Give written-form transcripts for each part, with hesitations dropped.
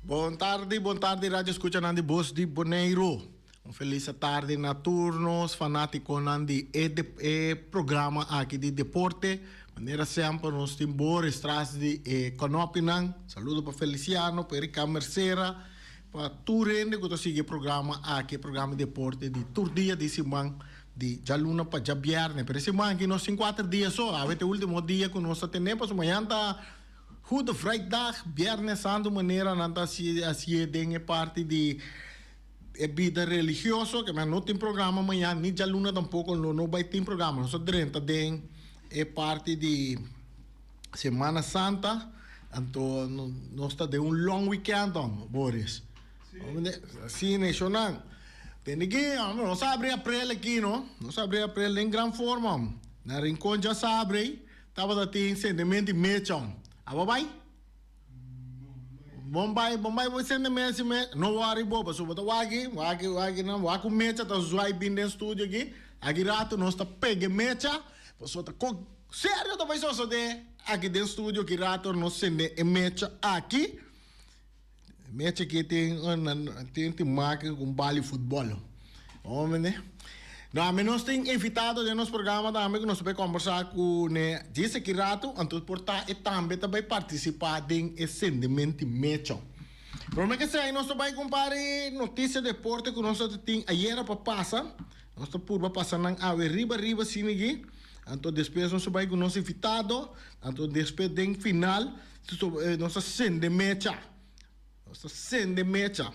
Bon tardi, bon tardi radio escuchanan di Bos di Boneiru. Un felis tardi na tur nos fanaticonan di e e programa aki di deporte. Manera semper nos tin Boris tras di e konopinan. Saludo pa Feliciano, pa Erika Mercera, pa tur hende ku ta sigui e programa aki, e programa di deporte di tur dia di siman di djaluna pa djabierne. Pero e siman aki nos tin kuater dia so. Awe ta e ultimo dia ku nos ta tene pasobra mañan ta Goede Vrijdag, Biernes Santo manera nan ta hacié den e parti di e bida religioso, ke men no tin programa mañan ni djaluna tampoco lo no bay tin programa, nos a drenta den e parti di Semana Santa, anto nos ta den un long weekend homber, Boris. Si, neshonnan. Tende ki, homber, nos a abri aprel aki, no? Nos a abri aprel den gran forma, homber. Na Rincon djasabra ei. Tabata tin sentiment di mechon. Abo bai? Bon bai, bon bai bo sentiment si me. No worry bo, pasobra bo ta wak, wak, wak nan, wak ku mecha ta zwai bin den studio aki. Aki rato nos ta pega e mecha, pasobra ta kon serio ta bai sosode aki den studio aki rato nos sende e mecha aki. E mecha aki tin tin tin make ku un bal di futbòl. Hombre. No, ami nos tin invitado den nos programa tambe ku nos ta bai kombersá ku ne djis aki ratu, anto por ta e tambe ta bai partisipá den e sendement di mecha. Prome ke esei nos ta bai ku un par di notisia deporte ku nos ta tin ayera pa pasa. Nos ta purba pasa nan awe riba riba asina aki. Anto despues nos ta bai ku nos invitado, anto despues den final nos ta sende mecha. Nos ta sende mecha.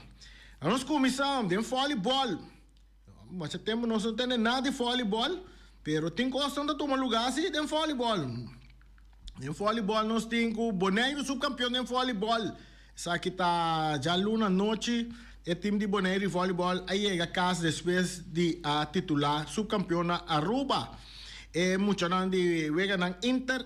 Nos kuminsá den vòlibòl. Masha tempu nos no tende nada di vòlibòl, pero tin kosnan ta tuma lugá si den vòlibòl. Den vòlibòl nos tin ku Boneiru supkampion den vòlibòl. Esaki ta djaluna anochi e tim di Boneiru di vòlibòl a yega kas despues di a titulá supkampion na Aruba. E muchanan di weganan inter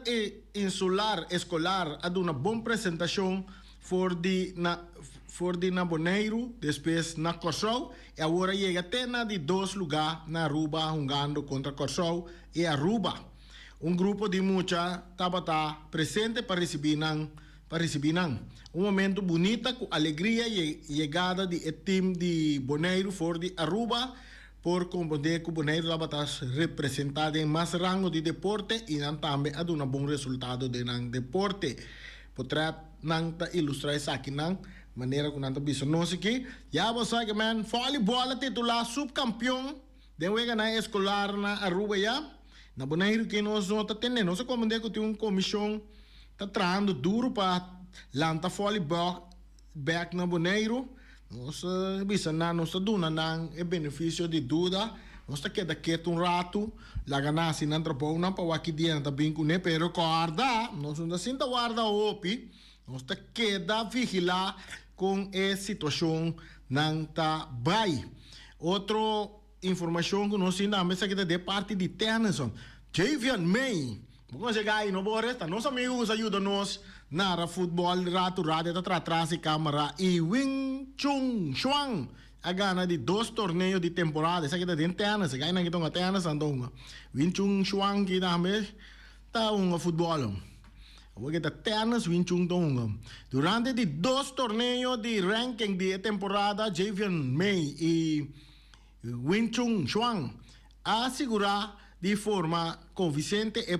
insular eskolar a duna bon presentashon For di na for di na Boneiru, despues na Kòrsou i awor a yega te na di dos lugá na Aruba hungando kontra Kòrsou i Aruba. Un grupo di mucha tabata presente pa risibí nan pa risibí nan. Un momento bunita ku alegria yegada di e tim di Boneiru for di Aruba por komprondé ku Boneiru tabata representá den mas rango di deporte i nan tambe a duna bon resultado den nan deporte. Potret nan ta ilustra esakinan manera ku nan ta bisa nos aki. Ya bo sa ke men volleyball a titula subkampion den weganan eskolar na Aruba ya. Na Boneiru ke nos no ta tende. Nos a komprende ku tin un komishon ta trahando duru pa lanta volleyball bek na Boneiru. Nos a bisa nan, nos ta duna nan e benefisio di duda. Nos ta keda ketu un ratu, laga nan hasi nan trabounan pa wak ki dia nan ta bin kuné. Pero kòrda, nos no ta sinta warda hopi, nos ta keda vigilá kon e situashon nan ta bai. Otro Informacion cu nos tin tambe esaki ta de parti di Tennyson. Javion May, bo conoce gai no Boris? Ta nos amigo cu sa yuda nos nara futbol rato rato e ta tra tras di camera y Wing Chun Shuang a gana di dos torneo di temporada esaki ta den tennis e gainan ki ta hunga tennis nan ta hunga Wing Chun Shuang ki tambe ta hunga futbol. Awor ke ta tennis Wing Chun ta hunga. Durante di dos torneo di ranking di e temporada Javion May y Wing Chun Shuang a sigurá di forma konvisente e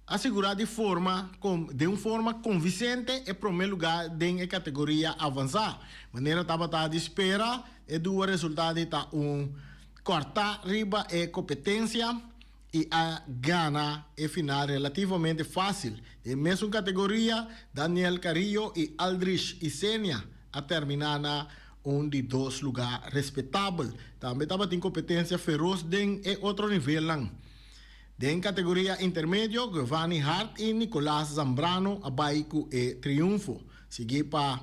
a sigurá di forma den un forma konvisente e promé lugá den e kategoria avansá. Manera tabata di spera e dua resultado ta un kòrtá riba e kompetensia i a gana e final relativamente fásil. Den mesun kategoria Daniel Carrillo i Aldrich Isenia a terminá na un di dos lugá respetabel. Tambe tabatin kompetensia feros den e otro nivelnan. Den kategoria intermedio, Giovanni Hart i Nicolas Zambrano a bai ku e triunfo, sigui pa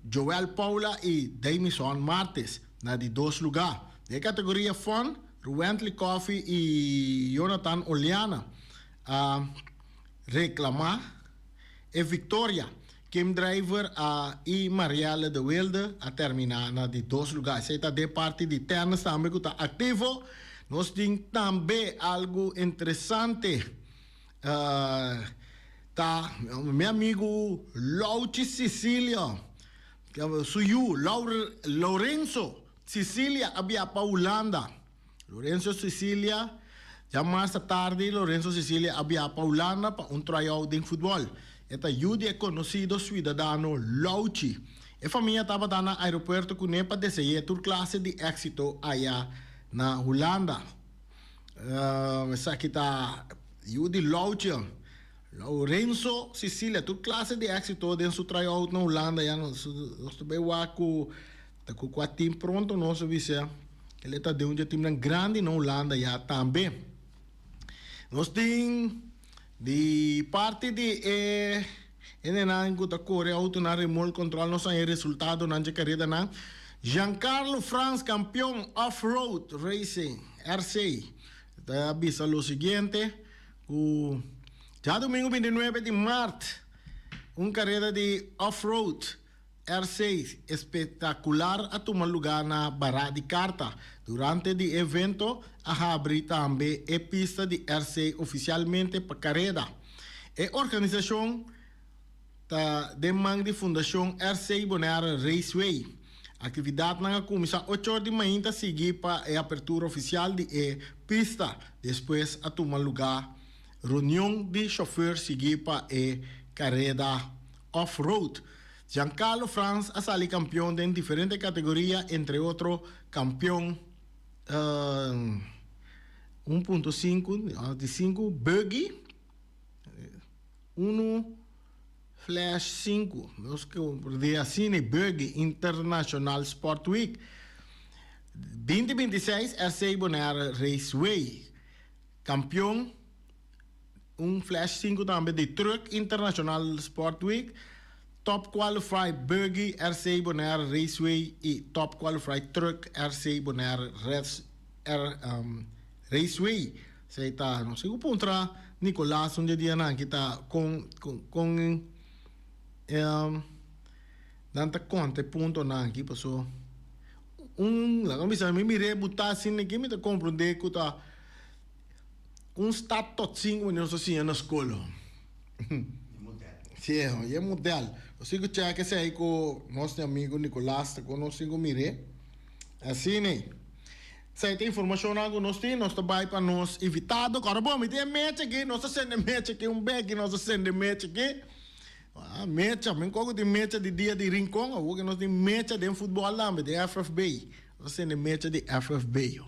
Joel Paula i Damison Martes na di dos lugá. Den e kategoria Fun, Ruwentley Coffie i Jonathan Oliana a reklamá e viktoria. Kim Drijver a i Marielle de Wilde a terminá na di dos lugá. Esei ta den parti di tènis tambe ku ta aktivo. Nos tin tambe algu interesante. Ta mi amigu Louchi Cecilio. Su yu Lorenzo Cicilia a bia pa Hulanda. Lorenzo Cicilia, Djamars atardi Lorenzo Cicilia a bia pa Hulanda pa un tryout den futbòl. E ta yu di e konosido suidadano Louchi. E famia tabata na aeropuerto kuné pa dese'é tur klase di éksito aya na Hulanda. Esaki ta yu di Louchi. Lorenzo Cicilia tur klase di éksito den su tryout na Hulanda. Ya nos ta bai wak ku ta ku kua tim pronto nos a bisa. El e ta den un dje timnan grandi na Hulanda ya tambe. Nos tin di parti di e hendenan ku ta kore outonan remol kontrol nos haña e resultadonan dje karedanan. Giancarlo Frans kampion off road racing RC ta bisa lo siguiente ku djadumingu 29 di mart un kareda di off road RC espectacular a tuma lugar na Bará di Carta. Durante di e evento a habri tambe e pista di RC oficialmente pa careda. E organisacion ta den man di Fundacion RC Bonaire Raceway. Actividadnan a cuminsa ocho or di mainta sigui pa e apertura oficial di e pista. Despues a tuma lugar reunion di chofer sigui pa e careda off-road. Giancarlo Frans a sali kampion den diferente kategoria, entre otro kampion 1.5 di 5 buggy, 1 flash 5, nos di asina e buggy International Sport Week 2026 RC Bonaire Raceway kampion. Un flash 5 tambe di Truck International Sport Week, Top Qualified Buggy RC Bonaire Raceway y Top Qualified Truck RC Bonaire Raceway. Esey ta, no sé ku puntra Nicolas un dje dianan aki ta con con nan ta conta e puntonan aki paso un laga mi bisa mi mira e buta asina aki mi ta comprende ku ta. Un stad tot sin cu nos ta siña na scol. Sí, e model. Nos tin cu check esey cu nos amigo Nicolas ta cu nos tin cu mir'é. Asina e. Esey ta informacionnan cu nos tin. Nos ta bay pa nos invitado. Ora bo, mi tin e mecha aki. Nos ta sende mecha aki un bek. Nos ta sende mecha aki. Ah, mecha. Mi nko cu tin mecha di dia di Rincon. Awor cu nos tin mecha den futbol tambe, den FFB. Nos a sende mecha di FFB.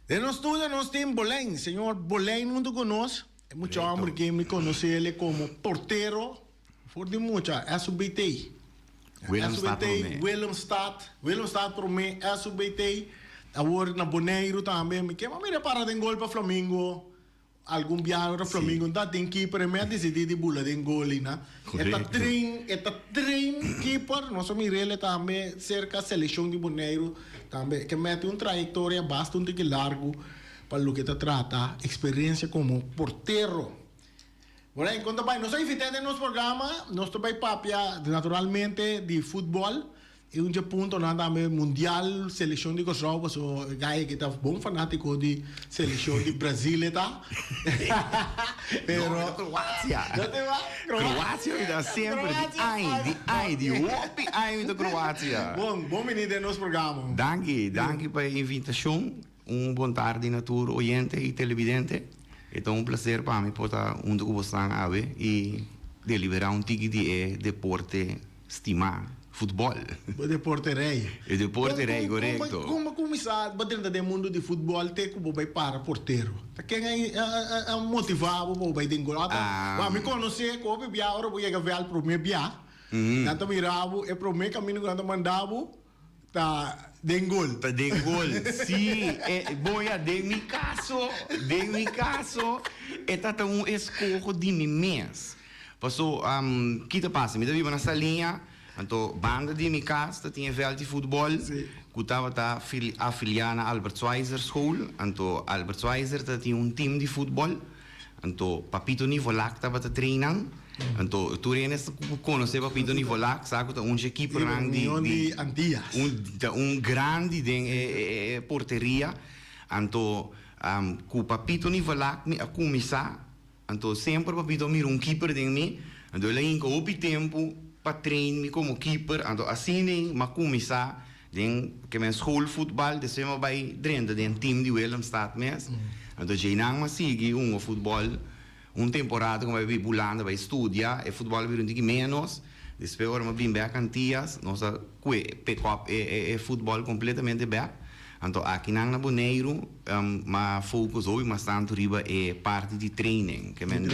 Den nos studio nos tin Bolijn, señor Bolijn hunto cu nos. E mucha homber que mi conoce ele como portero for di mucha, SUBT. Willemstad SUBT, prome. Willemstad, Willemstad prome, SUBT. Awor na Boneiru tambe. Mi ke mira para den gol pa Flamingo. Algun biaha ora Flamingo ta den keeper e me a disidí di bula den goli na. E ta train e ta train keeper nos a mir'el tambe serka selekshon di Boneiru tambe ke mete un trayektoria basta un tiki largu pa loke ta trata eksperensia komo portero. Bueno en konta bai nos a invit'é den nos programa nos ta bai papia naturalmente di futbòl. E un dje puntonan tambe mundial seleccion di Kòrsou paso e guy aki ta bon fanatico di seleccion di Brazil e ta. Pero No, Kroatia. No te va? Kroatia mi ta semper di ai, di ai, di hopi ai mi ta Kroatia. Bon, bon bini den nos programa. Danki, danki pa e invitacion. Un bon tardi na tur oyente y televidente. E ta un placer pa mi por ta hunto cu bosnan awe y delibera un tiki di e deporte stimá, futbòl. Bo deporte rei. E deporte rei, korekto. Kon bo kuminsá bo drenta den mundu di futbòl te ku bo bai para portero? Ta ken a motivá bo pa bo bai den gol? Ata mi konosé ku hopi bia ora bo yega vèlt promé bia, nan ta mira bo e promé kaminda ku nan ta manda bo ta den gol. Ta den gol, sí. E, bon ya, den mi kaso, den mi kaso e ta ta un eskoho di mi mes. Paso, ki ta pasa? Mi ta biba na Saliña, anto banda di mi kas ta tin e vèlt di futbòl ku tabata afiliá na Albert Schweitzer School. Anto Albert Schweitzer ta tin un tim di futbòl. Anto Papito Nivolak tabata train nan. Anto tur hende ku konosé Papito Nivolak sa ku ta un dje kipernan di di Antillas. Un ta un grandi den e porteria. Anto ku Papito Nivolak mi a kuminsá. Anto semper Papito a mira un kiper den mi. Anto el a hinka hopi tempu. pa train mi komo keeper. Anto asina m'a kuminsá den ke men schoolvoetbal, despues m'a bai drenta den team di Willemstad mes. Anto djeinan m'a sigui hunga futbòl un temporada ku m'a bai Hulanda bai studia, e futbòl a bira un tiki ménos. Despues ora m'a bin bèk Antias, nos a kue pick up e futbòl kompletamente bèk. Anto akinan na Boneiru m'a focus hopi mas tantu riba e parti di training, ke men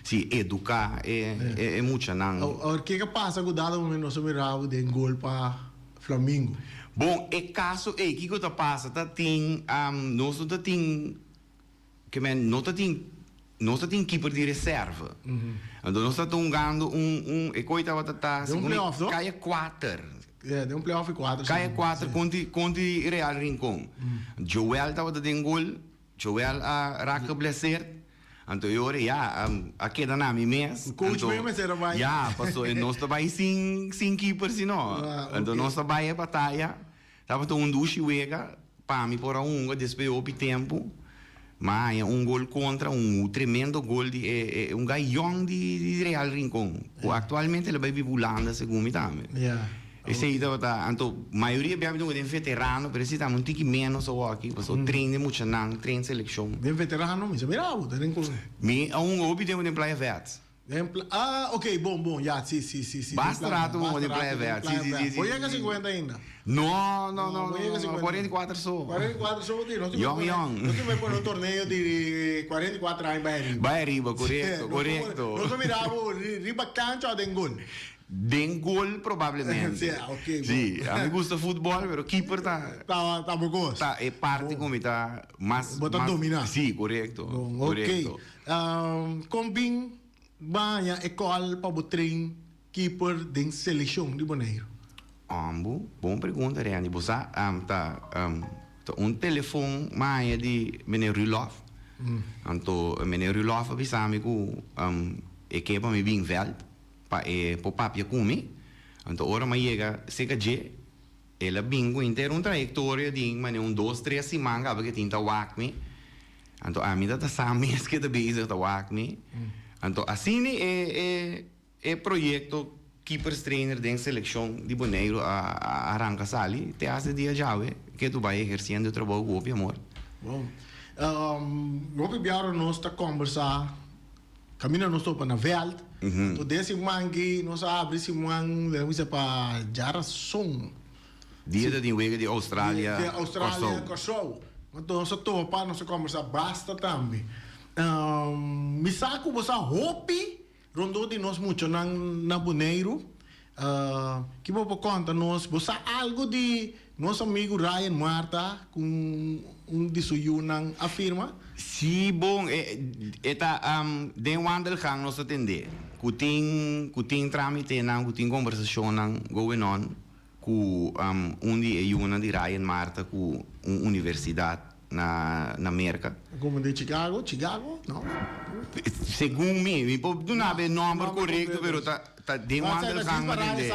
si eduká e muchanan. Awor ke a pasa ku dado momento nos a mira bo den gol pa Flamingo? Bon, e kaso ei kiko ta pasa ta tin nos no ta tin ke men no ta tin nos ta tin keeper di reserve. Anto nos ta hungando un un e koi tabata ta Den un segun mi playoff, no? kaya kuater. Yeah, den un playoff di kuater Kaya segun. kuater Sí. konti konti Real Rincon. Joel tabata den gol, Joel a raak geblesseerd. Anto e ora ya a keda na mi mes. Coach Anto mes mester a bai. ya, paso e nos ta bai sin sin keeper si no. Ah, Anto ok. nos ta bai e bataya. Tabata un dushi wega pa mi por a hunga despues di hopi tempu. Mi a haña un gol kontra, un tremendo gol di e e un guy yong di di Real Rincon ku aktualmente el a bai biba Hulanda segun mi tambe. Esei tabata, anto mayoria bia mi ta hunga den veterano pero esei tambe un tiki ménos awoki pasobra train den muchanan, train selekshon. Den veterano mi sa mira bo ta den kon. Mi a hunga hopi tempu den Playa Vets. Den pla ah ok bon bon ya si si si si den Basta Playa rato basta den rato Playa den Vets si Playa si si Vets. si Bo si yega si. 50 ainda? No no No no bo no yega no 50 44 so. 44 so bo tin nos tin Yong pone yong. nos tin bai pone un torneo di 44 aña bai ariba. Bai ariba Si korekto nos por pone korekto. nos por mira bo riba kancha o den gol. Den gol probablemente. Si ok bon. Si a mi gusta futbol pero keeper ta Ta ta bo kos. Ta e parti Bon. ku mi ta mas Bo ta mas domina. si korekto Bon ok. korekto. Kon bin baña e kòl pa bo train keeper den selekshon di Boneiru? Ambu, bon pregunta Randy. Bo sa ta ta un telefon maña di meneer Rulof. Anto meneer Rulof a bisa mi ku e ke pa mi bin vèlt pa e por papia ku mi. Anto ora mi a yega serka dje el a bin ku henter un trayektoria di manera un dos tres siman kaba ke tin ta wak mi. Anto ami ta ta sa mes ke ta bezig ta wak mi. Anto asina e e e proyekto Keepers Trainer den selekshon di Boneiru a a ranka sali te hasta e dia djawe ke tu bai ehersiendo e trabou ku hopi amor. Bon. Hopi biaha nos ta kombersá kaminda nos topa na vèlt. Anto den siman aki nos a abri siman lei bisa pa djarason. Dia ta tin wega di Australia, Di Australia, Kòrsou. Anto nos a topa, nos a kòmbersá basta tambe. Mi sa ku bo sa hopi rondó di nos muchanan na Boneiru. Ki bo por kònta nos? Bo sa algu di nos amigu Ryan Marta ku un di su yunan a firma? Sí, bon, e ta den wandelgang nos ta tendé ku tin ku tin trámitenan, ku tin kombersashonnan going on. Ku un di e yunan di Ryan Marta ku un universidat na na Merka. Komo di Chicago? Chigago? No. Segun mi, mi por duna bo e nòmber korekto pero ta ta den wandelgang mi a tende.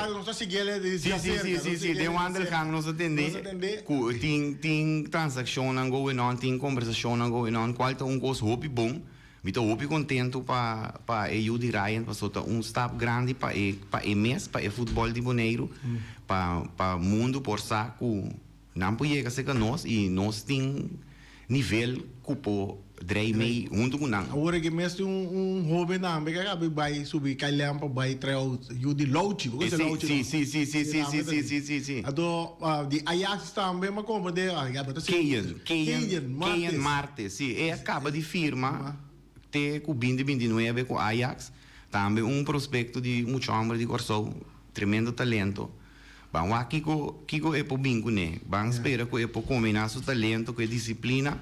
Si si si si si den wandelgang nos a tende ku tin tin transakshonnan going on, tin kombersashonnan going on kual ta un kos hopi bon. Mi ta hopi kontentu pa pa e yu di Ryan paso ta un stap grandi pa e pa e mes, pa e futbòl di Boneiru, pa pa mundu por sa ku nan por yega serka nos i nos tin nivel ku por drei mei huntu ku nan. Awor e mes tin un un hoben tambe ku a kabi bai subi KLM pa bai trae yu di Louchi, bo konose Louchi no? Si si si si si si si si si. Anto di Ajax tambe mi a komprende, bo ta Keyen, Keyen Keyen Martes, si, e a kaba di firma te ku binti binti nuebe ku Ajax, tambe un prospekto di mucha hòmber di Kòrsou, tremendo talento. Ban wak kiko kiko e por bin kuné, ban spera ku e por kombiná su talento ku e disiplina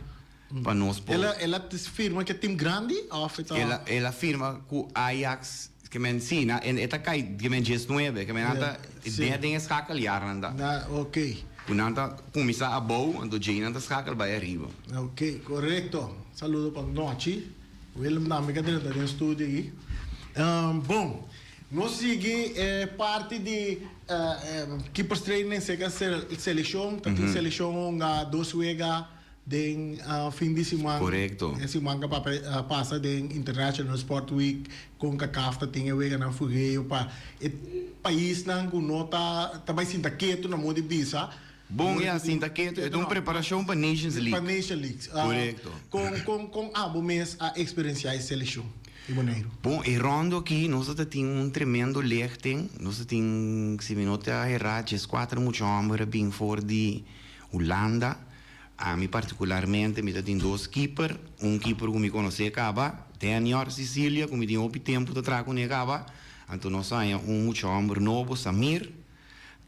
pa nos por. El a el a firma ku e tim grandi òf e ta. El a el a firma ku Ajax, ke men si, na e ta kai ke men diesnuebe, ke men nan ta den den e schakeljaar nan ta. Na ok. Ku nan ta kuminsá abou, anto djei nan ta schakel bai ariba. Ok, korekto. Saludo pa Nochi. Willem tambe ka drenta den studio aki. Bon, nos sigui e parti di keepers training serka selekshon. Ta tin selekshon hunga dos wega. Den fin di siman. Korekto. E siman ku a pasa den International Sport Week Concacaf ta tin e weganan fugeo pa e paisnan ku no ta ta bai sinta ketu na modo di bisa. Bon ya, sinta ketu e ta un preparashon pa Nations League. Pa Nations League. Korekto. Kon kon kon abo mes a eksperensiá e selekshon di Boneiru? Bon, e rondo aki nos ta tin un tremendo lichting. Nos ta tin, si mi no ta herá, dieskuater mucha hòmber a bin for di Hulanda. Ami partikularmente mi ta tin dos kiper, un kiper ku mi konosé kaba, Danior Cicilia, ku mi tin hopi tempu ta traha kuné kaba, anto nos a haña un mucha hòmber nobo, Samir,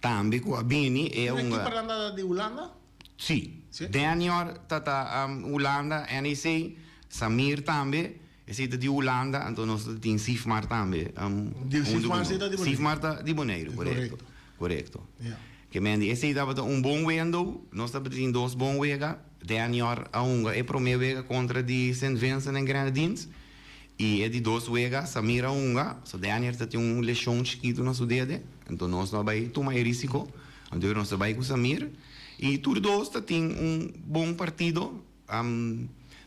tambe ku a bini, e a Un hunga. kipernan ta di Hulanda? Sí, Danior ta ta Hulanda, NEC, Samir tambe, esei ta di Hulanda, anto nos ta tin Sifmar tambe, Di huntu ku Sifmar sí ta di nos. Boneiru? Sifmar ta di Boneiru, korekto, korekto. Ja. Ke men di esei tabata un bon wendo, nos tabata tin dos bon wega, Danior a hunga e prome wega kontra di Sint Vincent en Grenadines i e di dos wega Samir a hunga, so Danior ta tin un leshon chikitu na su dede, enton nos no a bai tuma e risiko, anto nos a bai ku Samir i tur dos ta tin un bon partido,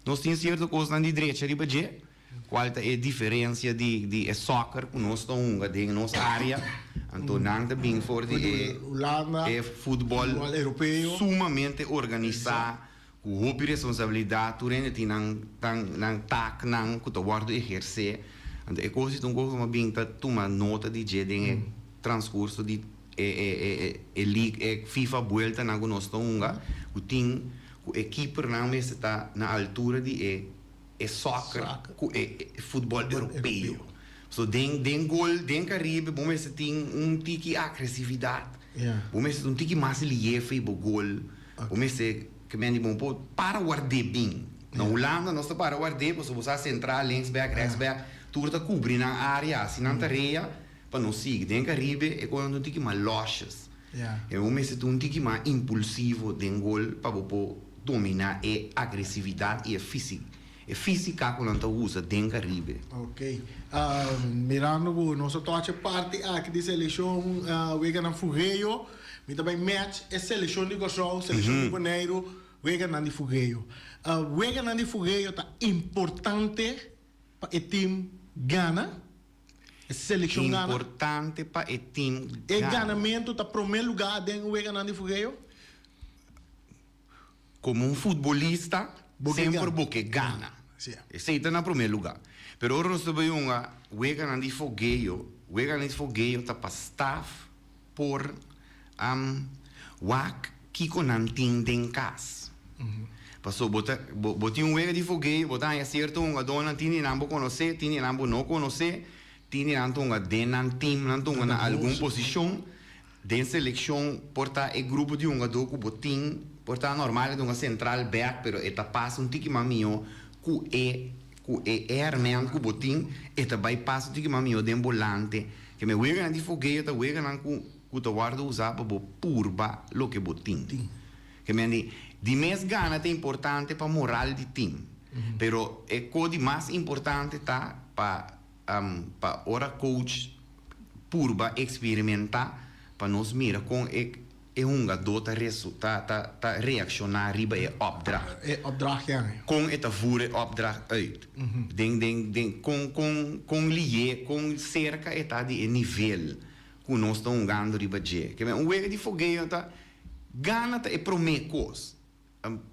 nos tin sierto kosnan di drecha riba dje. Cual ta e diferencia di di e soccer cu nos ta hunga den nos area? Anto nan ta bin for di e e futbol sumamente organisa cu hopi responsabilidad. Tur hende tin nan nan taaknan cu ta wordo eherce. Anto e cos ta un cos cu mi a bin ta tuma nota di dje den e transcurso di e e e e league e FIFA bueltanan cu nos ta hunga cu tin cu e keepernan mester ta na altura di e e soccer cu e futbol europeo. So den den gol den Caribe bo mester tin un tiki agresividad. Bo mester un tiki mas liefe y bo gol. Bo mester ke men di bo por para ward'é bin. Na Hulanda nos ta para ward'é pasobra bo sa central, linksback, rechtsback tur ta cubri nan area haci nan tarea pa nos sigui. Den Caribe e cosnan ta un tiki mas losjes. E bo mester ta un tiki mas impulsivo den gol pa bo por domina e agresividad y e fisi e fisica cu nan ta usa den Caribe. Ok. Mirando cu nos a toca e parti aki di seleccion weganan fugeo, mi ta bay match e seleccion di Corsou, seleccion di Boneiru, weganan di fugeo. Weganan di fugeo ta importante pa e team gana? E seleccion gana. Importante pa e team gana. E ganamento ta prome lugar den weganan di fugeo? Como un futbolista semper bo ke gana. Esey ta na prome lugar. Pero ora nos ta bay hunga weganan di fogeo, weganan di fogeo ta pa staff por wak kiko nan tin den kas. Paso bo ta bo tin un wega di fogeo, bo ta haña sierto hungadónan, tin di nan bo konosé, tin di nan bo no konosé, tin di nan ta hunga den nan team, nan ta hunga na algun posishon. Den selekshon por ta e grupo di hungadó ku bo tin, por ta normal e ta hunga sentral bèk, pero e ta pasa un tiki mas mihó ku e ku e airman ku bo tin, e ta bai pasa un tiki mas mihó den bolante. Ke me weganan di fogeo ta weganan ku ku ta wòrdu usá pa bo purba loke bo tin. Ke men di, di mes gana ta importante pa moral di tim, pero e ko di mas importante ta pa pa ora coach purba experimentá pa nos mira kon e e hungadó ta resu ta ta ta reakshoná riba e opdracht. E opdracht ya. Kon e ta voer e opdracht uit. Den den den kon kon kon lié kon serka e ta di e nivel ku nos ta hungando riba dje. Ke men un wega di fogeo ta gana ta e promé kos.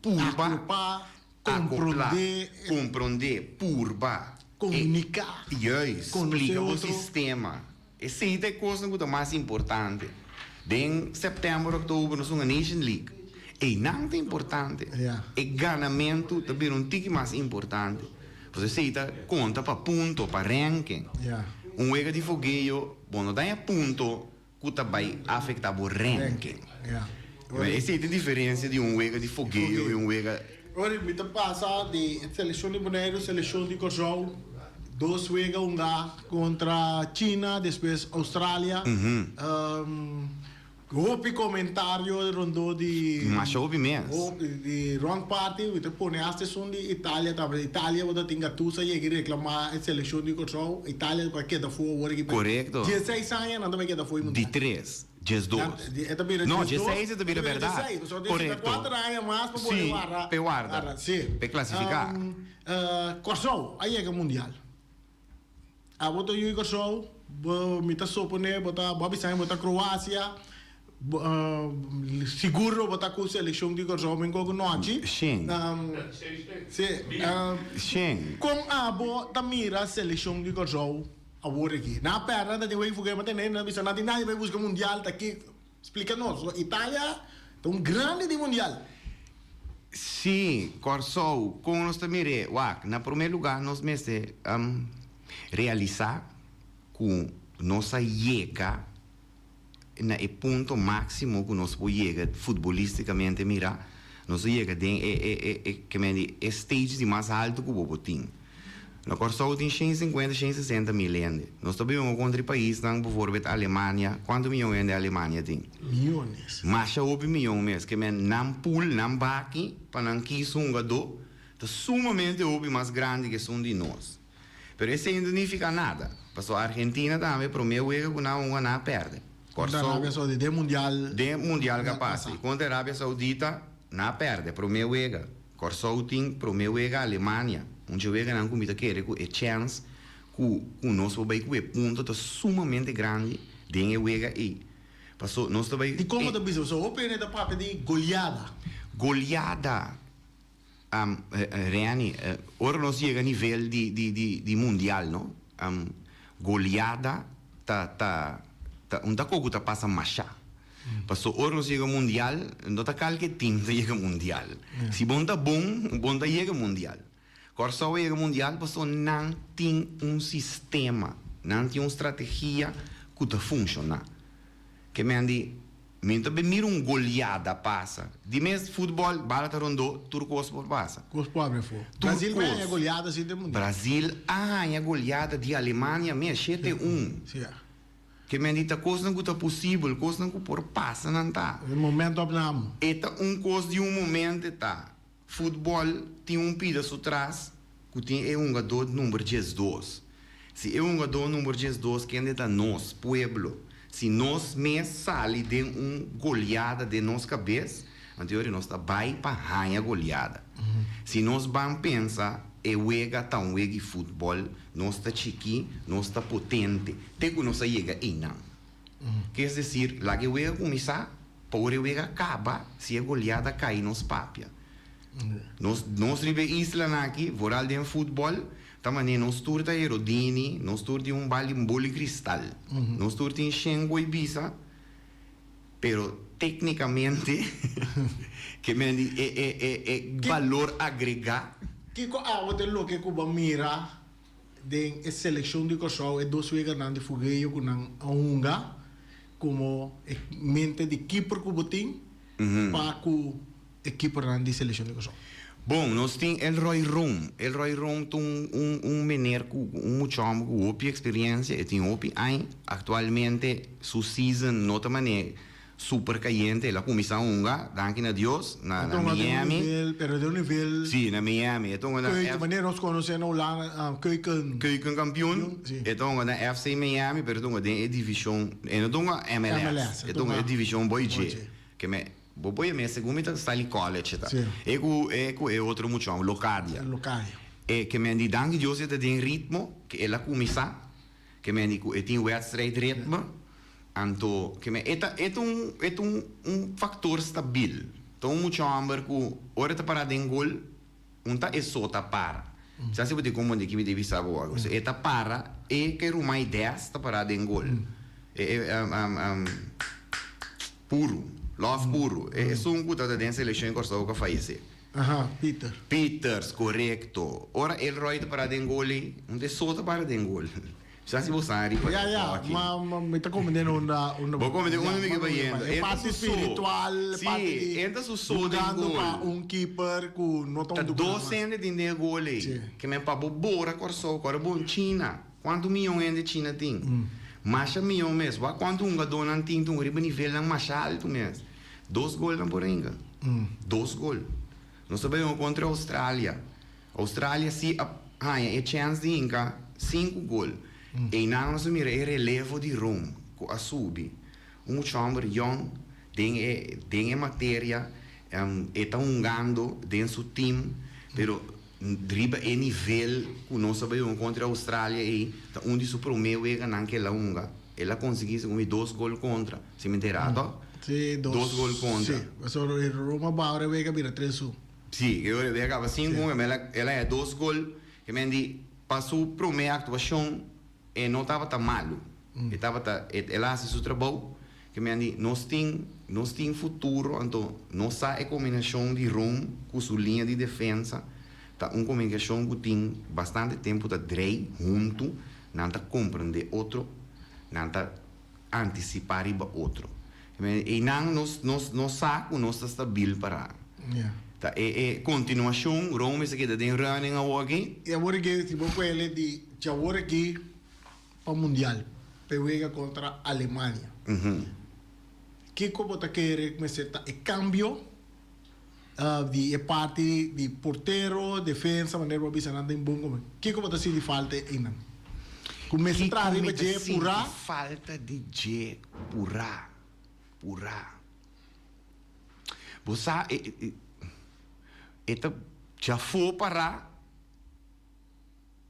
Purba, Akopá, akoplá, komprondé. komprondé, purba. Komuniká. Juist, Konosé splika bo otro. sistema. Esei ta e kosnan ku ta mas importante. Den sèptèmber, òktober nos hunga Nation League. Einan ta importante. Ja. E ganamentu ta bira un tiki mas importante. Pasobra esei ta konta pa punto, pa ranking. Ja. Un wega di fogeo, bo no daña punto ku ta bai afektá bo ranking. Ja. Esei ta e diferensia di un wega di fogeo i un wega. Ora mi ta pasa di e selekshon di Boneiru, selekshon di Kòrsou, dos wega hunga kontra China, despues Australia. Hopi komentario rondó di. Masha hopi mes. Hopi di rond parti, mi ta pone hasta esun di Italia tambe. Italia bo ta tin Gattuso a yega i reklamá e selekshon di Kòrsou. Italia ta keda afó awor aki. Korekto. Dieseis aña nan ta bai keda afó e mundial. Di tres. 12. E ta bira No, 12. 16 e ta bira berdad. 16, pasobra tin Korekto. 4 aña mas pa por Sí, warda. p'e warda. Sí. P'e klasifiká. Kòrsou a yega mundial. Abo ta yu di Kòrsou, bo mi ta soponé bo ta bo a bisa mi bo ta Kroasia, bo sigur lo bo ta ku selekshon di Kòrsou mi koko nochi. Shen. Sí. Shen. Kon abo ta mira selekshon di Kòrsou Awor aki, nan a pèrdè, nan ta tin wei fuga, ma tene nan bisa nan tin nadie bai buska mundial ta ki, splika nos, so Italia ta un grandi di mundial. Sí, Kòrsou, kon nos ta mir'é? Wak, na promé lugá nos mester realisá ku nos a yega na e punto máksimo ku nos por yega futbolístikamente mirá, nos a yega den e e e e ke men di e stage di mas altu ku bo por tin. Na Kòrsou tin 150, 160 mil hende. Nos ta biba kontra e paisnan, bivoorbeeld Alemania, kuantu miyon hende Alemania tin? Miyones. Masha hopi miyon mes. Ke men nan pool, nan baki pa nan kis hungadó ta sumamente hopi mas grandi ke esun di nos. Pero esei no nifica nada, pasobra Argentina tambe prome wega cu nan hunga nan a perde. Contra Arabia Saudita den mundial. Den mundial ca pasa. Y contra Arabia Saudita nan a perde prome wega. Corsou tin prome wega Alemania. Un dje weganan cu mi ta kere cu e chance cu cu nos por bay cu e punto ta sumamente grandi den e wega ey. Paso nos ta bay. Dicon bo ta bisa? Pasobra hopi hende ta papia di goleada. Goleada. Reni, ora nos yega nivel di di di di mundial no, goleada ta ta ta un ta koku ta pasa masha. Paso ora nos yega mundial no ta kalke team ta yega mundial. Si bon ta bon, bon ta yega mundial. Kòrsou a yega mundial paso nan tin un sistema, nan tin un strategia ku ta funshoná. Ke men di. Mi ta bin mira un goleada pasa. Di mes futbol, bala ta rondó, tur kos por pasa. Kos por abri afó. Tur Brasil kos. a haña goleada si den mundial. Brasil a haña goleada di Alemania mes, shete un. Si. Ke men di ta kosnan ku ta posibel, kosnan ku por pasa nan ta. E momento opnamo. E ta un kos di un momento e ta. Futbol tin un pida su tras ku tin e hungadó number 12. Si e hungadó number 12 kende ta nos, pueblo, si nos mes sali den un goleada den nos kabes, anto yori nos ta bai pa haña goleada. Si nos ban pensa e wega ta un wega di futbol, nos ta chikí, nos ta potente, te ku nos a yega einan. Ke es desir, laga e wega kuminsá. Pa ora e wega kaba, si e goleada kai nos papia. Nos nos riba e islanan aki, vooral den futbol, ta manera nos tur ta Herodini, nos tur tin un bal di un boli kristal. Nos tur tin shen ku e bisa, pero teknikamente ke men di e e e e balor agregá. Kiko awe ta loke ku bo a mira den e selekshon di Kòrsou e dos weganan di Fugeyo ku nan a hunga? Como e mente di keeper cu bo tin pa cu e keepernan di seleccion di Kòrsou? Bon, nos tin Elroy Room. Elroy Room ta un un un meneer cu un muchomber cu hopi experiencia, e tin hopi añ. Actualmente su season no ta mane super cayente, el a cuminsa hunga, danki na Dios, na na E ta hunga den un Miami. nivel, pero den un nivel. Si, na Miami. E ta hunga na Keuken, F. manera nos conoce na Hulanda, keuken. Keuken kampioen. Si. E ta hunga na FC Miami, pero e ta hunga den e divishon, e no ta hunga MLS, MLS, e ta hunga e divishon boy dje. Ke me, bo por yam'é segun mi ta sali college e ta. Si. E ku e ku e otro muchacho, Locadia. Locadia. E ke men di danki Dios e ta den ritmo, ke el a kuminsá, ke men di ku e tin wedstrijd ritme, anto ke men e ta e ta un e ta un un faktor stabil. Ta un mucha hòmber ku ora e ta pará den gol, Un ta e so ta para. Sa si bo tin komprende ki mi ta bisa bo awor. So e ta para e ke rumai des ta para den gol. E e Puru, Love Puru. E esun ku ta den selekshon di Kòrsou ku a fayesé. Aha, Peter. Peters, korekto. Ora Elroy ta para den gol ei, un ta e so ta para den gol. Sa si bo sa riba Ya, e ya, hockey. ma, ma mi ta comprende unda, unda Bo comprende unda ya, mi ke ma bayendo. E Enta parti su so. spiritual, e Si, parti di enta su so den jugando pa gol. un keeper ku no ta Ta un dos mas. hende tin den e gol ei. Si. Ke men pa bo bora Kòrsou, kòrda bon China. Kuantu miyon hende China tin? Masha miyon mes. Wak kuantu hungadónan tin tur riba nivelnan masha altu mes. Dos gol nan por hinka. Dos gol. Nos ta bay kontra Australia. Australia si a haña e chèns di hinka sinku gol. Einan nos a mira e relevo di Rome ku a subi. Un mucha hòmber yòn den e den e materia, e ta hungando den su team, pero riba e nivel ku nos a bai hunga kontra Australia ei, ta un di su promé weganan ku el a hunga. El a konsiguí segun mi dos gol kontra, si mi ta erá tòg? Sí, dos. Dos gol kontra. Sí, pasobra e Roma bao e wega bira tres un. Sí, e ora e wega kaba sinku un, el a el a haña dos gol, ke men di pa su promé aktuashon e no tabata malu. E tabata, el a hasi su trabou, ke men di nos tin, nos tin futuro, anto nos sa e kombinashon di Rome ku su liña di defensa ta un komunikashon ku tin bastante tempu ta drei huntu, nan ta komprende otro, nan ta antisipá riba otro. Ke men di einan nos nos nos sa ku nos ta stabil pará. Ta e e kontinuashon, Rome mester keda den running awor aki. I awor aki si bo kuele di djawor aki. pa mundial p'e wega kontra Alemania. Kiko bo ta kere mester ta e kambio di e parti di portero, defensa, manera bo a bisa nan ta in bon komo. Kiko bo ta sinti falta einan? Ku mester traha riba dje purá? Kiko mi ta sinti falta di dje purá, purá. Bo sa e ta djafó pará.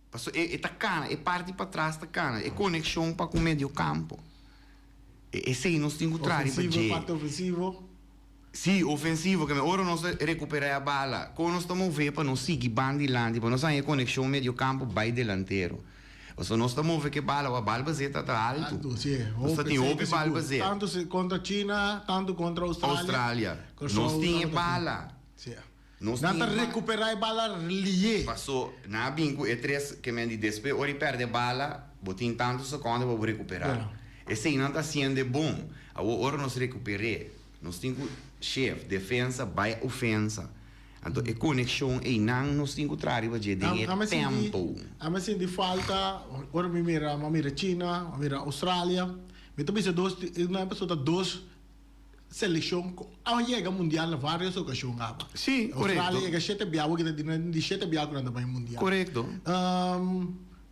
Paso e ta cana, e parti patras ta cana, e conexion pa cu medio campo. E esey nos tin cu traha riba Ofensivo, dje. parte ofensivo. Si, ofensivo, keme ora nos ta recupera e bala, con nos ta move pa nos sigui ban dilanti, pa nos haña e conexion medio campo bay delantero. Paso nos ta move ke bala, wak bal bazet ta ta alto. Alto, si. Nos ta tin hopi bal bazet. Tanto contra China, tanto contra Australia. Australia. Kòrsou Nos tin e tabata tin. bala. Si. Nos Nan ta tin ba. recuperá e bala lié. Paso nan a bin cu e tres ke men di despues ora i perde bala bo tin tanto seconde pa bo recuperá. Esey nan ta haciende bon. Awor ora nos recuper'é nos tin cu chef defensa bay ofensa. Anto e conexion eynan nos tin cu traha riba dje den e tempo. Ami a sinti falta ora mi mira, mi a mira China, mi a mira Australia. Mi ta bisa dos, nan pasobra ta dos. Seleccion cu a yega mundial na varios ocasion aba. Sí, Australia corecto. yega shete bia, awor ki ta di nan di shete bia cu nan ta bay mundial. Corecto.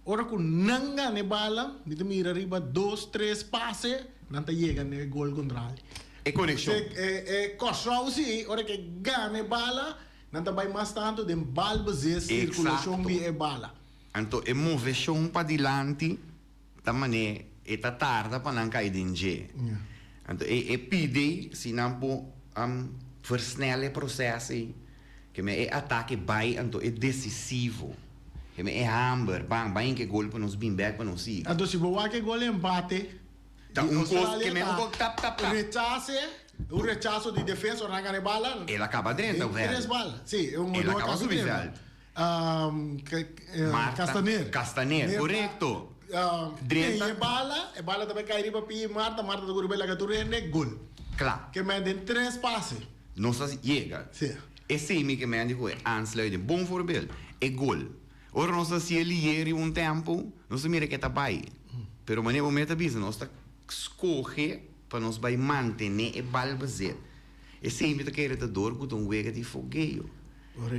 Ora cu nan gana e bala, mi ta mira riba dos, tres pase, nan ta yega na e gol contrali. E conexion. E e Kòrsou si, ora cu e gana e bala, nan ta bay mas tanto den balbezit, circulacion Exacto. di e bala. Anto e movecion padilanti. Ta man'é e ta tarda pa nan kai den dje. Anto e e pidi si nan por versnel e proces ei, ke me e atake bai anto e decisivo, ke me e hamber, ban bai hinka e gol pa nos bin bek pa nos sigui. Anto si bo wak e gol empate Ta di un kos Australia ke me un ta gol tap tap tap. Rechase, un rechaso di defensa ora nan gana e bala. El a kaba drenta Den veld. tres bala, si, un El a a kaba kaba subi drenta. veld. Marta Castaner. Castaner, korekto. Drenta. E bala, e bala ta bai kai riba pia di Marta, Marta ta kuri bai laga tur hende, gol. Kla. Ke men den tres pase. Nos a yega. Si. Esei mi ke men di ku e aansluiting. Bon voorbeeld, e gol. Ora nos a hasi e lier riba un tempu, nos a mira ke ta bai. Pero manera bo mes ta bisa, nos ta skohe pa nos bai mantene e bal bezet. Esei mi ta kere ta dor ku ta un wega di fogeo.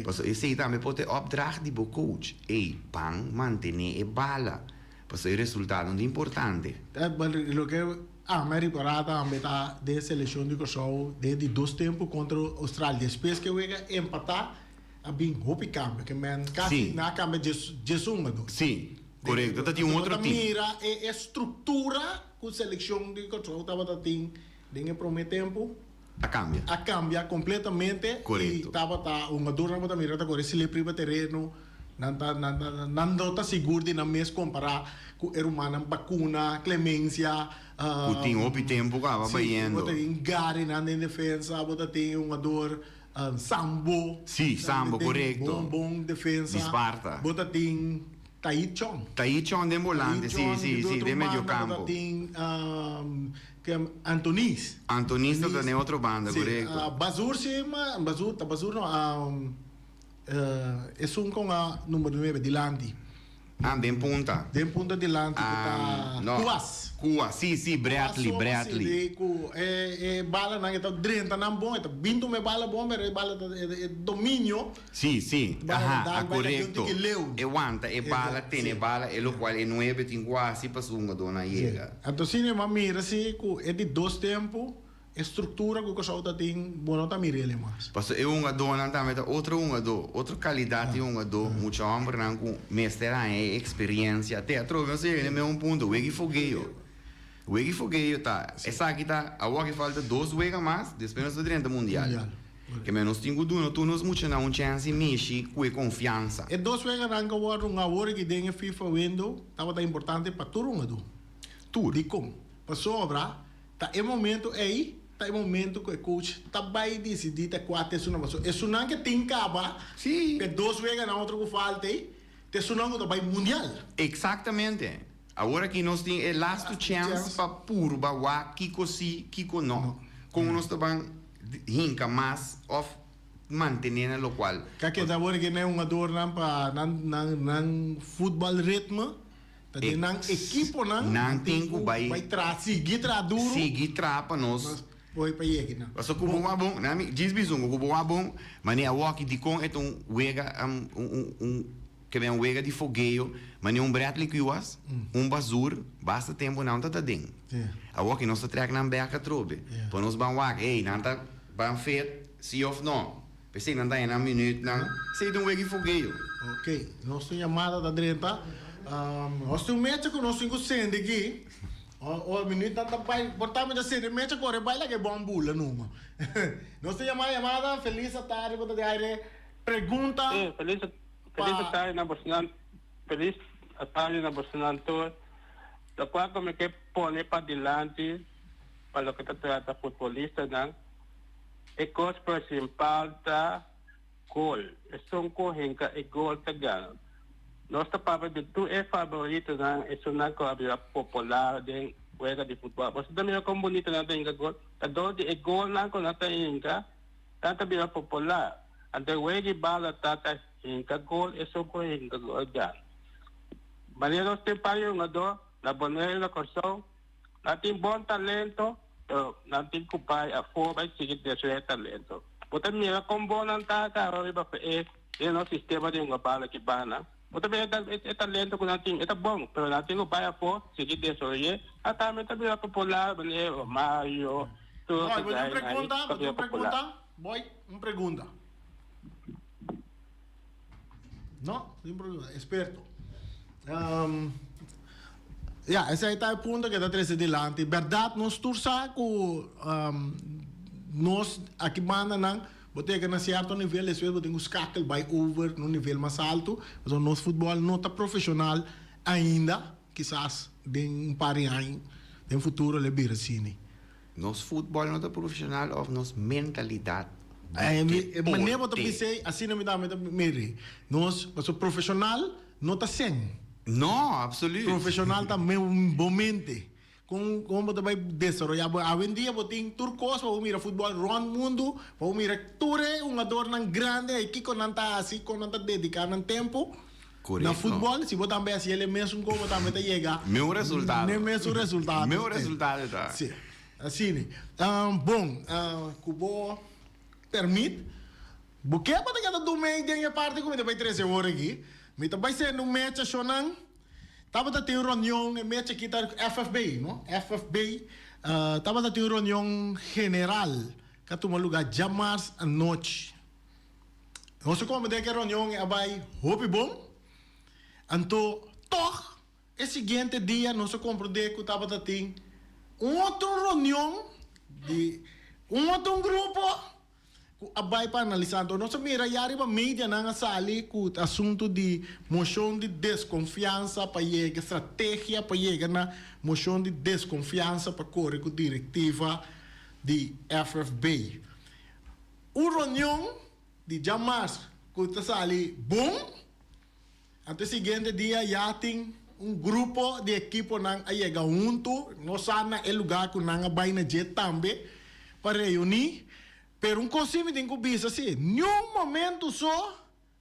Pasobra esei tambe por ta e opdracht di bo coach, ey, ban mantené e bala, pasobra e resultado no ta importante. Loke ami a ripará tambe ta den selekshon di Kòrsou den di dos tempu kontra Australia. Despues ku e wega empatá a bin hopi kambio ke men kasi nan a kambia djesun hungadó. Sí, korekto. Ta tin un otro tim. Bo ta mira e struktura ku selekshon di Kòrsou tabata tin den e promé tempu. A cambia. A cambia completamente. Correcto. Y tabata hungadornan bo ta mira ta core slip riba tereno, nan ta nan ta nan no ta sigur di nan mes compara cu e rumannan Bacuna, Clemencia, Cu tin hopi tempo caba si, bayendo. bo ta tin Gary nan den defensa, bo ta tin hungador Sambo. Si, Sambo, correcto. Bon bon defensa. Di Sparta. Bo ta tin Tahit Chong. Tahit Chong den volante, si, si, si, den medio campo. Bo ta tin Antonis. Antonis ta den otro banda, korekto. Bazur si, ma Bazur, ta Bazur no, esun kon a number nuebe dilanti. Ah, den punta. Den punta dilanti ku ta No. Kuwas. Kuwas, si, si, Bradley, Bradley. Kuwas ku e e balanan e ta drenta nan bon, e ta bin tuma e bala bon, pero e bala ta e dominio. Si, si, aha, a korekto. E wanta e bala, tene e bala, e lokual e nuebe tin ku hasi pa su hungadónan yega. Anto si mi a mira si ku e di dos tempu e struktura ku Kòrsou ta tin bo no ta mira el mas. Pasobra e hungadónan tambe ta otro hungadó, otro kalidat di hungadó, mucha hòmbernan ku mester haña e eksperiensia. Te atrobe nos a yega na e mesun punto, wega i fogeo. Wega i fogeo ta, esaki ta, awor ke falta dos wega mas, despues nos ta drenta mundial. Ke men nos tin ku duna tur nos muchanan un chèns i mishi ku e konfiansa. E dos weganan ku a wòrdu un awor aki den e FIFA window tabata importante pa tur hungadó. Tur. Dikon? Pasobra ta e momento ei ta e momento ku e coach ta bai disidí ta kua ta esunnan. Pasobra esunnan ke tin kaba e dos weganan otro ku falta ei ta esunnan ku ta bai mundial. Eksaktamente. Awor aki nos tin e lastu chèns pa purba wak kiko si, kiko no. Kon nos ta ban hinka mas of mantene na lokual. Ka keda awor aki nan hungadornan pa nan nan nan futbal ritmo ta den nan ekiponan nan tin ku bai traha sigui traha duro sigui traha pa nos por pa yega nan. Pasobra ku bo wak bon nan mi djis bisa un ku bo wak bon manera awor dikon e ta un wega un un Ke ben wega di fogeo, mane un Bradley Kuwas, un Bazur, basta tempu nan ta ta den. Awor ki nos ta trek nan bek atrobe, pa nos ban wak, ey, nan ta ban fit, si of no. P'esei nan ta haña nan minuutnan. Esei ta un wega di fogeo. Ok, nos tin yamada ta drenta. Nos tin un mecha ku nos tin ku sende aki. O minuutnan ta bai, por ta mi ta sende mecha kore bai laga e bon bula numa. Nos tin yamada, yamada, felis atardi bo ta di aire. Pregunta. Sí, felis Felis atardi na bosonan Felis atardi na bosonan tur. Lokual ku mi ke pone padilanti pa loke ta trata futbolistanan, e kos prinsipal ta gol. Esun ku hinka e gol ta gana. Nos ta papia di tur e faboritonan, esunnan ku a bira popular den wega di futbòl. Boso ta mira kon bunito nan ta hinka gol? Ta dor di e golnan ku nan ta hinka, nan ta bira popular. Anto e wega di bala ta ta hinka gol, esun ku hinka gol gana. Manera nos tin par hungadó na Boneiru, na Kòrsou, nan tin bon talento, pero nan tin ku bai afó bai sigui desoyá e talento. Bo ta mira kon bon nan ta kaba riba e den nos sistema di hunga bala ki bana. Bo ta mira e talento ku nan tin, e ta bon, pero nan tin ku bai afó sigui desoy'é. Nan tambe ta bira popular, manera Romario, tur Boy, bo tin un esei nan pregunta? ta Bo tin bira un popular. pregunta? Boy, un pregunta. No, sin problema. Experto. Um, ja, esei ta e punto que ta trece dilanti. Berdad, nos tur sa cu um, nos aki banda nan, bo ta yega na cierto nivel, despues bo tin cu skakel bai over na un nivel mas alto. Pasobra nos futbol no ta profesional ainda, kisas den un par di aña, den futuro lo e bira asina. Nos futbol no ta profesional of nos mentalidad di E manera bo ta deporte. bis'ey, asina mi tambe ta miri. Nos, pasobra profesional no ta sen. No, absoluut. Profesional ta bo mente. Con, con bo ta bay desaroya bo. Awendia bo tin tur cos pa bo mira futbol rond mundo, pa bo mira tur e hungadornan grandi ay, kico nan ta haci, con nan ta dedica nan tempo na Correcto. futbol. Si bo tambe haci el e mesun cos, bo tambe ta yega Meun resultado. n'e mesun resultado. Meun resultado ta. Si. Asina. Bon, ku bo permit, bo ke pa ta keda dumei den e parti ku mi ta bai trese awor aki. Mi ta bai sende un mecha shownan. Tabata tin un reunion, e mecha aki ta FFB, no? FFB, tabata tin un reunion general ku a tuma lugá djamars anochi. Nos a komprendé ku e reunion a bai hopi bon. Anto, tòg E siguiente dia nos a comprende cu tabata tin un otro reunion di un otro grupo cu a bay pa analisa. Anto nos a mira ya riba medianan a sali cu asunto di mocion di desconfiansa pa yega, strategia pa yega na mocion di desconfiansa pa core cu directiva di FFB. Un reunion di djamars cu ta sali bon. Anto e siguiente dia ya tin un grupo di ekiponan a yega huntu, no sa na e lugá ku nan a bai na dje tambe pa reuní. Pero un kos sí mi tin ku bisa sí, niun momentu so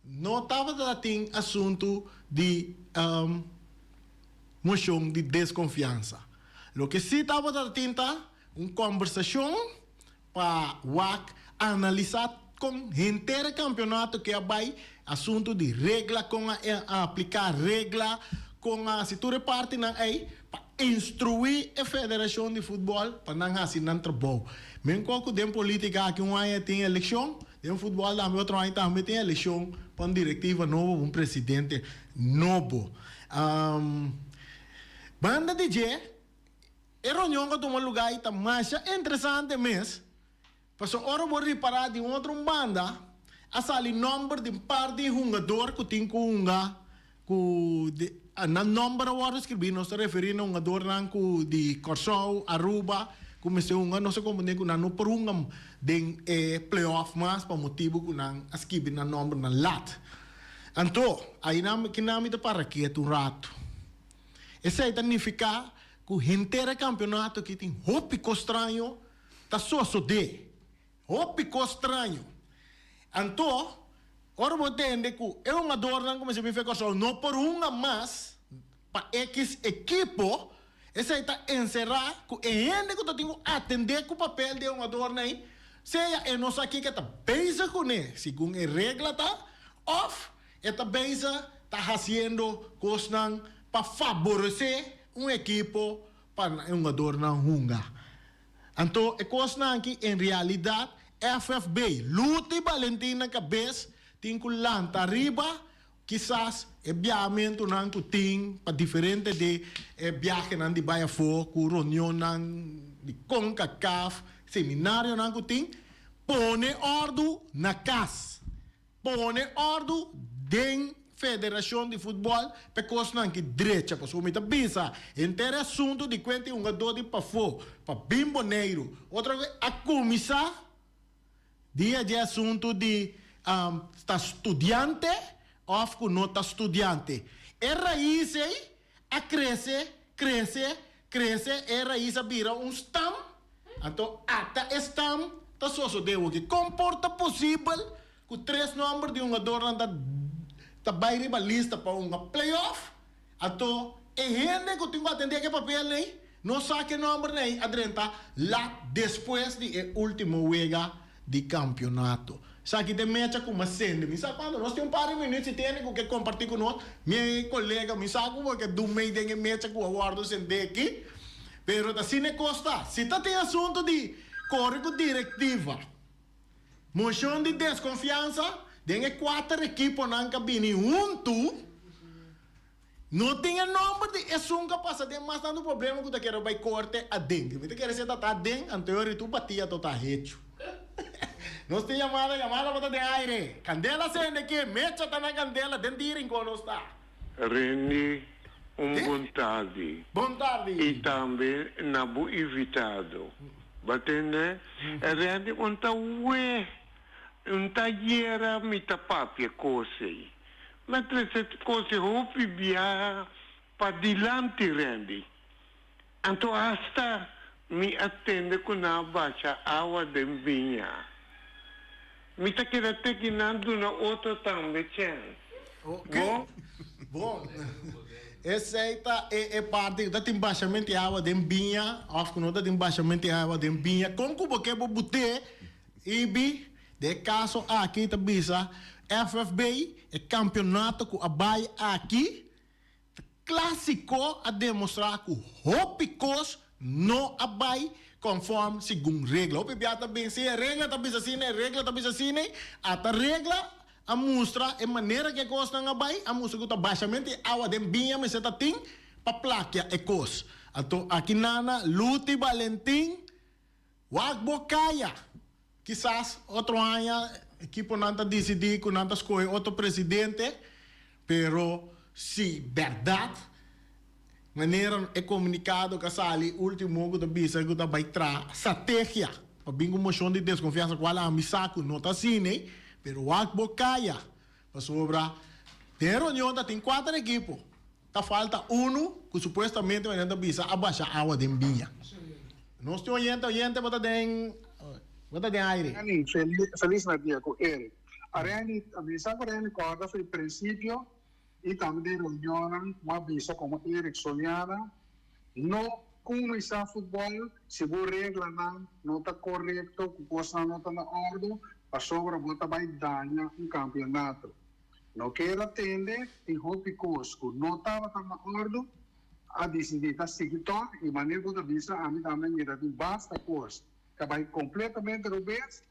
No tabata tin asuntu di moshon di deskonfiansa. Loke si tabata tin ta un kòmbersashon pa wak analisá kon henter e kampionato ke a bai, asuntu di regla, kon a apliká regla, kon a hasi tur e partinan ei pa instruí e federashon di futbòl pa nan hasi nan trabou. Menkor ku den polítika aki un aña tin elekshon, Den futbòl tambe otro aña tambe tin elekshon pa un direktiva nobo, pa un presidente nobo. Banda di dje, e reunion ku a tuma lugá ei ta masha interesante mes, pasobra ora bo ripará di un otro un banda a sali nòmber di un par di hungador ku tin ku hunga ku nan nòmber a wòrdu skirbí, nos ta referí na hungadornan ku di Kòrsou, Aruba, ku mester hunga, nos a komprendé ku nan no por hunga den e play-off mas pa motibu ku nan a skibi nan nòmbernan lat. Anto, ainan kinan mi ta para ketu un ratu. Esei ta nifiká ku henter e kampionato aki tin hopi kos straño ta sosodé. Hopi kos straño. Anto, ora bo tende ku e hungadornan ku mester bin fe Kòrsou no por hunga mas pa ekis ekipo, esei ta enserá ku e hende ku ta tin ku atendé ku papel di e hungadornan ei, sea e no sa kiko e ta bezig kuné segun e regla ta, òf e ta bezig ta hasiendo kosnan pa faboresé un ekipo pa e hungadornan hunga. Anto e kosnan aki en realidat FFB, Luti Balentin na kabes, tin ku lanta ariba, kisas e biahamentunan ku tin pa diferente di e biahenan di bai afó ku reunionnan di Concacaf, seminarionan ku tin, pone òrdu na kas. Pone òrdu den federashon di futbòl pa e kosnan ki drecha. Pasobra mi ta bisa henter e asuntu di kuenta e hungadó di pafó pa bin Boneiru otro bes a kuminsá dia dje asuntu di ta studiante òf ku no ta studiante. E rais ei a krese, krese, krese, e rais a bira un stam, anto ata e stam ta sosodé hopi. Kon por ta posibel ku tres nòmber di hungadornan ta ta bai riba lista pa hunga playoff, anto e hende ku tin ku atendé ku e papel ei no sa ku e nòmbernan ei a drenta lat despues di e último wega di kampionato. Esaki ta e mecha ku mas sende. Mi sa kuantu nos tin un par di minüt si tende ku ke kompartí ku nos. Mi kolega, mi sa ku bo ke dun mei den e mecha ku a wòrdu sendé aki. Pero ta asina e kos ta. Si ta tin asuntu di kore ku direktiva, moshon di deskonfiansa den e kuater ekiponan ka bini huntu, No tin e nomber di esun ka pasa den mas tantu problema ku ta kere bai korte aden. Mi ta kere si e ta ta aden, anto e ora tu batia to ta hechu. Nos tin yamada, yamada bo ta den aire. Kandela sende ke, mecha ta na kandela, den di rincon nos ta. Rendy, un bon tardi. Bon tardi. I tambe na bo invitado. Bo a tende? Rendy, un ta weh, un ta yera mi ta papia kos ei. Mi a trese kos hopi biaha padilanti Randy. Anto hasta mi a tende ku nan a basha awa den biña. Mi ta keda te ki nan duna otro tambe chèns. Bo? Bon. Esei ta e e parti ku ta tin bashamento di awa den biña òf ku no ta tin bashamento di awa den biña. Kon ku bo ke bo but'é, Ibi? Den e kaso aki ta bisa FFB e kampionato ku a bai aki ta klasiko a demostrá ku hopi kos no a bai konform segun regla. Hopi bia ta bin si e regla ta bisa asina, e regla ta bisa asina, ata regla a mustra e manera ku e kosnan a bai a mustra ku ta bashamente e awa den biña mester ta tin pa plakia e kos. Anto aki nana Luti Balentin. Wak bo kaya! Kisas otro aña ekiponan ta disidí ku nan ta skohe otro presidente, pero si bèrdat manera e komunikado ku a sali último ku ta bisa ku ta bai traha strategia pa bin ku moshon di deskonfiansa kual ami sa ku no ta asina, pero wak bo kaya! Pasobra den e reunion ta tin kuater ekipo, ta falta unu ku supuestamente manera ta bisa a basha awa den biña. Nos tin oyente, oyente bo ta den bo ta den aire. Annie, felis na dia ku Eric. A Randy, a bisa ku Randy kòrda for di prinsipio i tambe den reunionnan ku a bisa komo Eric Soliana, no kuminsá futbòl si bo reglanan no ta korekto, ku kosnan no ta na òrdu, pasobra bo ta bai daña un kampionato. No kier a tende tin hopi kos ku no tabata na òrdu, a disidí ta sigui tòg i manera ku ta bisa ami tambe mira tin basta kos ta bai kompletamente robes,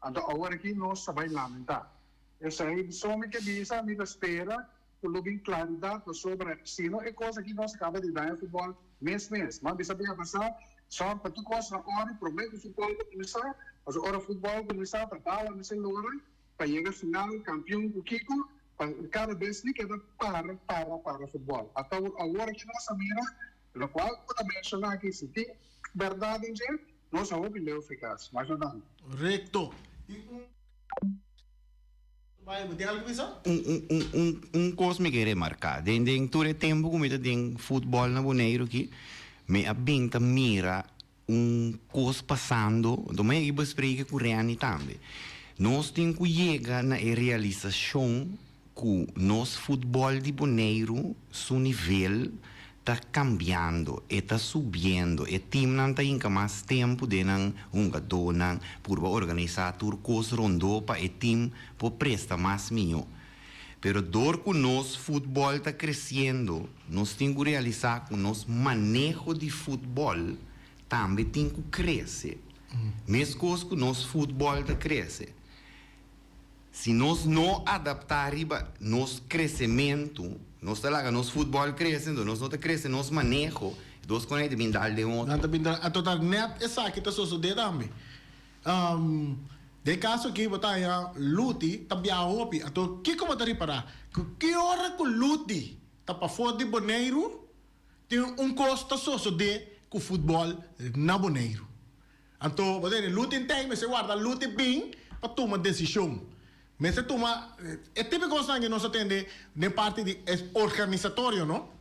anto awor aki nos ta bai lamentá. Esei so mi ke bisa, mi ta spera ku lo bin klaridat pasobra si no e kos aki nos a kaba di daña futbòl mes mes. M'a bisa bia pasá, sòrg pa tur kos na òrdu promé ku futbòl ta kuminsá, pasobra ora futbòl kuminsá ta bala mester lora. Pa yega final kampion ku kiko pa kada bes mi keda para para para futbòl. Ata awor aki nos a mira lokual ku bo ta menshoná aki si tin bèrdat den dje nos a hopi leu frikas. Masha danki. Rekto. Tin un Bai, bo tin algu bisa? Un un un un un kos mi ke remarká. Den den tur e tempu ku mi ta den futbòl na Boneiru aki mi a bin ta mira Un kos pasando, anto mi a yega bespreke ku Renny tambe. Nos tin ku yega na e realisashon ku nos futbòl di Boneiru su nivel ta kambiando, e ta subiendo, e timnan ta hinka mas tempu den nan hungadónan, purba organisá tur kos rondó pa e tim por presta mas mihó. Pero dor ku nos futbòl ta kresiendo, nos tin ku realisá ku nos maneho di futbòl tambe tin ku krese. Meskos ku nos futbòl ta krese. Si nos no adaptá riba nos kresementu, nos ta laga nos futbòl krese, enton nos no ta krese nos maneho, e dos kos ei ta bin dal den otro. Nan ta bin dal. Anto ta nèt esaki ta sosodé tambe. Den kaso aki bo ta haña Luti ta biaha hopi. Anto kiko bo ta ripará? Ku ki ora ku Luti ta pafó di Boneiru, tin un kos ta sosodé ku futbòl na Boneiru. Anto bo ta hende Luti ntei mester warda Luti bin pa tuma desishon. Mester tuma e tipo di kosnan ke nos a tende den parti di e organisatorio no.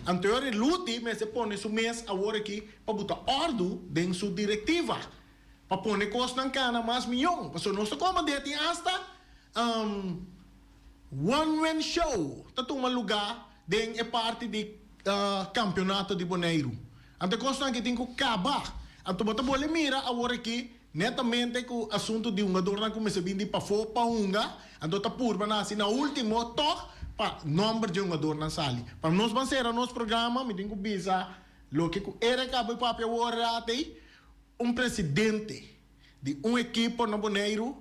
Anto e ora Luti mester pone su mes awor aki pa buta òrdu den su direktiva. Pa pone kosnan kana mas mion. Pasobra nos ta komand'é tin asta one man show ta tuma lugá den e parti di kampionato di Boneiru. Anto e kosnan aki tin ku kaba. Anto bo ta bole mira awor aki netamente ku asuntu di hungadornan ku mester bin di pafó pa hunga. Anto ta purba na hasi na último tòg pa nòmber di e hungadornan sali. Pa nos ban sera nos programa mi tin ku bisa loke ku Eric a bai papia awor atei. Un presidente di un ekipo na Boneiru,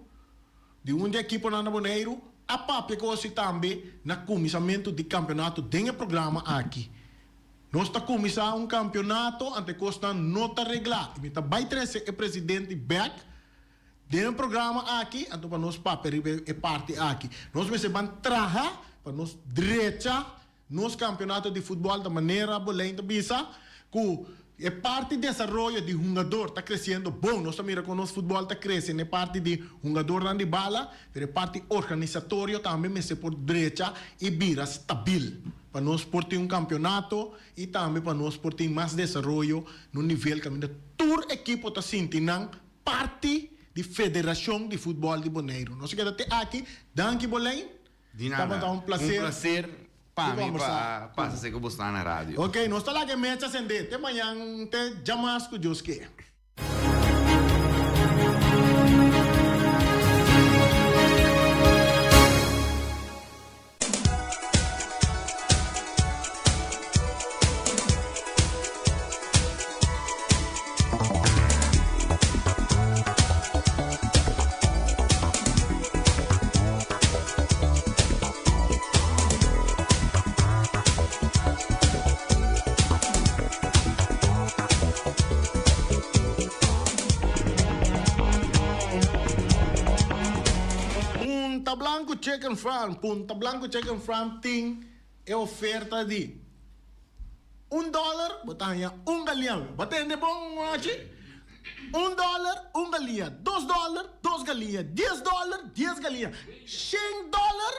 di un di ekiponan na Boneiru, a papia ku osi tambe na kuminsamentu di kampionato den e programa aki. Nos ta kuminsá un kampionato ante kosnan no ta reglá. I mi ta bai trese e presidente bèk den e programa aki anto pa nos papia riba e parti aki. Nos mester ban traha pa nos drecha Nos campeonato di futbol ta manera Bolijn ta bisa cu e parti desaroyo di hungador ta creciendo bon. Nos ta mira con nos futbol ta crece n'e parti di hungadornan di bala, pero e parti organisatorio tambe mester por drecha y bira stabil pa nos por tin un campeonato y tambe pa nos por tin mas desaroyo n'un nivel caminda tur ekipo ta sinti nan parti di federacion di futbol di Boneiru. Nos a keda te aki. Danki Bolijn. Di nada. Tabata un placer. Un placer pa mi pa pasa esei ku bo sta na radio. Ok, nos ta laga e mecha sende. Te mañan, te djamas ku Dios ke. Punta Blanco Chicken Farm, Punta Blanco Chicken Farm tin e oferta di un dòler bo ta haña un galiña. Bo tende bon achi? Un dòler, un galiña. Dos dòler, dos galiña. Dies dòler, dies galiña. Shen dòler,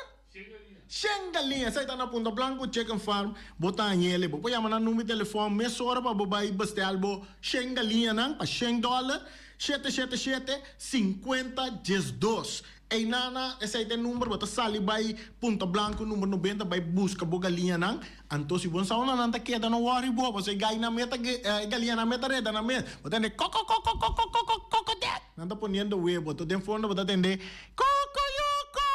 shen galiña. Esei ta na Punta Blanco Chicken Farm. Bo ta hañ'el. Bo por yama nan number di telefòn mesora pa bo bai bestèl bo shen galiñanan pa shen dòler, shete shete shete, sinkuenta diesdos. Eynana, esey ta e number, bo ta sali bay Punta Blanco number 90 bay busca bo galiñanan. Anto si bo sa unda nan ta keda no worry bo, pasobra e gainan mes ta e galiñanan mes ta reda nan mes. Bo ta tende kokokokokokokokokokodet! Nan ta poniendo webo, anto den fondo bo ta tende kokoyoko!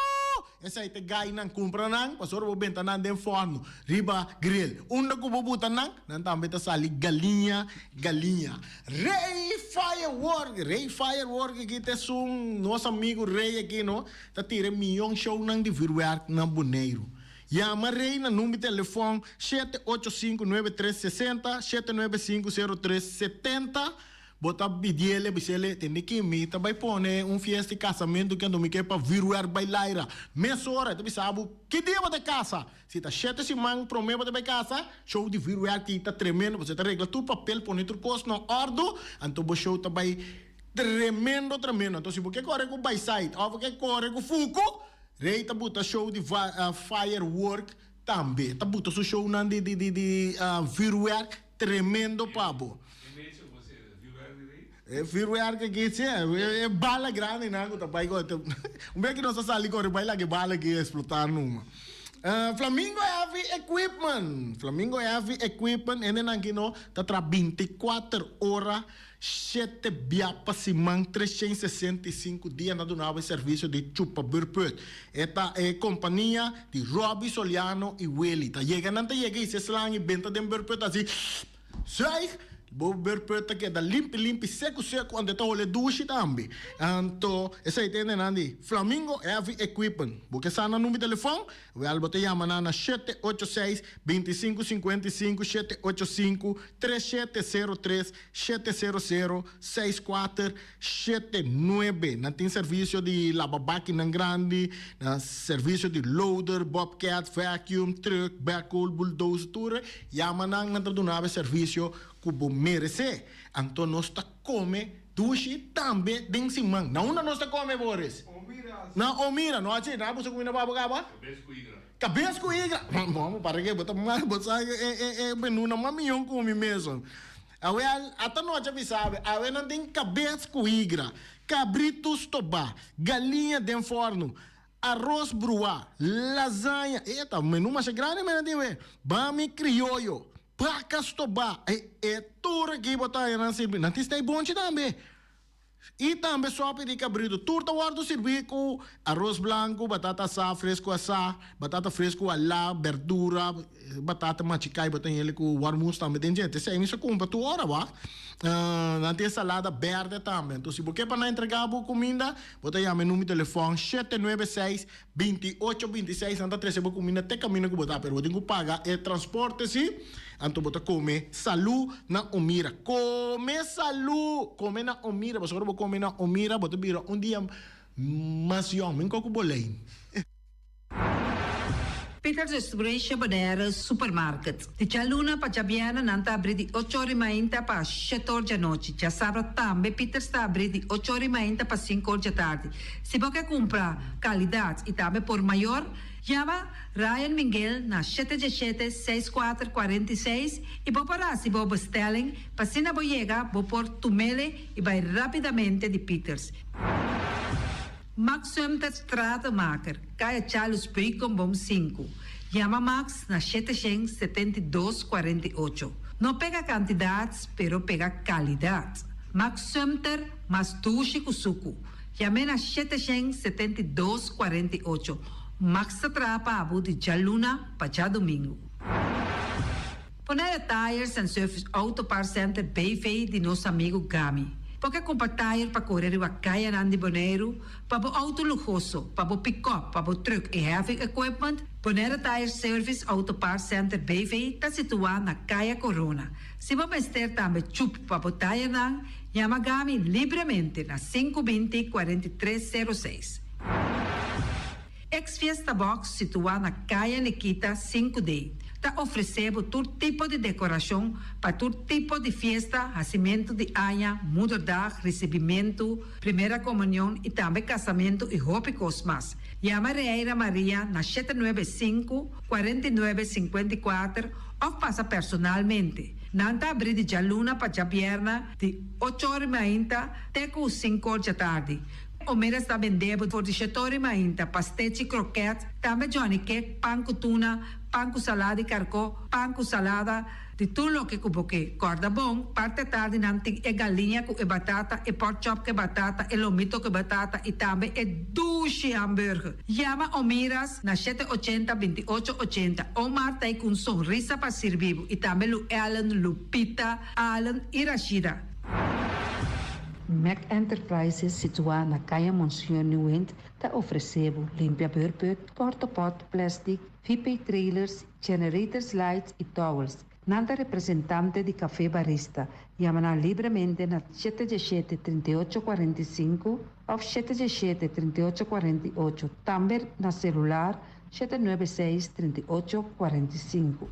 Esei ta gai nan kumpra nan, pasobra bo benta nan den fòrnu, riba grill. Unda ku bo buta nan, nan tambe ta sali galiña, galiña. Rey Firework, Rey Firework aki ta esun nos amigu Rey aki no, ta tira e miyon shownan di vuurwerk na Boneiru. Yama Rey na number di telefòn 785 9360, 795 0370. Bo ta bidiele, bisele, tende ki mi ta bai pone un fiesta di kasamentu kendo mi ke pa vuurwerk bai laira. Mesora e ta bisa bo, ki dia bo ta kasa? Si ta shete siman prome bo ta bai kasa, show di vuurwerk ki ta tremendo, pasobra e ta regla tur papel, pone tur kos na ordu, anto bo show ta bai tremendo tremendo. Anto si bo ke kore ku Bayside of bo ke kore ku Fuku, Rey ta buta show di firework tambe. Ta buta su shownan di di vuurwerk tremendo pa bo. E vuurwerk aki si, e bala grandi nan ku ta bai ku un bes ku nos a sali kore bai laga e bala aki eksplotá numa. Flamingo Heavy Equipment, Flamingo Heavy Equipment hendenan aki no ta traha 24 ora shete bia pa siman 365 dia nan duna bo e servisio di chupa burput. E ta e kompania di Robby Soliano i Willy. Ta yega nan ta yega i se slang i benta den burput asi Zuig, bo beurput ta keda limpi limpi, seku seku, anto e ta hole dushi tambe. Anto esei ta hendenan di Flamingo Heavy Equipment. Bo ke sa nan number di telefon? Wèl, bo ta yama nan na 786 25 55, 785 3703, 700 64 79. Nan tin servisio di laba bakinan grandi, nan servisio di loader, bobcat, vacuum, truck, backhoe, bulldozer, tur. Yama nan, nan ta duna bo e servisio ku bo meresé. Anto nos ta kome dushi tambe den siman. Na unda nos ta kome, Boris? Na Omira. No hachi, nan a buska kuminda pa bo kaba? Kabes ku igra. Kabes ku igra! Bo para ke bo ta mal, bo sa e menú nan mas miyon ku mi mesun. Awe ata nochi a bisa awe, awe nan tin kabes ku igra, kabritu stobá, galiña den fòrnu, aros bruá, lazaña, e ta un menú masha grandi men nan tin we, bami krioyo, baka stobá, e e tur aki bo ta haña nan sirbi, nan tin stei bonchi tambe. I tambe sopi di kabritu. Tur ta wòrdu sirbí ku aros blanku, batata asá, fresku asá, batata fresku alá, berdura, batata machiká i bo ta hende ku warmus tambe den dje. Esei mi sa kumpra tur ora wak. Nan tin salada bèrdè tambe. Anto si bo ke pa nan entregá bo kuminda, bo ta yama e number di telefòn 796 28 26 nan ta trese bo kuminda te kaminda ku bo ta, pero bo tin ku paga e transporte si, anto bo ta kome salu na Omira. Kome salu! Kome na Omira, pasobra ora bo kome na Omira bo ta bira un dia mas yòn, min kòk ku bo lei. Peters Restauration Bonaire Supermarket. Di djaluna pa djabièrnè nan ta abrí di ocho ora i mainta pa shete or djanochi. Djasabra tambe Peters ta abrí di ocho ora i mainta pa sinku or djatardi. Si bo ke kumpra kalidat i tambe por mayor, yama Ryan Minguel na shete djeshete, seis kuater, 46 i bo por hasi bo bestelling pa asina bo yega bo por tumele i bai rapidamente di Peters. Max Sumter Stratenmaker, Kaya Charles Beukenboom sinku. Yama Max na 772 48. No pega kantidat, pero pega kalidat. Max Sumter, mas dushi ku suku. Yam'é na 772 48. Max ta traha pa bo di djaluna pa djadumingu. Bonaire Tires and Service Auto Parts Center BV di nos amigu Gami. Bo ke kumpra tire pa kore riba kayanan di Boneiru, pa bo outo luhoso, pa bo pikòp, pa bo trùk i heavy equipment? Bonaire Tire Service Auto Parts Center BV ta situá na Kaya Corona. Si bo mester tambe chup pa bo tayernan, yama Gami libremente na 520 43 06. Ex Fiesta Box situá na Kaya Nikita 5D ta ofresé bo tur tipo di dekorashon pa tur tipo di fiesta, hasimentu di aña, moederdag, risibimentu, primera komunion i tambe kasamentu i hopi kos mas. Yama Reira Maria na 795 49 54 òf pasa personalmente. Nan ta abrí di djaluna pa djabièrnè di ocho or i mainta te ku sinku or djatardi. Omeras ta bende bo for di shetori mainta, pastechi, kroket, tambe Johnny cake, pan ku tuna, pan ku salada di karkó, pan ku salada, di tur loke ku bo ke. Kòrda bon, parti atardi nan tin e galiña ku e batata, e pork chop ku e batata, e lomito ku e batata i tambe e dushi hamburger. Yama Omiras na shete ochenta, binti ocho ochenta. Omar ta ei ku un sonrisa pa sirbi bo i tambe Lu Ellen, Lupita, Allen i Rashida. Mac Enterprises situá na Kaya Monseñor Nieuwind ta ofresé bo limpia beurput, portopot, plastic, VP trailers, generators lights i towels. Nan ta representante di Café Barista. Yama nan libremente na shete diesshete, 38 45 òf 717, 38 48. Tambe na selular 796, 38 45.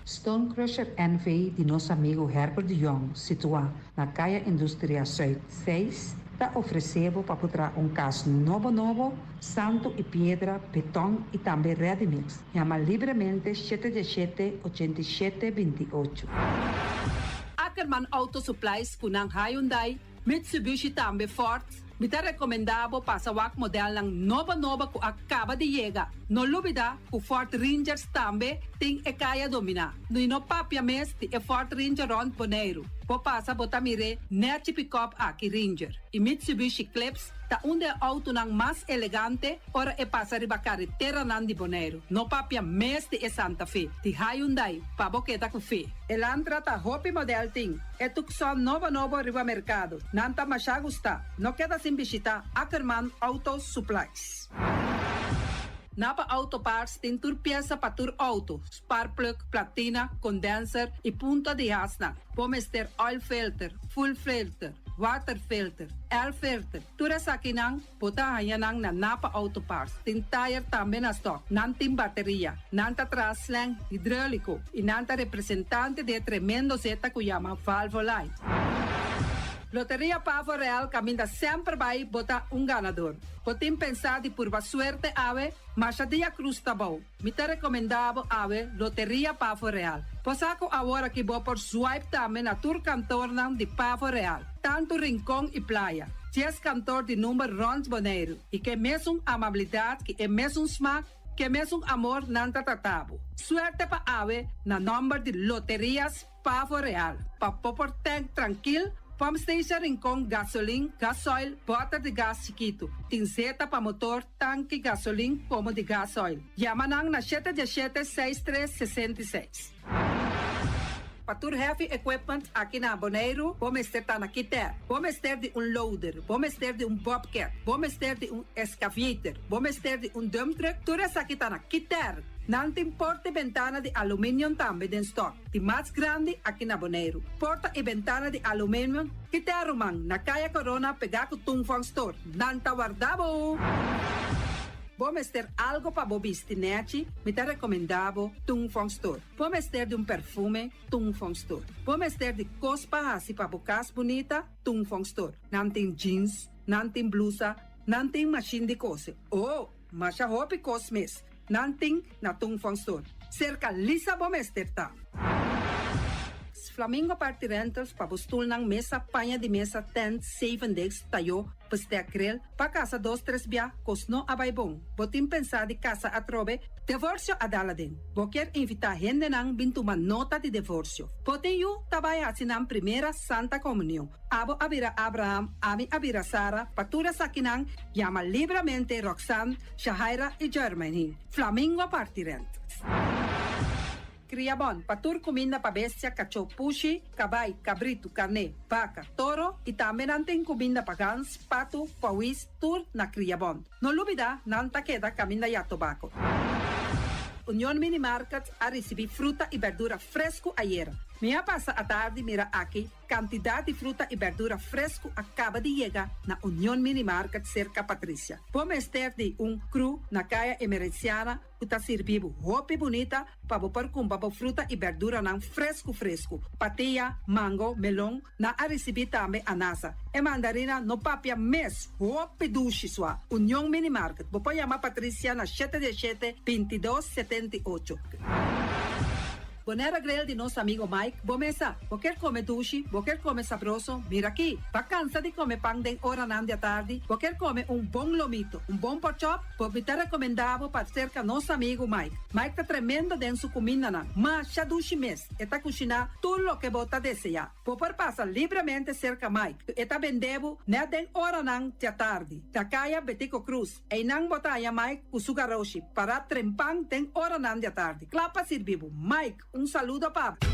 Stone Crusher NV di nos amigu Herbert de Jong, situá na Kaya Industria Zuid 6, ta ofresé bo pa por traha un kas nobo nobo, santu i piedra, beton i tambe ready mix. Yama libremente 717, 87 28. Ackerman Auto Supplies ku nan Hyundai, Mitsubishi tambe Ford. Mi ta rekomendá bo pasa wak modelnan nobo nobo ku a kaba di yega. No lubidá ku Ford Rangers tambe tin e kaya dominá. I no papia mes di e Ford Ranger rònt Boneiru. Bo pasa bo ta mir'é nèchi pikòp aki Ranger. I Mitsubishi Eclipse ta un di e outonan mas elegante ora e pasa riba kareteranan di Boneiru. No papia mes di e Santa Fe, di Hyundai, pa bo keda ku fe. Elantra ta hopi modèl tin. E Tucson nobo nobo riba merkado. Nan ta mashá gustá. No keda sin bishitá Ackerman Auto Supplies. Napa Auto Parts tin tur piesa pa tur outo, spark plug, platina, condenser i punta di hasnan. Bo mester oil filter, fuel filter, water filter, air filter. Tur esakinan bo ta haña nan na Napa Auto Parts. Tin tire tambe na stock. Nan tin bateria. Nan ta traha slang hidráuliko i nan ta representante di e tremendo zeta ku yama Valvoline. Loteria Pavo Real kaminda semper bai bo ta un ganador. Bo tin pensá di purba suerte awe? Masha dia krus ta bou. Mi ta rekomendá bo awe Loteria Pavo Real. Bo sa ku awor aki bo por swipe tambe na tur kantornan di Pavo Real, tantu Rincon i Playa. 10 kantor di number rònt Boneiru i ke mesun amabilidat ku e mesun smak, ke mesun amor nan ta trata bo. Suerte pa awe na nòmber di Loterias Pavo Real. Pa bo por tank trankil, pump station Rincon, gasolin, gasoil, bòter di gas chikitu. Tin zeta pa motor, tanki, gasolin komo di gasoil. Yama nan na 717 63 66. Pa tur heavy equipment aki na Boneiru, bo mester ta na Kiter. Bo mester di un loader, bo mester di un bobcat, bo mester di un excavator, bo mester di un dump truck, tur esaki ta na Kiter. Nan tin porta i bentana di aluminium tambe den stock, di mas grandi aki na Boneiru. Porta i bentana di aluminium, Kiter ruman, na Kaya Corona pegá ku Tung Fong Store. Nan ta warda bo! Bo mester algo pa bo bisti nèchi, mi ta rekomendá bo Tung Fong Store. Bo mester di un perfume, Tung Fong Store. Bo mester di kos pa hasi pa bo kas bunita, Tung Fong Store. Nan tin jeans, nan tin blusa, nan tin mashin di kose. Oh, masha hopi kos mes. Nan tin na Tung Fong Store. Serka Lisa bo mester ta. Flamingo Party Rentals pa bo stulnan, mesa, paña di mesa, tent, zeven desk, tayó, bestek grill, pa kasa dos tres bia, kos no a bai bon. Bo tin pensá di kasa atrobe? Divorsio a dal aden. Bo kier invitá hendenan bin tuma nota di divorsio. Bo tin yu ta bai hasi nan primera Santa Komunion. Abo a bira Abraham, ami a bira Sara, pa tur esakinan yama libremente Roxanne, Shahaira i Jermaine. Flamingo Party Rentals. Kriabon, pa tur kuminda pa bestia, kachó, pushi, kabai, kabritu, karné, baka, toro i tambe nan tin kuminda pa gans, patu, pawis, tur na Kriabon. No lubidá, nan ta keda kaminda ya tobako. Union Mini Market a risibí fruta i bèrdura fresku ayera. Mi a pasa atardi mira aki kantidat di fruta i bèrdura fresku a kaba di yega na Union Mini Market serka Patricia. Bo mester di un kru na Kaya Emerenciana ku ta sirbi bo hopi bunita pa bo por kumpra bo fruta i bèrduranan fresku fresku. Patia, mango, melon, nan a risibí tambe anasa. E mandarina no papia mes, hopi dushi sua. Union Mini Market, bo por yama Patricia na 7 17 22 78. Bonaire Grill di nos amigo Mike, bo mesa. Bo kier come dushi, bo kier come sabroso, mira aki. Ba cansa di come pan den oranan di atardi, bo kier come un bon lomito, un bon porkchop, bo mi ta recomenda bo pa cerca nos amigo Mike. Mike ta tremendo den su cumindanan, masha dushi mes, e ta cushina tur loke bo ta desea. Bo por pasa libremente cerca Mike, e ta bende bo net den oranan di atardi, na caya Betico Croes. Einan bo ta haña Mike ku su garoshi pará trempan den oranan di atardi, kla pa sirbi bo. Mike, un saludo pa bo.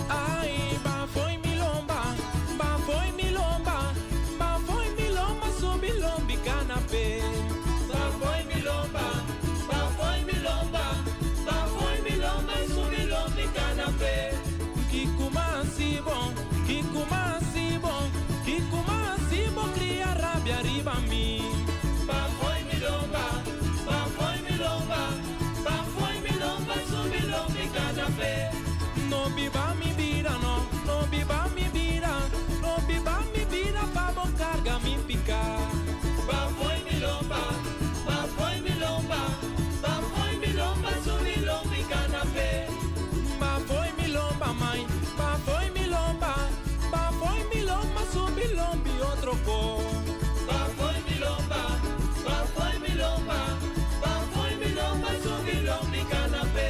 Ai, ba foi mi lomba, ba foi mi lomba, ba foi mi lomba subi lombi canapé. Ba foi mi lomba, ba foi mi lomba, ba foi mi lomba subi lombi canapé. Kiko masi bon, kiko masi bon, kiko masi bo cria rabia riba mi. Ba foi mi lomba, ba foi mi lomba, ba foi mi lomba subi lombi canapé. No biba mi bida no, no biba mi bida, no biba mi bida pa bo carga mi pica. Ba foi mi lomba, ba foi mi lomba, ba foi mi lomba subi lombi canapé. Ba foi mi lomba mai, ba foi mi lomba, ba foi mi lomba subi lombi otro ko. Ba foi mi lomba, ba foi mi lomba, ba foi mi lomba subi lombi canapé.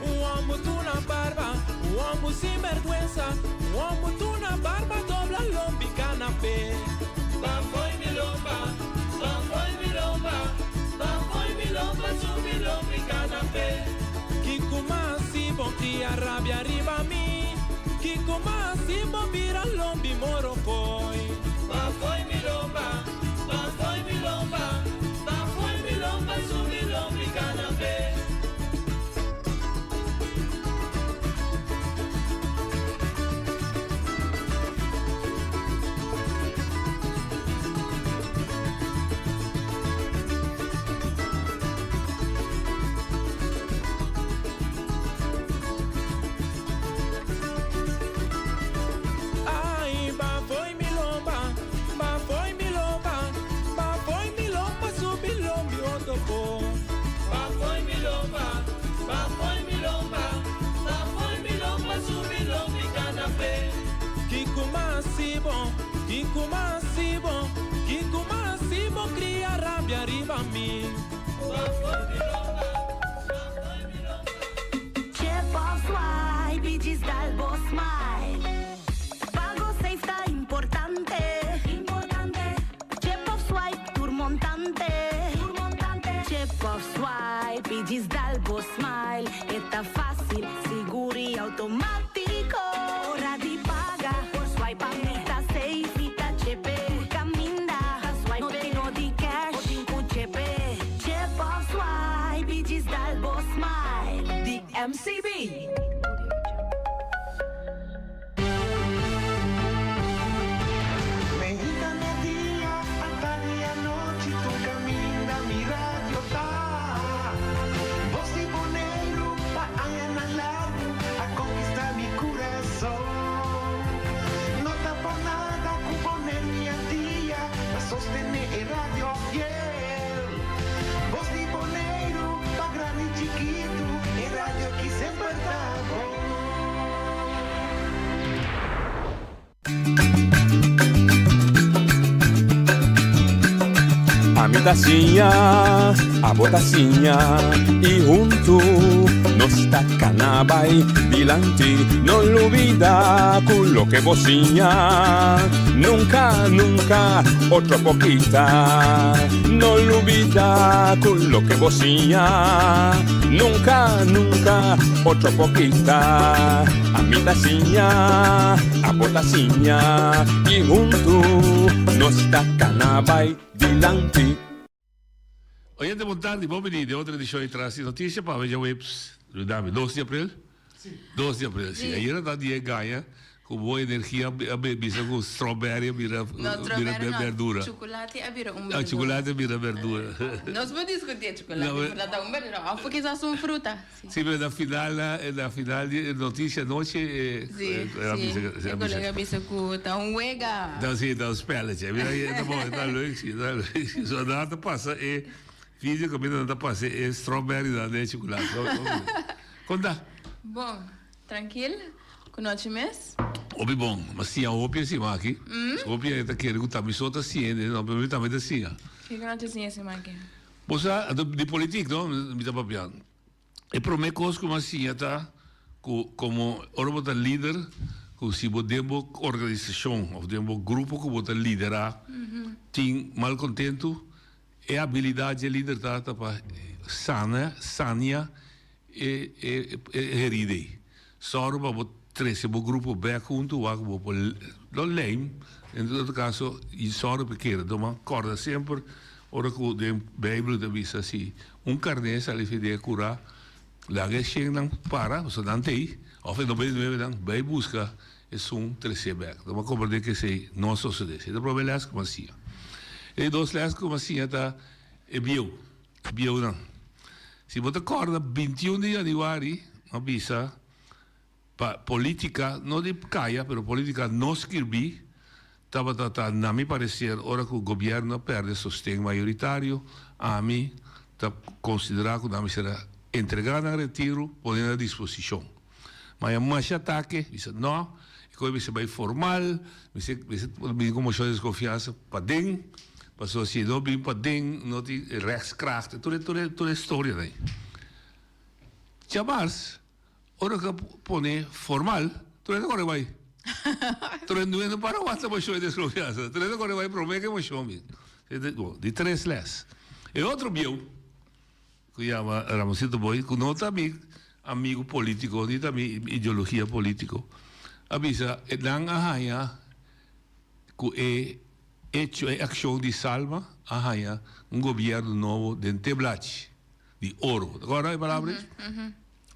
Un homber tuna barba, un homber sin vergüenza, un homber tuna barba dobla lombi canapé. Ba foi mi lomba, ba foi mi lomba, ba foi mi lomba subi lombi canapé. Kiko masi bo cria rabia riba mi, kiko masi bo bira lombi morokoi. Ba foi mi lomba, ba foi mi lomba, ba foi mi lomba subi lombi canapé. Ai, ba foi mi lomba, ba foi mi lomba, ba foi mi lomba subi lombi otoko. Ba foi mi lomba, ba foi mi lomba, ba foi mi lomba subi lombi canapé. Kiko masi bon, kiko masi bon, kiko masi bo cria rabia riba mi. Ba foi mi lomba, ba foi mi lomba. Chip of swipe y djis dal bo smile. Pago safe ta importante. Importante. Chip of swipe tur montante. Tur montante. Chip of swipe y djis dal bo smile. E ta facil, sigur y automatico. Ora di paga por swipe pa mi ta safe. Mi ta chepe. Tur caminda ta swipe. No tin no di cash. Bo tin cu chepe. Chip of swipe y djis dal bo smile. Di MCB. Meinta, media, atardi i anochi tur kaminda mi radio ta. Bos di Boneiru pa añanan largu a konkistá mi kurason. No ta por nada ku Boneiru i Antia ta sostené e radio fiel. Bos di Boneiru pa grandi i chikitu e radio aki semper ta bon. Ami ta siña, abo ta siña i huntu nos ta kana bai dilanti. No lubida ku loke bo siña nunka, nunka otro por kita. No lubida ku loke bo siña nunka, nunka otro por kita. Ami ta siña, abo ta siña i huntu nos ta kana bai dilanti. Oyente bon tardi, bon bini den otro edicion di Tras di Noticia pa awe djaweps, dame, dos di april? Si. Dos di april, si. Ayera ta dia e gaña. Ku bo energia a bisa ku strawberry a bira No, strawberry no. berdura. Chukulati a bira un berdura. Ah, chukulati a bira berdura. Nos por diskutí e chukulati, por ta ta un berdura òf kisas un fruta. Si, pero na final, na final di e notisia anochi e a bisa. Si, e kolega a bisa ku ta un wega. Ta si, ta un spelletje. Mira, e ta bon, e ta leuk si, e ta leuk si. So nan ta pasa e video kaminda nan ta pasa e strawberry nan den e chukulati. Kon ta? Bon. Trankil, ku nochi mes. Hopi bon, m'a siña hopi e siman aki. Hopi hende ta kere ku ta mi so ta siña hende, no, pero mi tambe ta siña. Kiko nan ta siña e siman aki? Bo sa, di politik no, mi ta papia. E promé kos ku m'a siña ta ku komo ora bo ta lider, ku si bo den bo organisashon òf den bo grupo ku bo ta liderá tin malkontentu, e abilidat dje lider ta ta pa sana, sania E e herida ei. Sòru pa bo trese bo grupo bèk huntu wak bo por no lijm, en todo kaso i sòru pa keda. Tuma kòrda semper ora ku den Beibel ta bisa si un karné sali fi den e kurá, laga e shennan para pasobra nan ta ei òf e nobenta i nuevenan bai buska esun tresé bèk. Tuma komprendé ku esei no a sosodé. Esei ta e promé lès ku mi a siña. E di dos lès ku mi a siña ta e bieu. Bieunan. Si bo ta kòrda bintiun di yanüari a bisa pa politica, no di kaya pero politica no skirbí tabata ta na mi parecer ora ku gobièrnu a pèrdè sosten mayoritario ami ta konsiderá ku nan mester a entregá nan retiru pone na disposishon. Ma e masha atake, bisa no, e koe mester bai formal, mester mester bini ku moshon di deskonfiansa paden, pasobra si e no bin paden no tin rechtskracht, tur e tur e tur e storianan ei. Djamars, ora ku a pone formal, tur hende kore bai. Tur hende no para wanta moshon di deskonfiansa, tur hende kore bai prome ku e moshon bin. Di tres les. E otro bieu. Ku yama Ramosito Boy, ku no ta mi amigu politiko ni ta mi ideologia politiko, a bisa e nan a haña ku e echo, e akshon di Salma a haña un gobièrnu nobo den te blachi di oro. Ta kòrda e palabra ei?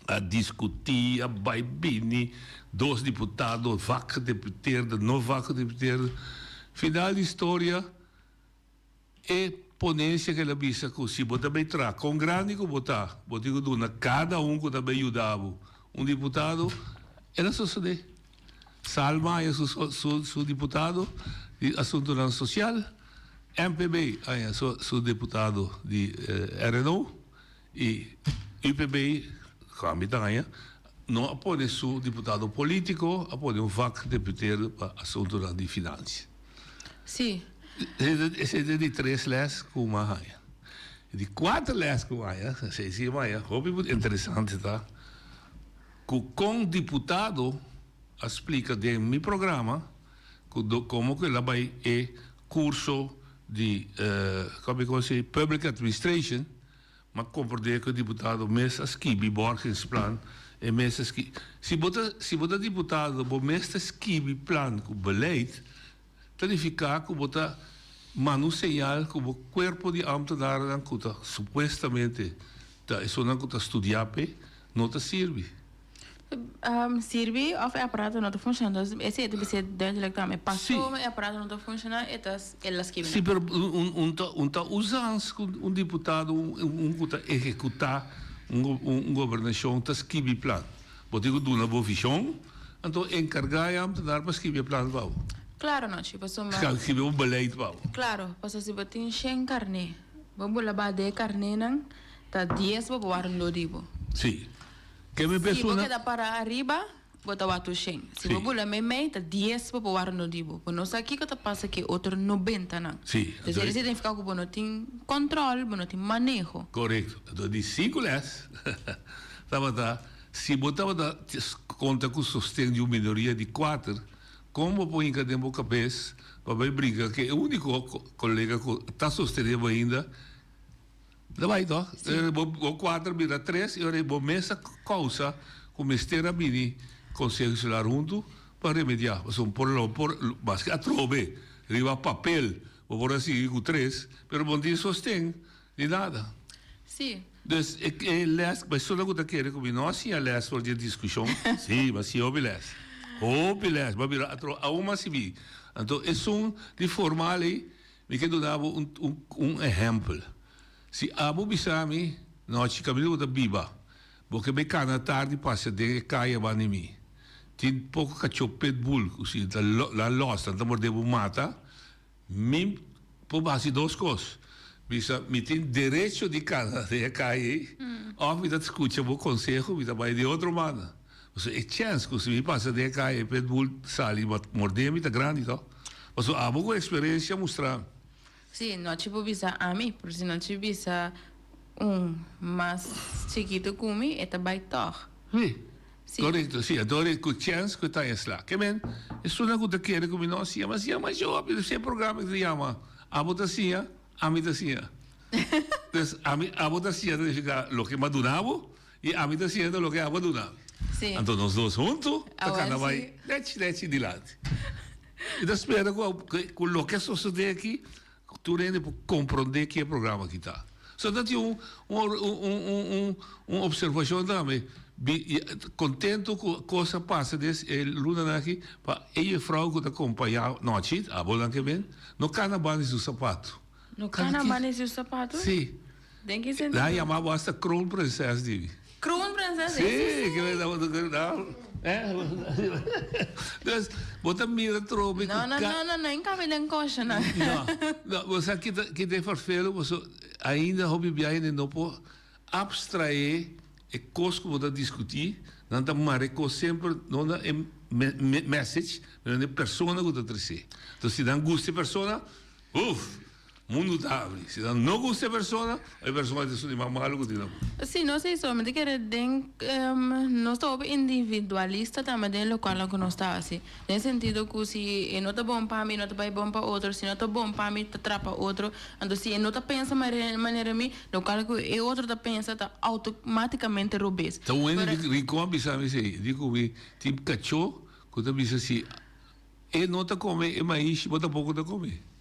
A diskutí, a bai bini, dos diputado, vakgedeputeerde, no vakgedeputeerde. Final di storia. E ponencia cu el a bisa cu si bo ta bay traha, con grandi cu bo ta, bo tin cu duna cada un cu ta bay yuda bo un diputado, el a sosode. Salma haya su su su diputado di asuntonan social, MPB haya su su diputado di RNO y UPB, cu ami ta haya, no a pone su diputado politico, a pone un vakgedeputeerde pa asuntonan di financia. Sí. Esei ta di tres les ku mi a haña. E di kuater les ku mi a haña, esei sí mi a haña hopi interesante ta ku kon diputado a splika den mi programa ku komo ku el a bai e kurso di komo ku esei public administration, mi a komprendé ku e diputado mes a skibi borgingsplan, e mes a skibi. Si bo ta si bo ta diputado bo mes ta skibi plan ku beleid. Ta nifiká ku bo ta manda un señal ku bo kuerpo di ámtenarnan ku ta supuestamente ta esunnan ku ta studiá p'e, no ta sirbi. Sirbi òf e aparato no ta funshoná. Entonces esei ta bis'é duidelijk tambe. Pasobra e aparato no ta funshoná e ta el a skibi nan. Sí, pero un ta un ta usans ku un diputado, un ku ta ehekutá un gobernashon ta skibi plan. Bo tin ku duna bo vishon. Anto enkargá e ámtenar pa skibi e plan pa bo. Klaro no, chi, pasobra. Skibi un beleid pa bo. Klaro, pasobra si bo tin shen karné, bo bula ba de karnénan, ta dies bo por wak rondó di bo. Sí. Ke mi Si bo persona. keda pará ariba, bo ta wak tur shen. Si bo Sí. bula meimei, ta dies bo por wak rondó di bo. Bo no sa kiko ta pasa ku e otro nobentanan. Sí. Entonces esei signifiká ku bo no tin kòntròl, bo no tin maneho. Korekto. Anto di sinku les tabata. Si bo tabata konta ku sosten di un minoria di kuater, kon bo por hinka den bo kabes pa bai brinka ku e úniko kolega ku ta sostené bo ainda? Ta bai tòg? Bo kuater bira tres i ora bo mes a kousa ku mester a bini Konseho Insular huntu pa remediá. Pasobra por lo por maske atrobe riba papel bo por a sigui ku tres, pero bo no tin sosten di nada. Sí. Dus e les, persona ku ta kere ku mi no a siña les for di e diskushon, sí, mi a siña hopi les. Hopi les. Bo a bira atro aun mas sibi. Anto esun di formal ei, mi ke duna bo un un un ehempel. Si abo bisa mi, Nochi kaminda bo ta biba, bo ke bai kana tardi pasa den e kaya banda di mi. Tin poko kachó pitbull ku si ta nan lòs nan ta mordé bo mata. Mi por hasi dos kos, bisa mi tin derecho di kana den e kaya ei òf mi ta skucha bo konseho mi ta bai di otro banda. Pasobra e chèns ku si mi pasa den e kaya e pitbull sali mordé mi ta grandi tòg. Pasobra abo ku eksperensia mustra mi. Sí, nochi por bisa ami, pero si nochi bisa un mas chikitu ku mi, e ta bai tòg. Sí, korekto, sí, anto ora ku chèns ku e ta haña sla. Ke men, esunnan ku ta kere ku mi no a siña, mi a siña masha hopi, esei programa ku ta yama Abo ta siña, ami ta siña. Entonces, ami, abo ta siña ta nifiká loke mi a duna bo, i ami ta siña ta loke abo a duna mi. Anto nos dos huntu ta kana bai nechi nechi dilanti. Mi ta spera ku ku loke a sosodé aki, tur hende por komprondé ke e programa aki ta. So ta tin un un un un observashon tambe, bi kontento ku kos a pasa des e lunanan aki pa e jefrou ku ta kompañá nochi, abonan ke ben, no kana banda di su sapatu. No kana banda di su sapatu? Si. Den ki sentido? Nan a yama bo hasta kroonprinses di mi. Kroonprinses? Si, ke men tabata ku nan. Dus, bo ta mira trobe ku No, no, no, no, no enkabe den kosha nan. No, no, bo sa kita kita e farfelo paso ainda hopi biaha hende no por abstrae e kos ku bo ta diskuti, nan ta mara e kos semper no na e message, pero na e persona ku ta trese. Entonces si nan gusta e persona, uf! Mundu ta habri. Si nan no gusta e persona, e persona ta esun di mas malu ku tin na mundu. Si, nos ei solamente kere den nos ta hopi individualista tambe den lokualnan ku nos ta hasi. Den sentido ku si e no ta bon pa mi, no ta bai bon pa otro, si no ta bon pa mi, ta trapa otro. Anto si e no ta pensa manera mi, lokual ku e otro ta pensa ta outomatikamente robes. Ta un hende di Rincon a bisa mi esei. Di ku mi tin kachó ku ta bisa si e no ta kome e maishi, bo tampoko ta kome.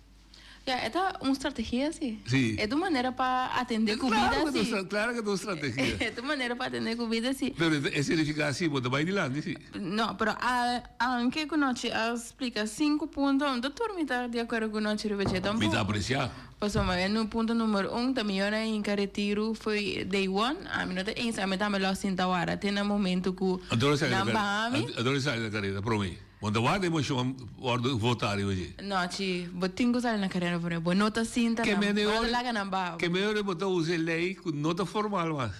Ya, e ta un strategia si. Si. E ta un manera pa atende ku bida si. Claro que ta un strategia. E ta un manera pa atende ku bida si. Pero e significa si bo ta bai dilanti si. No, pero aunke ku Nochi a splika sinku punto, no ta tur mi ta di akuerdo ku Nochi riba dje tampoco. Mi ta aprecia. Pasobra e punto numero un ta miyor a hinka retiru fo'i day one. Ami no ta eens, ami tambe lo a sinta wara te na momento ku nan baha mi. Anto sali na karera prome. Bo ta wak emocion wordo vota riba dje. No, chi, bo tin cu sali na carera por bo no ta sinta nan, bo no ta laga nan baha. Ke mehor bo ta usa e ley cu no ta formal mas.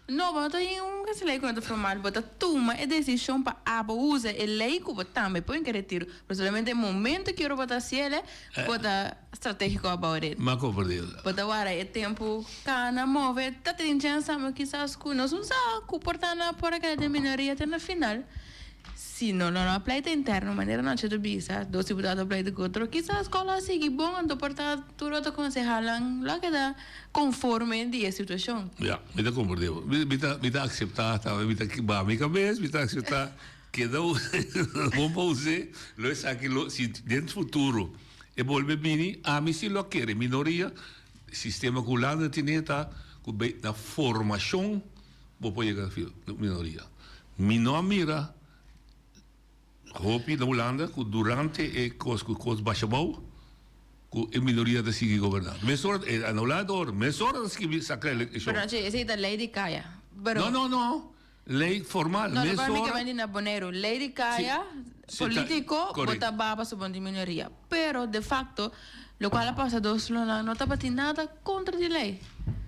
No, bo no ta un e ley cu no ta formal, bo ta tuma e decision pa abo usa e ley cu bo tambe por hinca retiro, pero solamente e momento cu bo ta haciele, bo ta strategico about it. M'a comprende. Bo ta wara e tempo cana move, ta tin chance tambe kisas cu nos un sa cu por ta na por a keda den minoria te na final. Si no lo no a pleita interno manera nochi ta bisa, dos diputado a pleita ku otro, kisas kòl a sigui bon anto por ta tur otro konsehalnan lo a keda konforme di e situashon. Ya, mi ta komprende bo. Mi ta mi ta akseptá tambe, mi ta baha mi kabes, mi ta akseptá keda bon pa us'é, lo esaki lo si den futuro e bolbe bini, ami si lo a kere minoria, sistema ku Hulanda tene ta ku bay na formashon Bo por yega na minoria. Mi no a mira hopi na Hulanda ku durante e kos ku kos basha abou ku e minoria ta sigui goberná. Mesora e anulá e ora, mesora ta skibi saka elekshon. Pero nochi esei ta lei di kaya. Pero No no no, lei formal. No, no, mi ke bini na Boneiru. Lei di kaya politiko bo ta baba su di minoria. Pero de facto locual a pasa dos luna no tabatin nada contra di ley.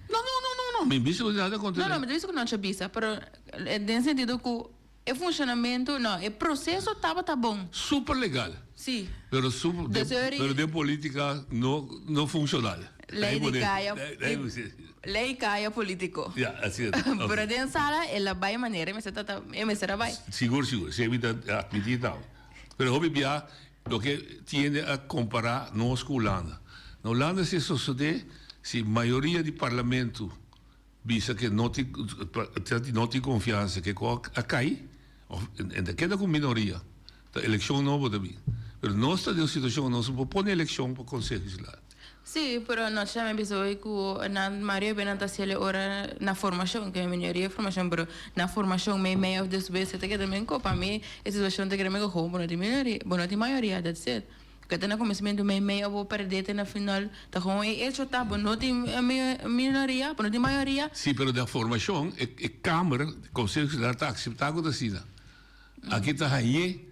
No, no, no, no, no, mi bisa cu nada contra ley. No, no, mi ta bisa cu no ta bisa, pero den sentido cu e funcionamento, no, e proceso tabata bon. Super legal. Si. Pero super, pero den politica no, no funcional. Ley di caya, ley caya politico. Ya, asi es. Pero den sala el a bay manera e mester ta, e mester a bay. Sigur, sigur, si mi ta admiti tau. Pero hopi bia Loke tiende a kompará nos ku Hulanda. Na Hulanda si e sosodé si mayoria di parlamento bisa ke no tin no tin konfiansa ke ku a kai òf e ta keda ku minoria ta elekshon nobo ta bin. Pero nos ta den un situashon nos no por pone elekshon pa konseho insular. Sí, pero anochi tambe bisa hoy ku nan mayoria be nan ta hasiel e ora na formashon, ke minoria formashon, pero na formashon mei mei of despues e ta keda men ko. Pa mi e situashon ta keda men ko gewoon bo no tin minoria, bo no tin mayoria, that's it. Ke ta na kuminsamentu mei mei of bo perde te na final, ta gewoon e hecho ta bo no tin minoria, bo no tin mayoria. Sí, pero den formashon e e kamer, Konseho Insular ta akseptá ku ta asina. Aki ta hañ'é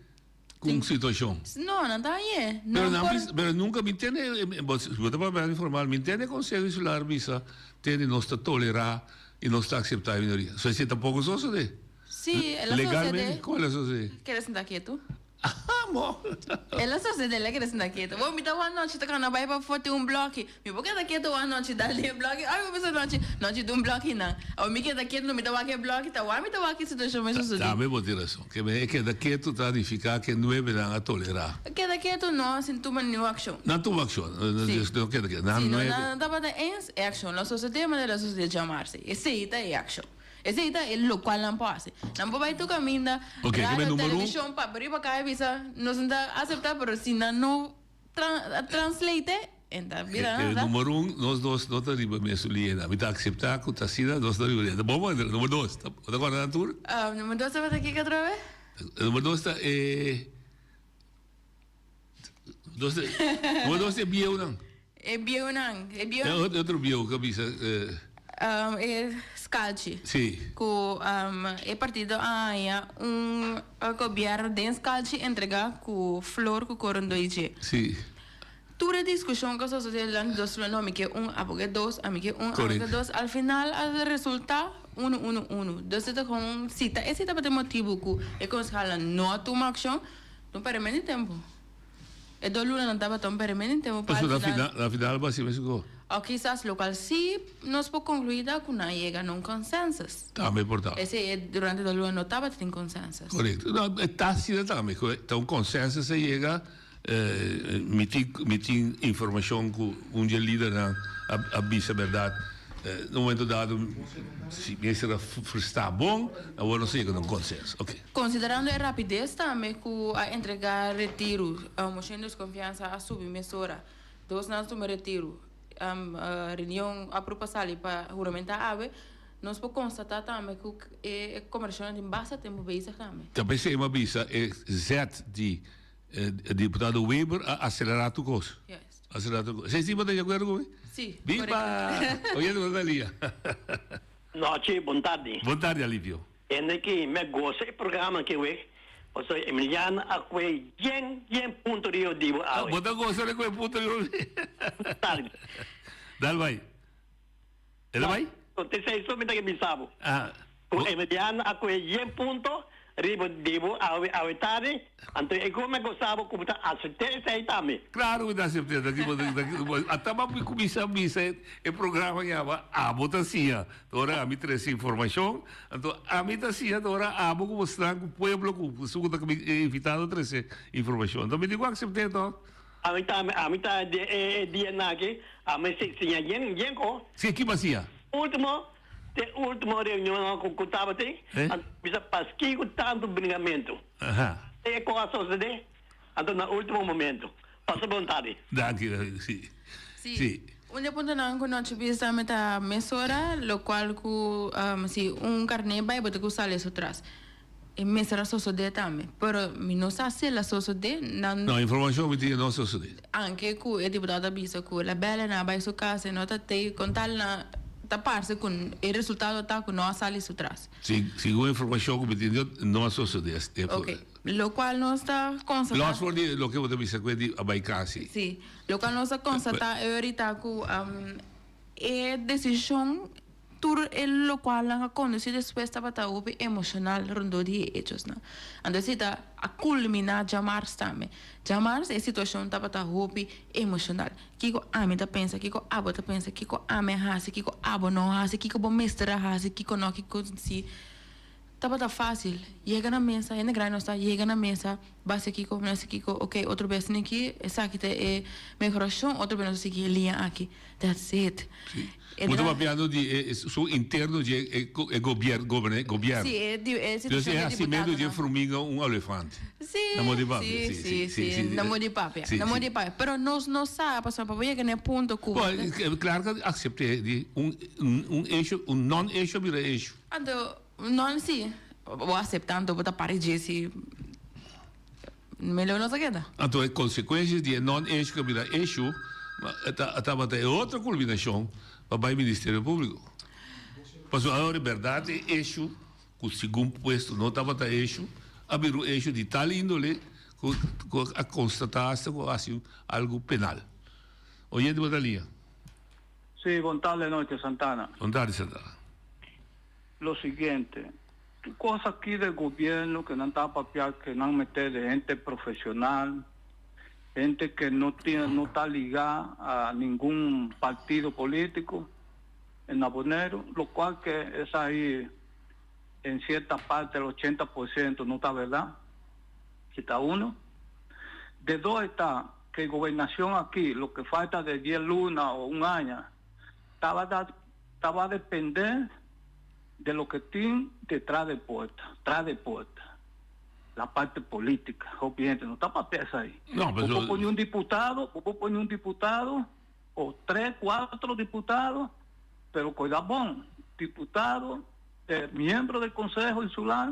ku un situashon. No, nan ta hañ'é. Pero nan por. Pero nunka mi tende, bo ta papia informal, mi tende Konseho Insular bisa tende nos ta tolerá i nos ta akseptá e minoria. So esei tampoko sosodé. Sí, el a sosodé. Legalmente, kon el a sosodé? Keda sinta ketu. Amo! El a sosodé, el a keda sinta ketu. Bo, mi ta wak nochi ta kana bai pafó tin un blòki. Mi por keda ketu wak nochi dal den e blòki. Ai, bo bisa nochi, nochi tin un blòki nan. Awor mi keda ketu, mi ta wak e blòki, ta wak mi ta wak e situashon mi sosodé. Tambe bo tin rason. Ke men e keda ketu ta nifiká ke nuevenan a tolerá. Keda ketu no, sin tuma niun akshon. Nan tuma akshon. Sí. No keda ketu. Nan Sí, no, nuebe. nan tabata eens e akshon lo sosodé manera a sosodé djamarse. Esei ta e akshon. Esei ta e lokual nan por hasi. Nan por bai tur kaminda, Ok, ke men radio, numero un. televishon, papia riba kaya bisa nos no ta aseptá, pero si nan no translate e ta bira E nada. numero un, nos dos no ta riba mesun liña. Mi ta akseptá ku ta asina, nos ta riba liña. Bo por numero dos, bo ta kòrda nan tur? Numero dos tabata kiko atrobe? Numero dos ta e dos ta numero dos ta e bieunan. E bieunan, e bieu. E otro bieu ku a bisa. E skalchi. Si. Ku e partido a haña un gobièrnu den skalchi entregá ku flor ku korondoi dje. Si. Tur e diskushon ku a sosodé durante dos luna, no ami ke un, abo ke dos, ami ke un, abo ke dos, al final a resultá unu, unu, unu. Dus e ta kon si ta esei tabata e motibu ku e konsehalnan no a tuma akshon, no pèrdè men di tempu. E dos lunanan tabata un pèrdè tempu pa al Pasobra final. na final bo hasi mes go. O kisas lokal si nos por konkluí ta ku nan a yega na un consensus. Tambe por ta. Esei e durante dos luna no tabatin consensus. Korekto. No, e ta asina tambe ku ta un consensus a yega. Mi tin mi tin informashon ku un di e lidernan a a bisa bèrdat. Na un momento dado si mester a frustá bon, awor nos a yega na un consenso. Oké. Konsiderando e rapides tambe ku a entregá retiru, moshon di deskonfiansa a subi mesora. Dos nan tuma retiru. Reunion a propa sali pa huramentá awe. Nos por konstatá tambe ku e kombersashonnan tin basta tempu bezig tambe. Ta p'esei mi a bisa e zet di diputado Weber a aselerá tur kos. Juist. Aselerá tur kos. Esei si bo ta di akuerdo ku mi? Si, Biba! korekto. Oyente bo ta lia. Nochi, bon tardi. Bon tardi Alipio. Hende ki me gosa e programa aki we, pasobra Emiliano a kue yen yen punto riba di bo awe. Bo ta gosa di kue punto riba mi? Tardi. Dal bai. El a bai? No, te esei so mi ta ke bisa bo. Ah. Ku Emiliano a kue yen punto riba di bo awe awe tardi, anto e ku me gosa bo ku bo ta asept'é esei tambe. Claro ku ta asept'é, ta ki ata bo a kuminsa bisa e programa yama Abo ta siña. Ta ora ami trese informashon, anto ami ta siña ta ora abo ku bosnan ku pueblo ku esun ku ta invitado trese informashon. Anto mi tin ku aksept'é tòg. Ami ta ami ta den e dianan aki, ami siña yen yen ko. Si, ki bo a siña? Ultimo, te ultimo reunionnan ku ku tabatin, anto bisa paskiko tantu bringamentu. E kos a sosodé, anto na ultimo momento. Pasa bon tardi. Danki, David. Si. Si. Si. Un di e puntonan ku nochi bisa mi ta mesora, lokual ku si un karné bai bo ta ku sali su tras. E mester a sosodé tambe, pero mi no sa si el a sosodé, nan. No, informashon mi tin no a sosodé. Anke ku e diputado a bisa ku el a bèl e nan a bai su kas e no ta tei kon tal nan ta parse ku e resultado ta ku no a sali su tras. Si, segun informashon ku mi tin yo no a sosodé. Oke, lokual nos ta konstatá. Lòs for di loke bo ta bisa ku e di a bai kas si. Si, lokual nos ta konstatá ahorita ku e desishon. Tur e lokualnan a kondusí despues tabata hopi emoshonal rondó di e echosnan. Anto esei ta a kulminá djamars tambe. Djamars e situashon tabata hopi emoshonal. Kiko ami ta pensa, kiko abo ta pensa, kiko ami a hasi, kiko abo no a hasi, kiko bo mester a hasi, kiko no, kiko si. Tabata fácil. Yega na mesa, hende grandi nos ta yega na mesa, base kiko, mester kiko, ok, otro bes tin aki, esaki ta e mehorashon, otro bes nos ta sigui e liña aki. That's it. Sí. Bo ta papiando di e su interno dje e e gobier goberne gobierno. Sí, e di e Dus situashon e di hasimentu dje diputadonan. fruminga un olefante. Sí, Na modo di papia, sí, sí, sí, sí, sí, sí, sí. na modo di papia, Sí, na modo sí. di papia. Pero nos no sa, pasobra pa bo yega na e punto ku Bo, claro ku acepte di un un issue, un non-issue bira issue. Anto, non si, bo acepta anto bo ta pari dje si melhor nos a keda. Anto e consecuencias di e non-issue cu a bira issue ta tabata e otro culminacion pa bay Ministerio Publico. Pasobra awor e berdad e issue cu segun puesto no tabata issue a bira un issue di tal indole cu a constata hasta cu a haci algo penal. Oyente bo ta liña. Sí, bon tarde noche, Santana. Bon tarde, Santana. Lo siguiente, tu cosa aquí del gobierno que nan ta papia que nan mete de gente profesional, gente que no tiene, no ta ligá a ningún partido político en Abonero, lo cual que es ahí en cierta parte el 80% no ta verdad, si ta uno. De dos está que gobernación aquí, lo que falta de 10 lunas o un año, estaba va a depender de lo que tiene detrás de puerta, tras de puerta. La parte política, obviamente, no está para pieza ahí. No, pero Vos poner un diputado, vos poner un diputado, o tres, cuatro diputados, pero cuidado, bon, diputado, eh, miembro del Consejo Insular,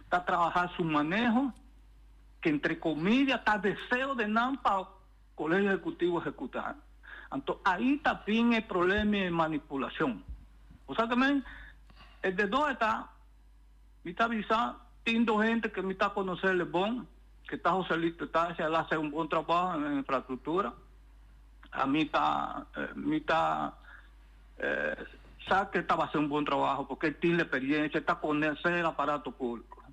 está a trabajar su manejo, que entre comillas está deseo de NAMPA Colegio Ejecutivo ejecutar. Entonces, ahí también el problema de manipulación. O sea que men, el de dos está, me está avisando, tengo gente que me está a conocerle bon, que está Joselito, está, él hace un buen trabajo en infraestructura. A mí está, eh, me está, eh, sabe que estaba haciendo un buen trabajo porque él tiene la experiencia, está con el aparato público.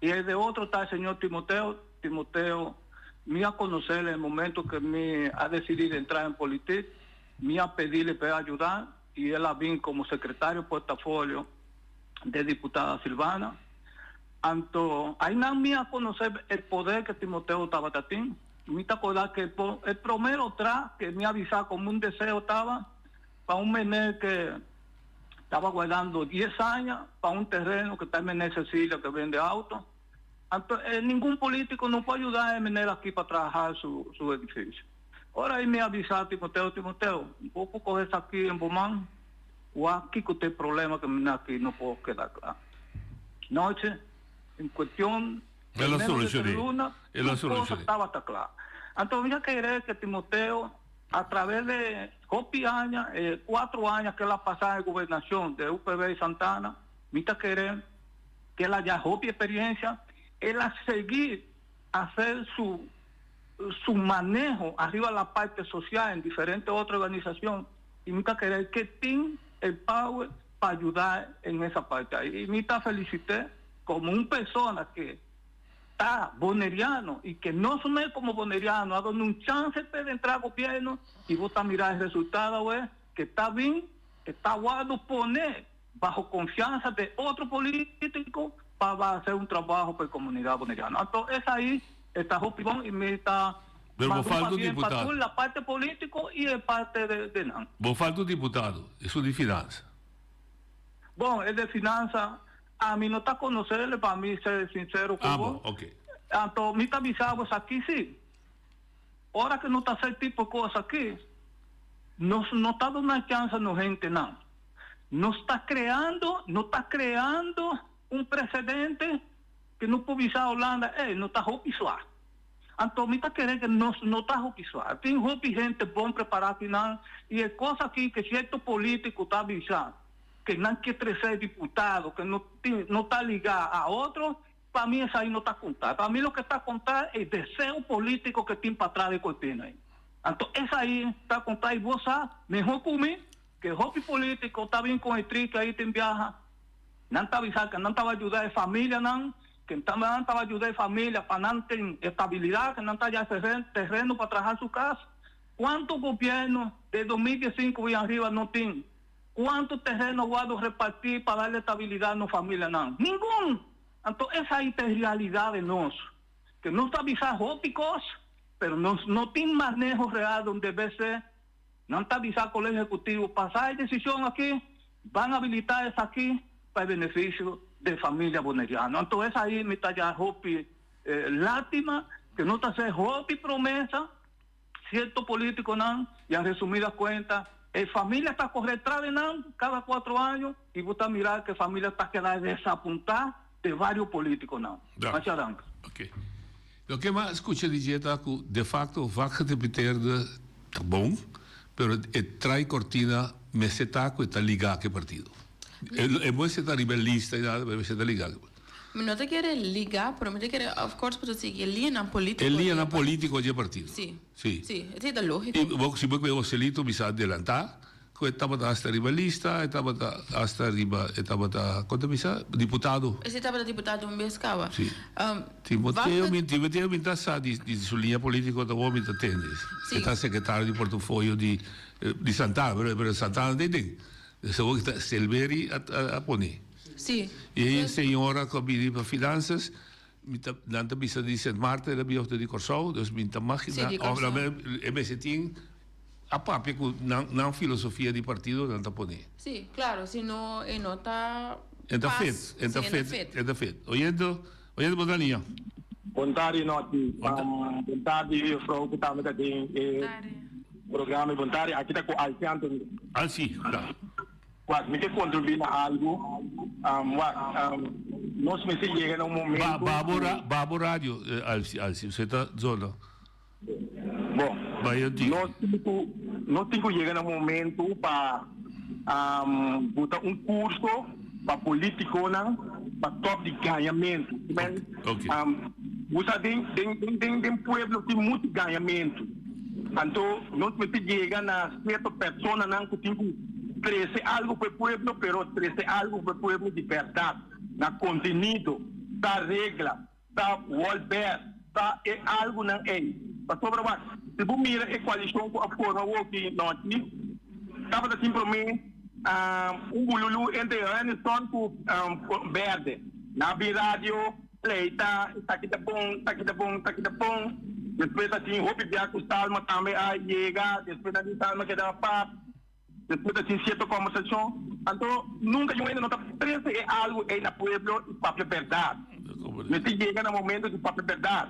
Y el de otro está el señor Timoteo. Timoteo, me a conocer en el momento que me ha decidido entrar en política, me a pedirle para ayudar y él a vino como secretario portafolio de diputada Silvana. Anto, ahí no me a conocer el poder que Timoteo estaba tatín. Me te acordás que el, el primero tras que me avisaba como un deseo estaba para un menor que estaba guardando 10 años para un terreno que está en Menel Cecilia que vende autos. Entonces, eh, ningún político no puede ayudar a Menel aquí para trabajar su, su edificio. Ahora ahí me avisa Timoteo, Timoteo, vos coger aquí en Bomán, o aquí que usted problema que me aquí no puedo quedar claro. Noche, en cuestión de menos de tres lunas, cosa estaba hasta clara. Entonces, ya querer que Timoteo, a través de copia años, eh, cuatro años que él ha pasado en gobernación de UPB y Santana, mita querer que él haya copia experiencia, él a seguir hacer su su manejo arriba la parte social en diferentes otras organizaciones y mita querer que tiene el power para ayudar en esa parte ahí. Y mita felicité como un persona que está boneriano y que no sume como boneriano, ha dado un chance de entrar al gobierno y vos a mirar el resultado, güey, que está bien, está guardo poner bajo confianza de otro político para hacer un trabajo por la comunidad boneriana. Entonces, ahí está Jopibón y me está Pero falta un diputado. La parte político y de parte de, de NAN. Vos falta un diputado, eso de finanza. Bueno, es de finanza. A mí no está conocerle, para mí ser sincero con ah, vos. ok. Entonces, me está avisado aquí sí. Ahora que no está hacer tipo de cosas aquí, no, no está dando una chance a no gente nada. No está creando, no está creando un precedente que no puede avisar a Holanda, eh, no está suave. Entonces, me está queriendo que no, no está suave. Tiene hopi gente bom preparada final y es cosa aquí que cierto político está avisando que no quiere ser diputado, que no, no está ligado a otro, para mí esa ahí no está contada. Para mí lo que está contada es el deseo político que tiene para atrás de cortina ahí. Entonces, esa ahí está contada y vos sabes, mejor que mí, que el hobby político está bien con el tri que ahí te viaja. No está avisando que no te va a ayudar de familia, no, que no te va a ayudar de familia para no tener estabilidad, que no está ya terreno, terreno para trabajar su casa. ¿Cuántos gobiernos de 2015 y arriba no tienen? Kuantu tereno a wòrdu repartí pa darle estabilidat nos famianan? Ningun! Anto esei ta e realidat di nos, ke nos ta bisa hopi kos, pero nos no tin maneho real donde debe ser. Nan ta bisa Kolegio Ehekutivo, pasa e desishon aki, ban habilitá esaki pa e benefisio di familia boneriano. Anto esei mi ta ya hopi lástima ke no ta hacer hopi promesa. Cierto politiconan y en resumidas cuentas e familia ta corre tras de nan cada cuatro años y bo ta mira que familia ta keda desapunta de varios politiconan. Masha danki. Ok. Loke mi a scucha di dje ta cu de facto vakgedeputeerde ta bon, pero e trai cortina mester ta cu e ta liga cu e partido. E mester ta riba e lista y nada, pero e mester ta liga cu e partido. Mi no ta kere liga, pero mi ta kere of course bo ta sigui e liñanan politico E liñanan politico dje partido. Si. Si. Si, esei ta logico. Y bo, si bo kue Joselito bisa adelanta, cu e tabata hasta riba lista, e tabata hasta riba, e tabata, con ta bisa? Diputado. Esei tabata diputado un bes caba. Si. Timoteo, mi, Timoteo mi ta sa di, di su liña politico ta bo mi ta tende. Si. E ta secretario di portofolio di, di Santana, pero, pero Santana ta den. Esei ta Silveri a, a, a pone. Sí. I e señora ku a bini pa finanzas, mi ta, nan ta bisa di Sint Maarten el a bini òf ta di Kòrsou, dus mi ta magina, Sí, di òf Kòrsou. e mester tin a papia ku nan, nan filosofia di partido nan ta pone. Sí, klaro, si no e no ta E ta pas, fit, e ta sí, e ta fit, fit. e ta fit. Oyendo, oyendo bo ta liña. Bon tardi Noti, bon tardi juffrouw ku tambe ta den e programa, bon tardi aki ta ku Alci Anthony. Alci, ta. Wak, mi ke kontribuí na algu. Wak, nos mester yega na un momento ku. Ba bo radio, Alci, Alci, usted ta zona. Bon, nos tin ku, nos tin ku yega na un momento pa buta un kurso pa politikonan pa stòp di gañamentu. Bo sa den, den, den, den pueblo tin muchu gañamentu. Anto nos mester yega na sierto personanan ku tin ku trese algu pa e pueblo, pero trese algu pa e pueblo di bèrdat, na kontenido, ta regla, ta wòlbèr, ta e algunan ei. Pasobra wak, si bo mira e koalishon ku a forma awoki nochi, tabata tin promé un bululu entre Renison ku Bèrdè. Nan a bin radio. Pleita, esaki ta bon, esaki ta bon, esaki ta bon. Despues a tin hopi bia ku Salma tambe a yega, despues nan di Salma keda apart, despues a tin sierto kombersashon. Anto nunka yu hende no ta trese e algu ei na pueblo i papia bèrdat. Mester yega na momento di papia bèrdat.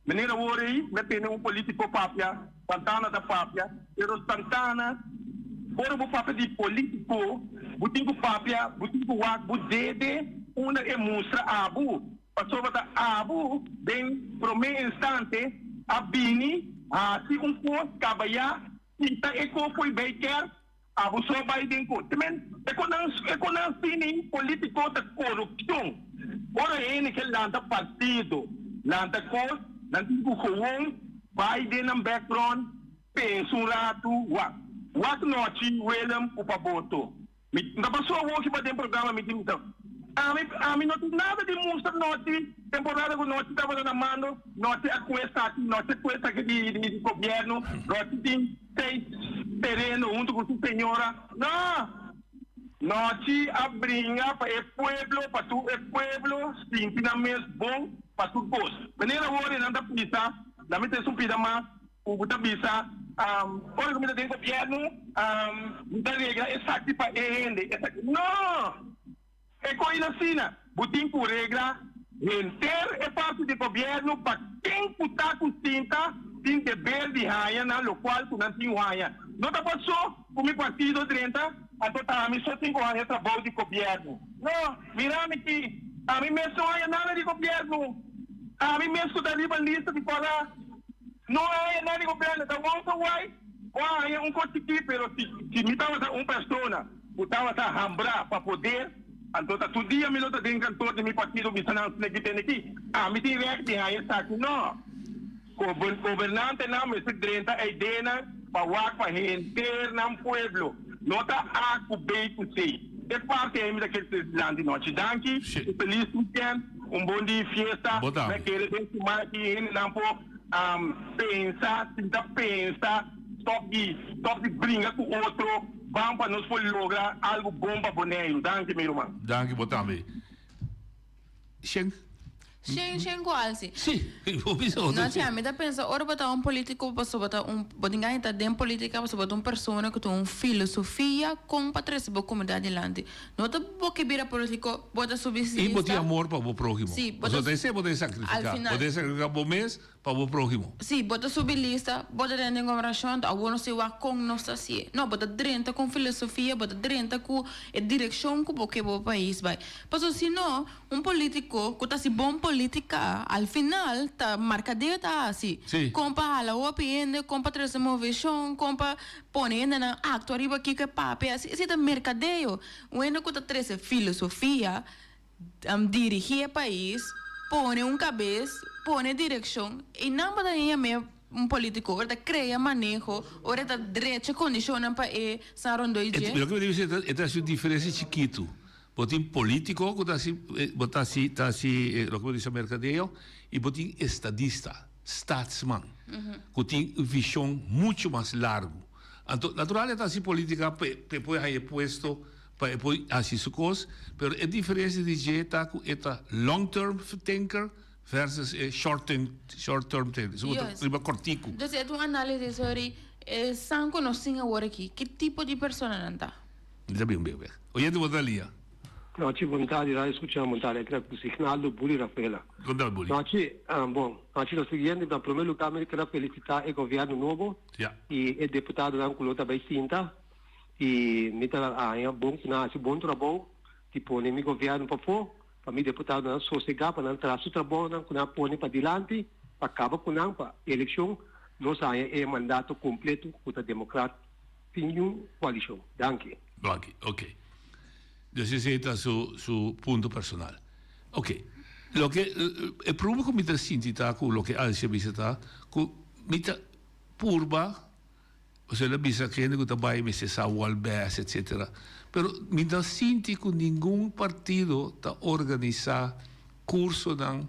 Meneer awor ei mi a tene un politico papia, Santana ta papia, pero Santana ora bo papia di politico bo tin cu papia, bo tin cu wak bo dede unda e mustra abo, pasobra ta abo den prome instante a bini haci un cos cabaya kita e cos fo'i bay kerk Abo so bai den ku. Te men e ku nan e ku nan sini politiko ta korupshon. Ora hende ke lanta partido, lanta kos, nan tin ku gewoon bai den nan background, pensa un ratu, wak. Wak nochi Willem ku pa boto. Mi ta pasó awoki pa den programa mi tin bisa ami ami no tin nada di mustra nochi temporada ku nochi tabata na mando nochi a ku esaki nochi a ku esaki di di gobierno nochi tin seis tereno hunto ku su señora no nochi a bringa pa e pueblo pa tur e pueblo sinti nan mes bon pa tur kos manera awor nan ta bisa nan mi ta esun pida mas. Ku bo ta bisa, Ora ku mi ta den gobièrnu, mi ta regla esaki pa e hende, esaki. No! E ko'i na asina. Bo tin ku regla henter e parti di gobièrnu pa ken ku ta ku sinta tin deber di haña nan lokual ku nan tin ku haña. No ta pasó ku mi partido drenta, anto ta ami so tin ku haña trabou di gobièrnu. No! Mira mi ki, ami mes no haña nada di gobièrnu. Ami mes ku ta riba lista di kòrá. No a haña nada di gobierno, ta wou ta wai bo a haña un kos chikí, pero si si mi tabata un persona ku tabata hambrá pa poder, anto ta tur dia mi lo ta den kantor di mi partido bisa nan sneki tene ki, ami tin règt di haña esaki. No! Gobernantenan mester drenta e ideanan pa wak pa henter nan pueblo, no ta A ku B ku C. E parti ei mi ta kere trese dilanti nochi. Danki i felis weekend. Un bon di fiesta. Bo tambe. Mi a kere den siman aki hendenan por pensa, sinta pensa. Stòp di stòp di bringa ku otro, ban pa nos por logra algu bon pa Boneiru. Danki mi ruman. Danki bo tambe. Shen. Shen, shen cual si? Si, bo bisa otro No, che, mi ta pensa ora bo ta un politico pasobra bo ta un, bo tin gana di ta den politica pasobra bo ta un persona cu tin un filosofia con pa trece bo comunidad dilanti. No ta bo ke bira politico, bo ta subi Y bo tin amor pa bo prohimo. Si, bo ta Pasobra ta esey bo ta sacrifica. Al final. Bo ta sacrifica bo mes pa bo próhimo. Sí, bo ta subi lista, bo ta drenta den gobernacion, anto awor nos ta wak con nos ta hacié. No, bo ta drenta cu un filosofia, bo ta drenta cu e direccion cu bo ke bo pais bai. Pasobra si no, un politico cu ta haci bon politica, al final ta marcadeo ta haci. Sí. Con pa hala hopi hende, con pa trece movecion, con pa pone hendenan actua riba kico e papia haci. Esey ta mercadeo. Un hende cu ta trece filosofia, dirigí e pais, pone un kabes, pone direkshon i nan bo ta yam'é un polítiko ora ta krea maneho, ora ta drecha kondishonnan pa e san rondó i dje. Loke mi ta bisa e ta hasi un diferensia chikitu. Bo tin polítiko ku ta hasi bo ta hasi ta hasi loke bo ta bisa merkadeo i bo tin estadista, staatsman, ku tin un vishon muchu mas largu. Anto natural e ta hasi polítika pa e por haña e puesto Pa e por haci su cos, pero e diferencia di dje ta cu e ta long term thinker versus e short term short term thinker. So bo ta Yes. riba cortico. Entonces e ta un análisis sobre e san cu nos tin awor aki, ki tipo di persona nan ta? Mi ta bin un bek. Oyente bo ta lia. Nochi bon tardi radio escucha bon tardi aki ta cu Signaldo Buli Rafaela. Bon tardi Buli. Nochi bon nochi lo siguiente na prome lugar mi keda felicita e gobierno nobo Ya. y e deputadonan cu lo ta bay sinta Y mi ta haña bon cu nan haci bon trabou di pone mi gobierno pafó, pa mi deputadonan sosega pa nan traha su trabounan cu nan a pone padilanti pa caba cu nan pa eleccion nos haña e mandato completo cu ta democrat sin niun coalicion. Danki. Danki. Ok. Dus esey ta su su punto personal. Ok. Loke e problema cu mi ta sinti ta cu loke Alcia a bisa ta cu mi ta purba. Pasobra el a bisa ku hende ku ta bai mester sa wòl bes etsetera. Pero mi no sinti ku ningun partido ta organisá kursonan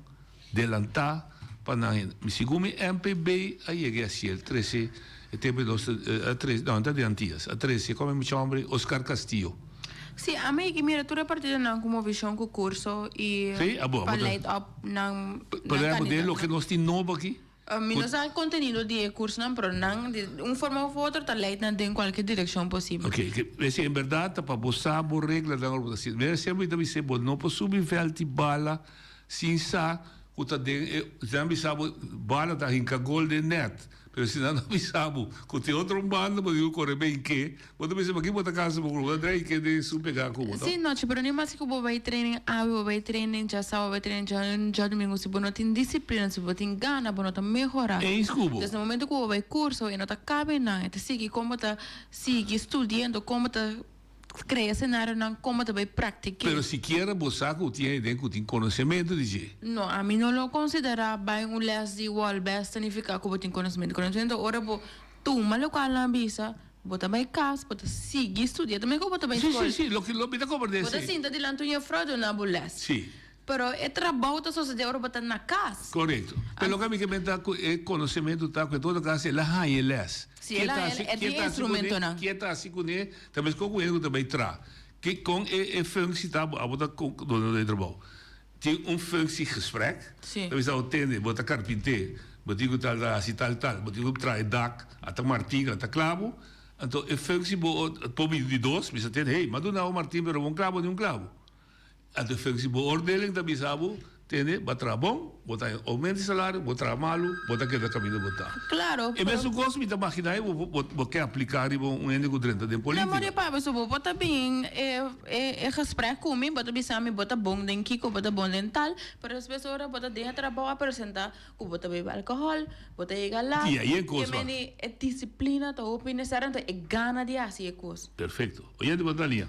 delantá pa nan hende. Segun mi MPB a yega e hasié, el trese e tempu nos a trese, no, no ta di Antias, a trese kòm e mucha hòmber Oscar Castillo. Sí, ami yega mira tur e partidonan ku movishon ku kurso i Sí, abo, pa abo ta. leid op nan Por ehempel, den kandidato. loke nos tin nobo aki, Mi no sa e kontenido di e kursnan, pero nan di un forma of otro ta leid nan den kualke direkshon posibel. Oké, ke esei en bèrdat ta pa bo sa bo reglanan ora bo ta hasiendo. Mira semper mi ta bis'é bo no por subi vèlt di bala sin sa ku ta den e, si nan bisa bo bala ta hinka gol den nèt, pero si nan no bisa bo ku tin otro un banda bo tin ku kore ben ke, Bo ta bisa paki bo ta kansa bo bo ta drei ke den su pega ku bo to. Sí, nochi, pero ni maske ku bo bai training awe, bo bai training djasawa, bo bai training djadumingu, si bo no tin disiplina, si bo tin gana, bo no ta mehora. Eens ku bo. Des na momento ku bo bai kurso e no ta kabe nan, e ta sigui kon bo ta sigui studiando, kon bo ta krea senarionan, kon bo ta bai praktik'é. Pero sikiera bo sa ku tin hende ku tin konosementu di dje. No, ami no lo konsiderá bai un lès di Wolbes ta nifiká ku bo tin konosementu. Konosementu ora bo tuma lokual nan a bisa. Bo ta bai kas, bo ta sigui studia. Ta mehor bo ta bai Sí, skol. sí, sí, loke lo mi ta komprendé Bo ta sí. sinta dilanti un jefrou duna bo lès. Sí. Pero e trabou ta sosodé ora bo ta na kas. Korekto. Pero loke mi ke menta ku e konosementu ta ku en todo kas el a haña e lès. Sí, el a haña e tin e instrumentonan. Ke ta hasi kuné, ta meskos ku hende ku ta bai traha. Ke kon e e functie ta abo ta duna den trabou. Tin un functiegesprek. Sí. Ta bisa bo tende, bo ta karpinté, bo tin ku tal hasi tal tal, bo tin ku traha e dak, ata martin, ata klabo. Anto e functie bo por bini di dos, bisa tende, hey, m'a duna bo martin pero bo un klabo ni un klabo. Anto e functie beoordeling ta bisa bo, tende, bo a traha bon, bo ta haña oumento di salario, bo traha malu, bo ta keda kaminda bo ta. Claro, E pero. mesun kos mi ta magina bo bo bo ke apliká riba un hende ku drenta den No, politika. mori papia, so bo por ta bin e E gesprek ku mi, bo ta bisa mi bo ta bon den kiko, bo ta bon den tal, pero despues ora bo ta deha trabou a presenta ku bo ta bebe alkohòl, bo ta yega lat, I ahí e kos ke va. meni e disiplina ta hopi nesesario, anto e gana di hasi e kos. Perfecto. Oyente bo ta lia.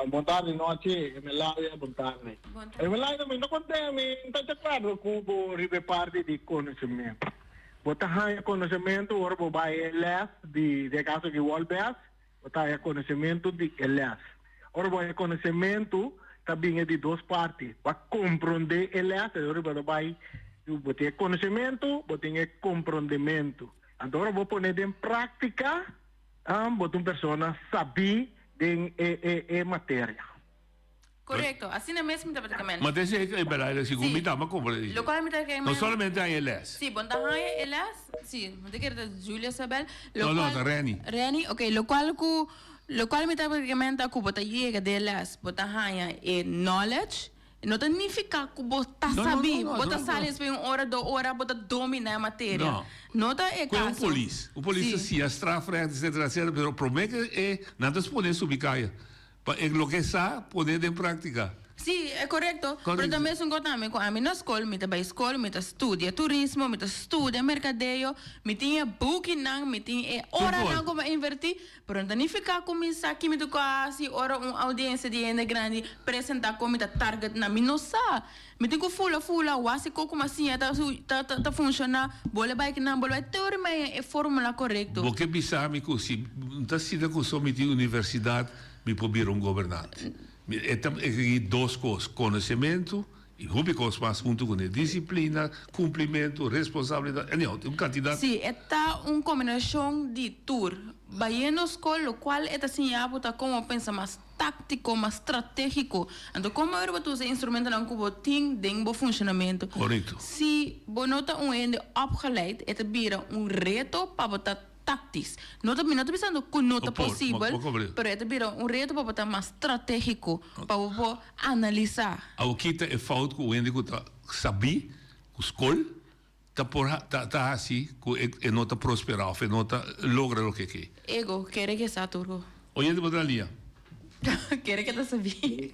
Bon tardi nochi Emelalia bon tardi. Emelalia mi no konten mi no ta di akuerdo ku bo riba e parti di konosementu. Bo ta haña konosementu ora bo bai e les di den e kaso aki Wolbes Bo ta haña konosementu di e lès. Ora bo haña konosementu, ta bin e di dos parti. Bo a komprondé e lès, e ora bo ta bai, bo tin e konosementu, bo tin e komprondementu. Anto ora bo pone den práktika, bo ta un persona sabí den e e e materia. Korekto, asina mes mi tabata kemen. Ma dese e belaida segun mi tamba kompra di. Lokual mi ta kemen. No solamente haña e les. Si, bon ta haña e les. Si, mi ta kere ta Julia Sabel. No, no, ta Renny. Renny, ok. Lokual ku, lokual mi tabata kemen ta ku bo ta yega den e les, bo ta haña e knowledge. No ta nifiká ku bo ta sabí. Bo ta sali despues un ora, do ora, bo ta dominá e materia. No. No ta e Ku e un kaso. polis. Un polis ta siña strafrecht, etcetera, etcetera, pero promé ku e nan ta spone subi kaya. Pa e loke sa pone den práktika. Sí, e korekto. Pero ta mesun kos tambe ku ami na skol, mi ta bai skol, mi ta studia turismo, mi ta studia merkadeo, mi tin e bukinan, mi tin e oranan ku mi a invertí, pero no ta nifiká ku mi sa ki mi ta ku a hasi ora un oudiensia di hende grandi presentá kon mi ta target nan. Mi no sa. Mi tin ku fula fula, wak si kos ku mi a siña ta ta ta funshoná, bole bai kinan, bole bai tur mi haña e fórmula korekto. Bo ke bisa mi ku si N ta sinta ku so mi tin universidat mi por bira un gobernante. Mi e ta ekigí dos kos, konosementu i hopi kos mas huntu kuné, disiplina, kumplimentu, responsabilidat, anyhow, un kantidat. Sí, e ta un kombinashon di tur. Bayendo skol lokual e ta siña bo ta komo pensa mas táktiko, mas stratégiko. Anto komo ora bo ta usa e instrumentonan ku bo tin den bo funshonamentu. Korekto. Si bo no ta un hende opgeleid, e ta bira un reto pa bo ta Tactisch. No ta, mi no ta bisando cu no ta posibel, pero e ta bira un reto pa bo ta mas strategico, pa bo por analisa. Awor kita e fout cu hende cu ta sabi, cu scol, ta por ta ta haci cu e e no ta prospera of e no ta logra loke e ke. Ego, kere ke sa tur go. Oyente bo ta lia. Kere ke ta sabi.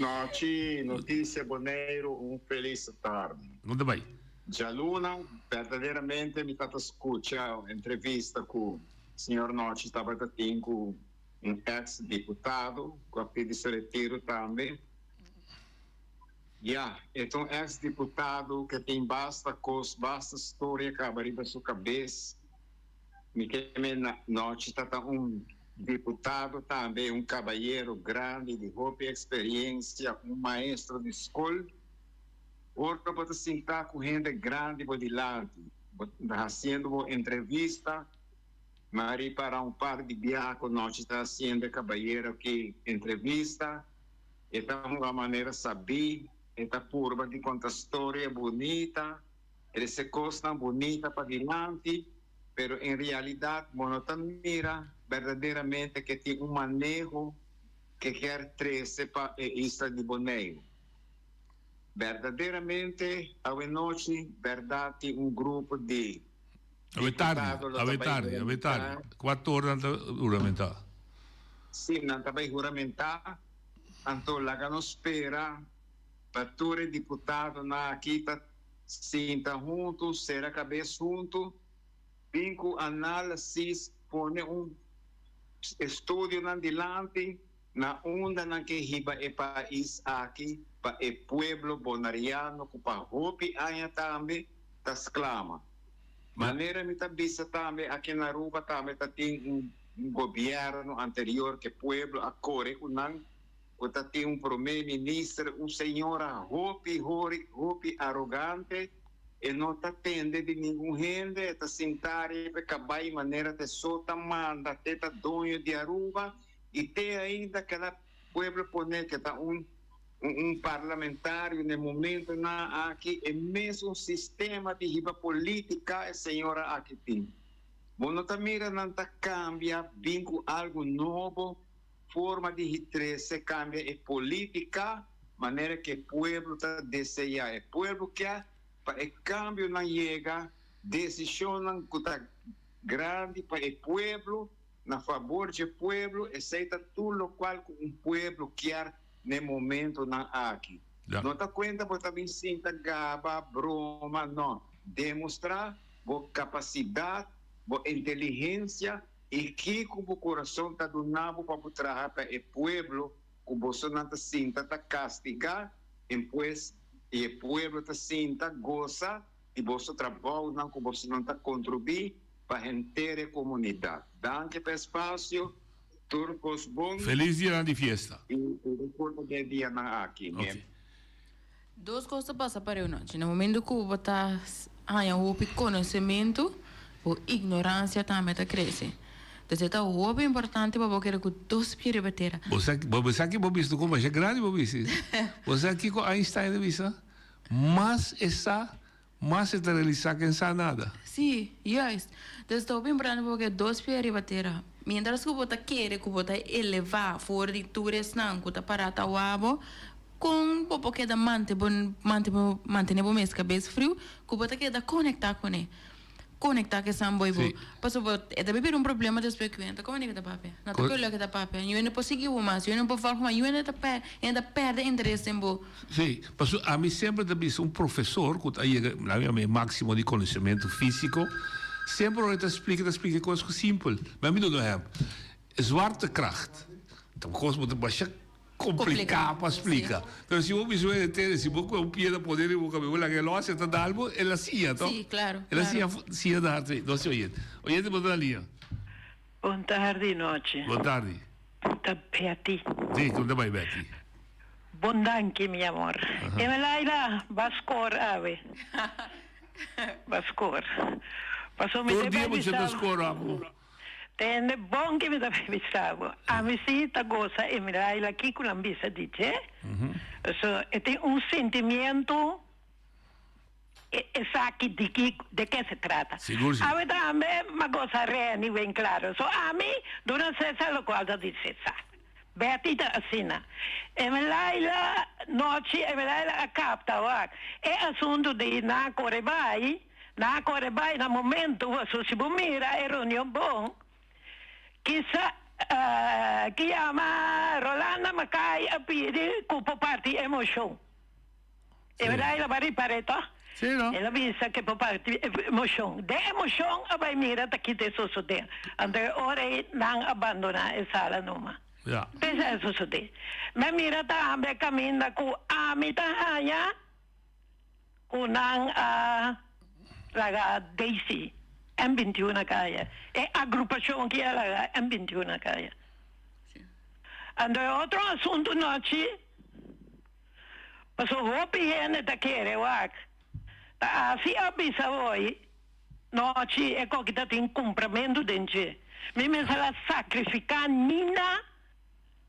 Nochi, Noticia Boneiru, un felis tardi. No ta bai. Djaluna, berdaderamente mi tabata skucha un entrevista ku señor Nochi tabata tin ku un eks diputado ku a pidi su retiro tambe. Ya, e ta un eks diputado ke tin basta kos, basta storia kaba riba su kabes. Mi ke men Nochi ta ta un diputado tambe, un kabayero grandi di hopi eksperiencia, un maestro di skol. Ora bo ta sintá ku hende grandi bo dilanti, bo ta hasiendo bo entrevista, mi a ripará un par di biaha ku nochi ta hasiendo e kabayero aki entrevista, e ta hunga manera sabí, e ta purba di konta storia bunita, trese kosnan bunita padilanti, pero en realidat bo no ta mira berdaderamente ke tin un maneho ke kier trese pa e isla di Boneiru. Berdaderamente awenochi berdad tin un grupo di Awe tardi, diputado lo ta awe bai tardi, awe tardi. huramentá. Cuatro ora nan ta huramentá. Sí, nan ta bai huramentá. Anto laga nos spera pa tur e diputadonan aki ta sinta huntu, sera kabes huntu, bin ku análisis, pone un estudionan dilanti. Na unda nan ke hiba e pais aki pa e pueblo bonariano ku pa hopi aña tambe ta sklama. Manera mi ta bisa tambe aki na Aruba tambe ta tin un gobierno anterior ke pueblo a kore ku nan ku ta tin un prome minister un señora hopi hori hopi arogante e no ta tende di ningun hende e ta sinta riba e kabai manera te so ta manda te ta doño di Aruba Y te ainda cada pueblo pone que ta un un parlamentario na e momentonan aki e mesun sistema di hiba politica e señora aki tin. Bo no ta mira nan ta cambia bin cu algo nobo forma di trece cambia e politica manera cu e pueblo ta desea. E pueblo kier pa e cambionan yega decisionnan cu ta grandi pa e pueblo. Na fabor dje pueblo, esei ta tur lokual ku un pueblo kier n'e momentonan aki. No ta kuenta bo ta bin sinta gaba, broma, no. Demostrá bo kapasidat, bo inteligensia i kiko bo kurason ta duna bo pa bo traha pa e pueblo ku bosonan ta sinta ta kastigá, enpues i e pueblo ta sinta gosa di boso trabounan ku bosonan ta kontribuí Pa henter e comunidad. Danki pa espasio. Tur cos bon. Feliz dianan di fiesta. Y recuerdo den e dianan aki. Ok. Dos cos ta pasa pareu nochi. Na momento cu bo ta haña hopi conocemento. Bo ignoransia tambe ta krese. Dus e ta hopi importante pa bo keda ku dos pia riba tera. Bo sa, bo sa ki bo bisa ku masha grandi bo bisa. Bo sa kiko Einstein a bisa? Mas e sa, mas e ta realisá ku e sa nada. Sí, juist. Dus ta hopi importante pa bo keda dos pia riba tera. Mientras ku bo ta kere ku bo ta elevá for di tur esnan ku ta pará ta wak bo, kon bo por keda mante bo, mante bo, mantené bo mes kabes friu ku bo ta keda konektá kuné? Conecta cu esan boy bo. Pasobra bo e ta bira un problema despues cu ta como ta papia. No ta cu loke ta papia. Yu no por sigui bo mas, yu no por volg mas, yu ta per, yu ta perde interes den bo. Sí, pasobra ami semper ta bisa un profesor cu ta yega na mi maximo di conocimento fisico, semper ora e ta splica, e ta splica cos cu simpel. Mi a mi duna un ehempel. Zwaartekracht ta un cos bo ta masha Complica pa splica. Pero si bo bisa e tene, si bo coge un piedra pone riba bo cabes, bo laga e los, e ta dal bo, el a siña, to? Sí, claro, El a siña, siña da hart Nos tin oyente. Oyente bo ta na liña. Bon tardi, nochi. Bon tardi. Ta Betty. Sí, con ta bay Betty? Bon danki, mi amor. Emelaida, ba score awe. Ba score. Paso mi Tur te dia bay bo bisa. ta score abo. Tende bon ki mi ta bay bisa bo. Ami si ta gosa e miraila kico nan bisa di dje. So e tin un sentimiento esaki di kico, de ke se trata. Sigur si. Awe tambe m'a gosa Reni ben claro. So ami duna Cesar locual ta di Cesar. Betty ta asina. E Melaila nochi e Melaila a capta wak e asunto di nan core bay. Nan a kore bai na momento paso si bo mira e reunion bon, kisa ki yama Rolanda Mackay a pidi ku por parti e moshon. E berdad el a bai ripara toh? El a bisa ke por parti e moshon. Den e moshon a bai mira ta kita e sosode. Anto e ora ei nan a bandona e sala numa. P'esei a sosode. Mi a mira tambe kaminda ku ami ta haña. Ku nan a laga Daisy M 21 na kaya. E agrupashon ki a laga M 21 na kaya. Anto e otro asuntu nochi, paso hopi hende ta kere wak ta hasi a bisa hoy nochi e koki ta tin kumpramentu den dje. Mi mester a sakrifika Nina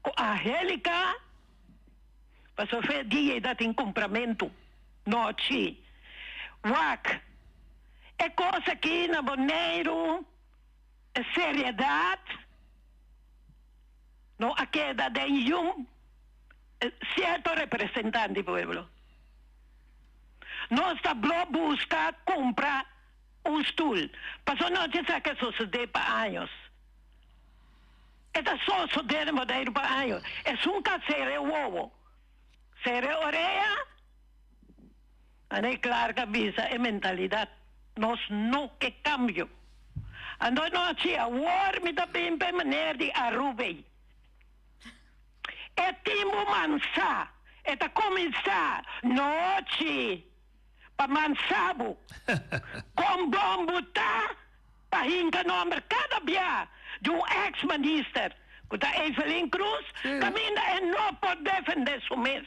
ku Angelica. Pasobra fe dia e ta tin kumpramentu nochi. Wak e kos aki na Boneiru, e seriedat no a keda den yun sierto representante di pueblo. Nos ta blo buska kumpra un stul, pasobra nochi esaki a sosode pa años. E ta sosodé den Boneiru pa años. Esun ka sere wowo, sere orea, Anei Clark a bisa e mentalidat nos no ke kambio. Anto anochi awor mi ta bin pa e meneer di Aruba ei. E tin bo mansa, e ta kuminsá nochi pa mansa bo. Kon bon bo ta Pa hinka nomber kada bia di un ex minister ku ta Evelyn Cruz kaminda e no por defende su mes.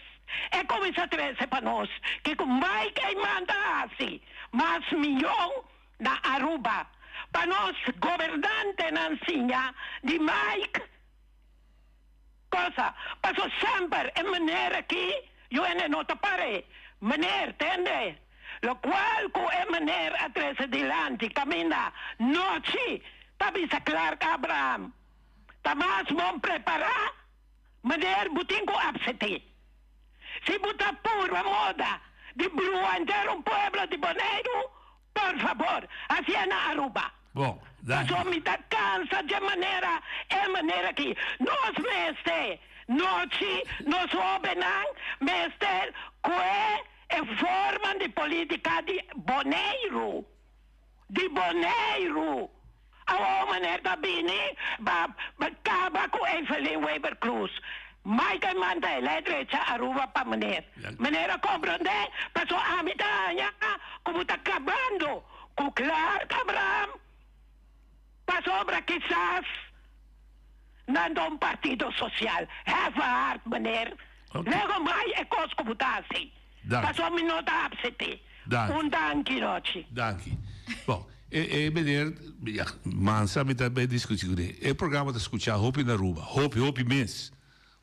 E kuminsa trese pa nos kiko Mike Eman ta hasi mas miyon na Aruba. Pa nos gobernantenan siña di Mike cosa paso semper e meneer aki yu hende no ta pare meneer tende locual cu e meneer a trece dilanti caminda nochi ta bisa Clark Abraham ta mas bon prepara meneer bo tin cu abseti si bo ta purba moda di brua henter un pueblo di Boneiru Por fabor, hacié na Aruba. Bon, danki. Paso mi ta cansa dje manera, e manera ki nos mester nochi, nos hobennan mester cue e forman di politica di Boneiru, di Boneiru. Awor meneer ta bini pa caba cu Evelyn Wever Croes. Michael manda e ley drecha Aruba pa meneer. Meneer a comprende? Paso ami ta haña cu bo ta cabando cu Clark Abraham pasobra kisas nan ta un partido social. Have a heart meneer. Lego mai e cos cu bo ta haci. Danki. Paso mi no ta apsete. Danki. Un danki nochi. Danki. Bon. E meneer, ya, mansa mi ta bay discuti cune. E programa ta scucha hopi na Aruba, hopi, hopi mes.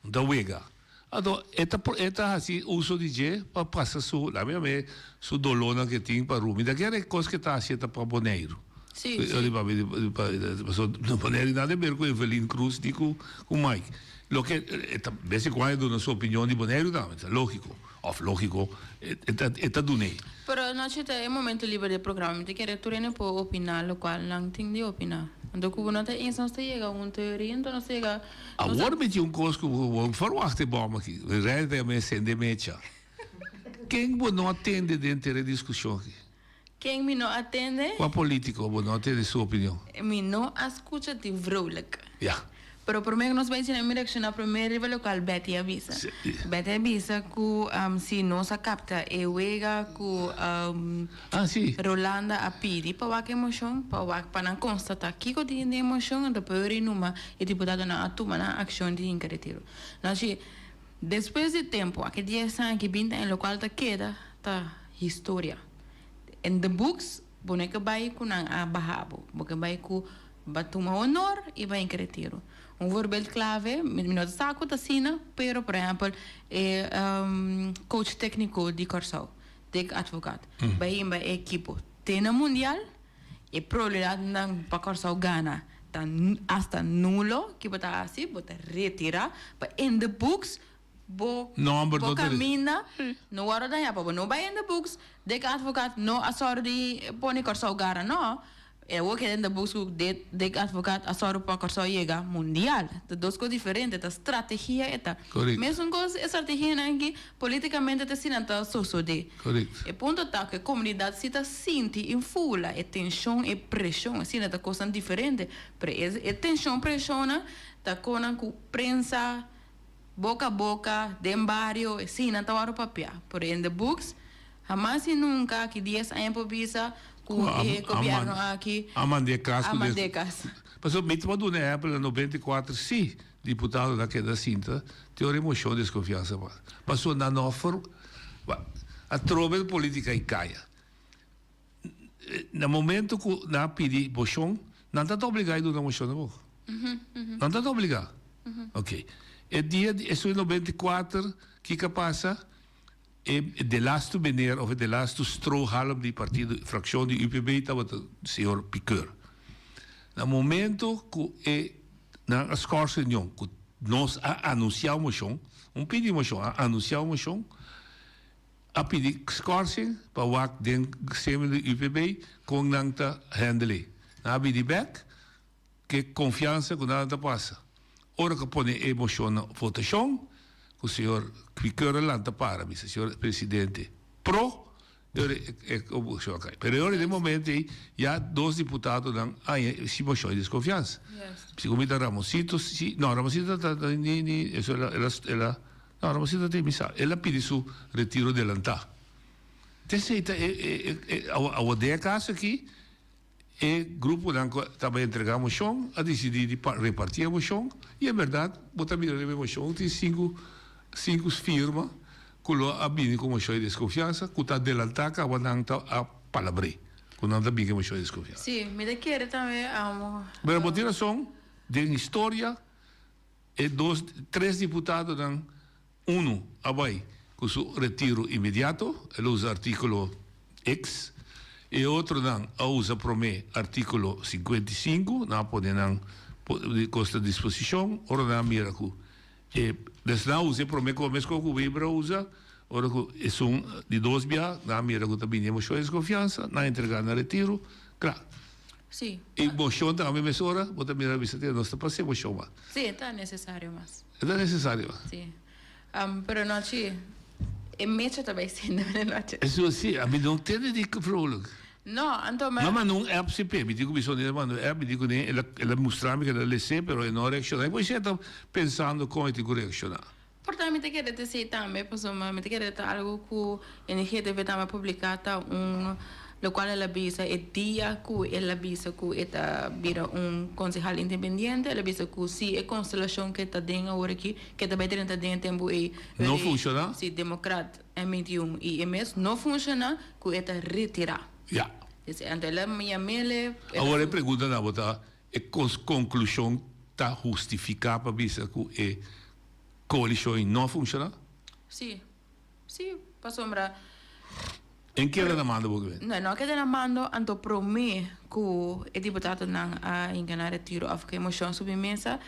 Un ta wega. Anto e ta e ta haci uso di dje pa pasa su, laat mi yam'e, su dolornan ke tin pa Aruba. Mi ta kere e cos ke ta haci e ta pa Boneiru. Sí, sí. Pasobra Boneiru nada di ber cu Evelyn Cruz ni cu Mike. Loke e ta bes en cuando e duna su opinion di Boneiru tambe, ta logico. Of logico, e ta e ta dun'é. Pero anochi ta e momento liber di e programa. Mi ta kere tur hende por opiná lokual nan tin di opiná. Anto ku bo no ta eens nos ta yega un teoria, anto nos ta yega. Awor mi tin un kos ku bo no ferwagt e bòm aki. Rei ta yama esende mecha. Ken bo no a tende den ter e diskushon aki? Ken mi no a tende? Kua politiko bo no a tende su opinion? Mi no a skucha di Vrolijk. Ya. Pero promé ku nos bai djina mi reakshoná promé riba lokual Betty a bisa. Betty a bisa ku si nos a kapta e wega ku Rolanda a pidi pa wak e moshon, pa wak pa nan konstatá kiko tin den e moshon, anto peor i numa e diputadonan a tuma nan akshon di hinka retiro. No si despues di tempu, aki dies aña, aki binti aña, lokual ta keda ta historia. In the books bo no ke bai ku nan a baha bo, bo ke bai ku ba tuma honor i bai hinka retiro. Un voorbeeld clave, mi no ta sa ku ta asina, pero por ehempel e coach tecnico di Kòrsou, Dick Advocaat, bai himba e ekipo te na mundial, e probabilidadnan pa Kòrsou gana ta hasta nulo, ki bo ta hasi? Bo ta retira pa in the books Bo Nomber bo no ta kaminda no wòrdu dañá pa bo no bai in the books Dick Advocaat no a sòru di pone Kòrsou gara no e awor keda in the books ku Dick Advocaat a sòru pa Kòrsou yega mundial ta dos kos diferente ta strategia e ta Correct. mesun kos e strategianan aki politikamente ta asina ta sosodé Correct. e punto ta ku e komunidat si ta sinti i fula e tenshon e preshon asina ta kosnan diferente pero e tenshon preshonnan ta konan ku prensa Boca a boca, den bario, sí, nan ta wòrdu papiá. Pero in the books, hamas y nunca, aki dies aña por bisa ku e gobièrnu aki A mand'é kas a mand'é kas. Pasobra mi ta duna ehèmpel na 94 sí, diputadonan a keda sinta te ora e moshon di deskonfiansa pasa. Pasobra nan no a for, atrobe polítika i kaya. Na momento ku nan a pidi moshon, nan ta ta obligá di duna moshon tampoco. Nan ta ta obligá. Ok. E dia di esun 94, kiko a pasa? E delastu meneer of e delastu strohalm di partido, frakshon di UPB tabata señor Pikeur. Na momento ku e nan a skòrs reunion, ku nos a anunsiá un moshon, un pidi moshon, a anunsiá un moshon, A pidi schorsing pa wak den semen di UPB con nan ta handle. Nan a bini bek ke confiansa cu nada ta pasa. Ora cu a pone e mocion na votacion cu señor Quiqueur a lanta para bisa señor presidente pro e ora e mocion a cay. Pero e ora den momento ey ya dos diputadonan a haña si mocion di desconfiansa. Segun mi ta Ramosito si no Ramosito ta ni ni eso el a No, Ramosito ta tin misa. El a pidi su retiro delantá. T'esei ta e e awor den e kaso aki e gruponan ku tabata entregá moshon a disidí di repartí e moshon i en bèrdat bo ta mira riba e moshon tin sinku sinku firma ku lo a bini ku moshon di deskonfiansa ku ta adelantá kaba nan ta a palabr'é ku nan ta bini ku e moshon di deskonfiansa. Sí, mi ta kere tambe. Pero bo tin rason den historia. E dos, tres diputadonan, unu a bai ku su retiro inmediato, el a usa artíkulo X, e otronan a usa promé artíkulo 55, nan a pone nan kos na disposishon, ora nan a mira ku e, des nan a usa e promé kos meskos ku Weber a usa, ora ku esun di dos bia nan a mira ku ta bini e moshon di deskonfiansa, nan a entregá nan retiro, kla. Sí. E moshon tambe mesora bo ta mira bisa te nos ta pasa e moshon mas. Sí, e ta necesario mas. E ta necesario mas. Sí. Um, pero nochi, e mecha ta bay sende de nochi. Eso sí, a mi no tende di vrolijk. No, anto ma... Ma manda un app si pe, mi di ku mi sonera manda un app, mi di ku ne, el a, el a mustra mi ku el a lese, pero e no a reacciona. E por esei ta pensando kon e tin ku reacciona. Por ta mi ta kere ta esei tambe, pasobra mi ta kere ta algo ku NGTV tambe a publiká ta un lokual el a bisa e dia ku el a bisa ku e ta bira un konsehal independiente, el a bisa ku si e konstelashon ke ta den awor aki, ke ta bai drenta den e tempu ei, No funshoná? Si Demokrat, M 21 i e mes no funshoná, ku e ta retirá. Ya. Dus anto el a yam'ele. Awor e pregunta na bo ta, e konklushon ta hustifiká pa bisa ku e koalishon ei no a funshoná? Sí. Sí, pasobra. En keda na mando bo ke? No, no a keda na mando, anto promé ku e diputadonan a hinka na retiro òf ku e moshon subi mesa,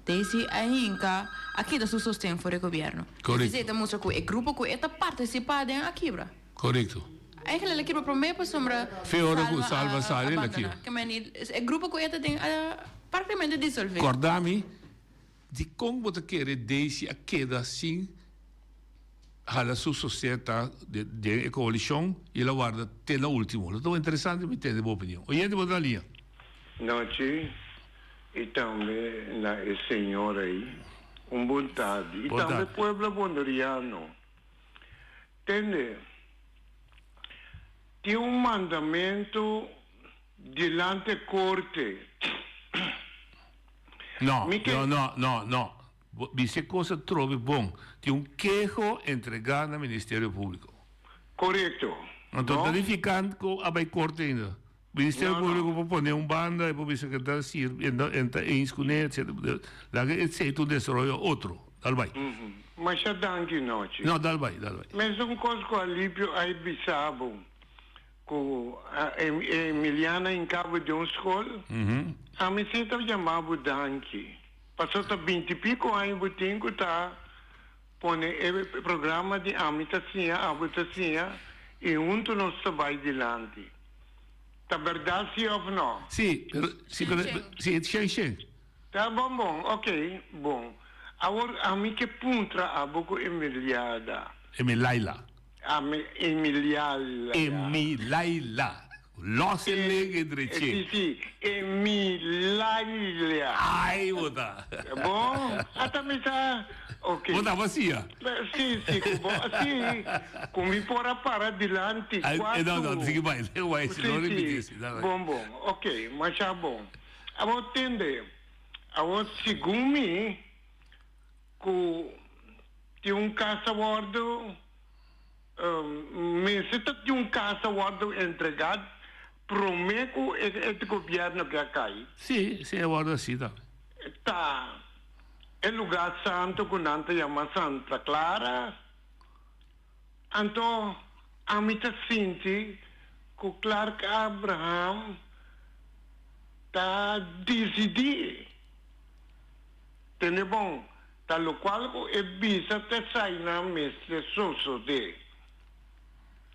Daisy a hinka, a kita su sosten for e gobièrnu. Korekto. Esei ta mustra ku e grupo ku e ta partisipá den a kibra. Korekto. Eigenlijk el a kibra promé pasobra Fe ora ku Salma a sali el a kibra. Ke meni e grupo ku e ta den a praktikamente disolvé. Kòrda mi, dikon bo ta kere Daisy a keda sin hala su sosieta den e koalishon i el a warda te na ultimo? Lo ta interesante mi tende bo opinion. Oyente bo ta na liña. Nochi i tambe na e señor ei un bon tardi i tambe pueblo bonderiano. Tende, tin un mandamentu dilante korte. No, no, no, no, no. Bo bisa e kos atrobe bon. Tin un keho entregá na Ministerio Públiko. Korekto. Anto ta nifiká ku a bai korte ainda. Ministerio Públiko por pone un banda, e por bisa ku e ta sirbi, e ta eens kuné, etcetera. Laga esei ta un desaroyo otro. Dal bai. Masha danki nochi. No, dal bai, dal bai. Mesun kos ku Alipio a bisa bo ku Emiliana in kabo di un skol, ami si ta yama bo danki. Paso ta binti piko aña bo tin ku ta pone e programa di Ami ta siña, Abo ta siña i huntu nos ta bai dilanti. Ta bèrdat si òf nò? Si, pero, si, pero, si, shen shen. Ta bon bon, ok, bon. Awor ami ke puntra abo ku Emiliada. Emilaila. Ami, Emiliala. Emilaila. Los e lege dreche. Si, si, Emilaila. Ai, bo ta. Bon, ata mi sa, ok. Bo ta basia? Si, si, ku bo, si, ku mi por a para dilanti kuatu. No, no, sigui bai, sigui bai, si no ripiti si. Bon, bon, ok, masha bon. Awor tende, awor segun mi ku tin un kas a wòrdu, mester ta tin un kas a wòrdu entregá promé ku e gobièrnu ke a kai. Sí, sí a wòrdu así tambe. Ta e lugá santu ku nan ta yama Santa Clara. Anto ami ta sinti ku Clark Abraham ta disidí tene bon, ta lokual ku e bisa ta esainan mester sosodé.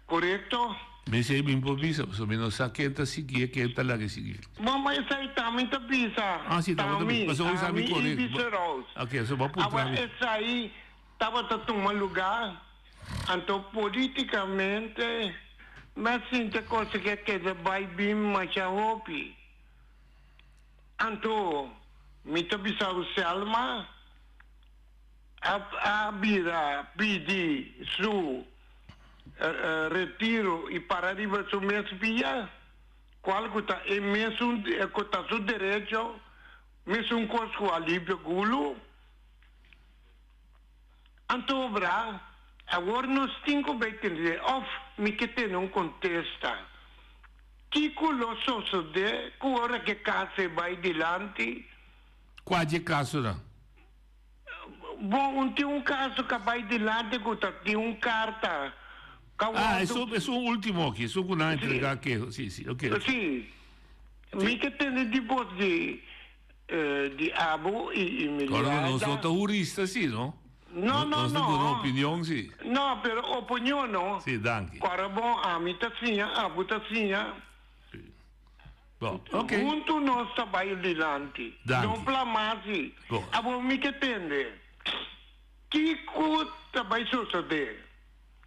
Korekto? Mesei mi por bisa, pasobra mi no sa ken ta siguié, ken ta laga e siguié. Bon, ma esei tambe ta bisa. Ah, si, tambe ta bisa. Pasobra Ami, ami ami i korekto. bisa Rose. Oké, so bo a puntra Awa mi. esei Tabata tuma lugá, anto polítikamente mi a sinti e kos ke a keda bai bin masha hopi. Anto mi ta bisa ku Selma a a bira pidi su retiro i para riba su mes pia, kual ku ta e mesun ku ta su derecho, mesun kos ku Alipio Gulu. Anto bra, awor nos tin ku bai tende òf mi ke tene un kontesta. Kiko lo sosodé ku ora ke kas e bai dilanti? Kua dje kasonan? Bon, un tin un kaso ka bai dilanti ku ta tin un karta ka Ah, wòrdu. esun, esun último aki, esun ku nan a entregá keho. Si, si, oke. Si. Mi ke tende di bos di Di abo y Ahora nos no Emiliada. ta hurista si, no? No, no, Nos ta no. duna opinion si. No, pero opinion no. Si, danki. Ora bon, ami ta siña, abo ta siña. Bon, ok. Huntu nos ta bai dilanti. Danki. No plama si. Bon. Abo mi ke tende. Kiko ta bai sosode?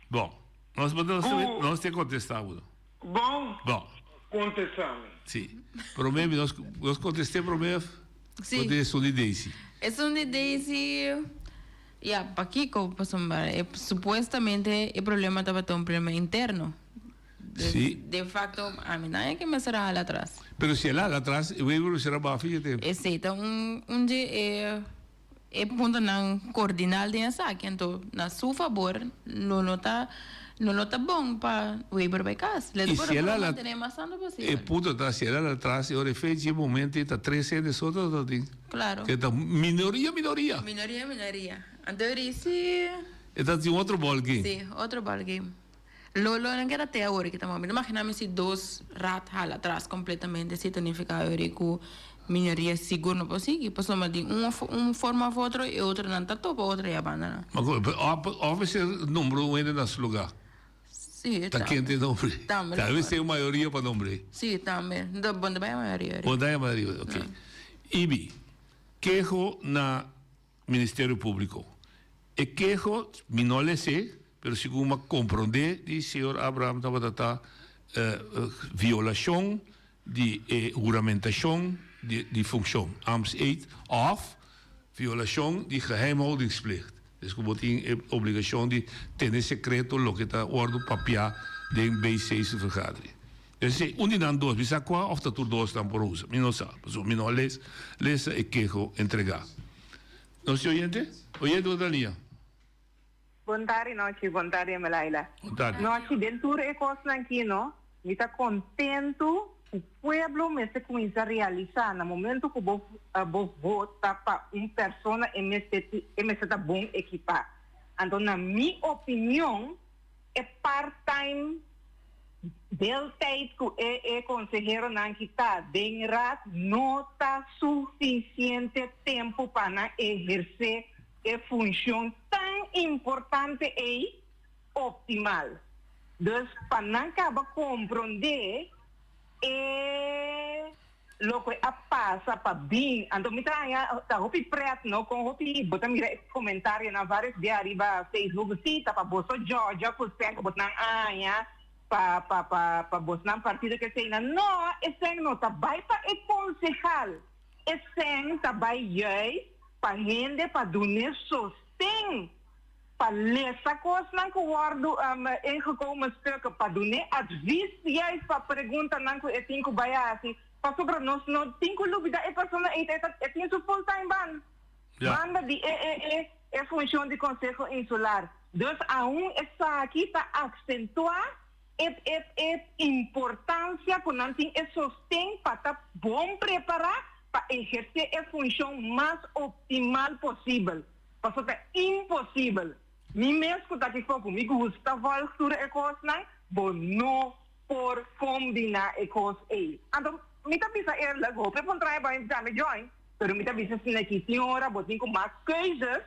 Bon, nos nos Ku. nos te kontestá bo. Bon. Bon. Kontestá mi. Sí. Promé mi nos nos kontesté promé Sí. Kote esun di Daisy. Esun di Daisy, ya, pakiko? Pasobra e supuestamente e problema tabata un problema interno. Dus Sí. de facto ami nan e ke mester a hala atras. Pero si el a hala atras, e Wever lo sera bafi dje tempu. Esei ta un un dje e E puntonan kordinal den esaki, anto na su fabor lo no ta. No lo ta bon pa Weber bai kas. Le I por si el a la mantené mas tantu e posibel. punto ta si el a la tras e ora e fecha e momento ei ta tres hende so ta ta tin. Claro. Ke ta minoria minoria. Minoria minoria. Anto eri si. E ta tin otro ball game. Si, otro ball game. Lo lo nan keda te awor ki ta movi. Mi ta magina mi si dos raad hala atras completamente si ta nifica eri cu minoria sigur no por sigui pasobra di un un forma of otro e otronan ta topa otro e a banda nan. Ma cu of mester nombra un hende na su lugar? Si, Ta ken te nombre? Tambe. Tal vez tin un mayoria pa nombre. Si, tambe. No ta bon ta bay e mayoria. Bon ta bay e mayoria, ok. Ibi, keho na Ministerio Públiko. E keho mi no les'é, pero segun mi a komprondé di señor Abraham tabata ta violashon di e huramentashon di funkshon, ambtseed, òf violashon di geheimhoudingsplicht, des ku bo tin e obligashon di tene sekreto loke ta wòrdu papiá den BC su vergadering. Esei un di nan dos, mi sa kua òf ta tur dos nan por usa, mi no sa, pasobra mi no a les lesa e keho entregá. Nos tin oyente? Oyente bo ta liña. Bon tardi Nochi, bon tardi Emelaila. Bon tardi. Nochi, den tur e kosnan aki no, mi ta kontentu ku pueblo mester kuminsá realisá na momento ku bo bo vota pa un persona e mester e mester ta bon ekipá. Anto na mi opinion e part time deeltijd ku e e konseheronan ki ta den raad no ta sufisiente tempu pa nan ehersé e funshon tan importante ei optimal. Dus pa nan kaba komprondé e Loke a pasa pa bin. Anto mi ta haña ta hopi pret no con hopi bo ta mira e comentarionan varios bia riba Facebook si ta pa boso djodja cu sèn cu bosnan a haña pa pa pa pa bosnan partido keseinan no e sèn no ta bay pa e concejal e sèn ta bay juist pa hende pa dune sosten pa lesa kosnan ku wòrdu ingekomen stukken, pa dun'é advis juist pa preguntanan ku e tin ku bai hasi, pasobra nos no tin ku lubida e persona ei ta e tin su full time ban banda di e e e e funshon di Konseho Insular. Dus aun esaki ta aksentuá e e e importansia ku nan tin e sosten pa ta bon prepará pa ehersé e funshon mas optimal posibel. Paso ta imposibel. Mi mes ku ta aki foku mi gusta volg tur e kosnan, bo no por kombiná e kos ei. Anto mi ta bisa eerlijk, hopi a puntra e bai tambe join, pero mi ta bisa asina aki, tin ora bo tin ku mak keuzes,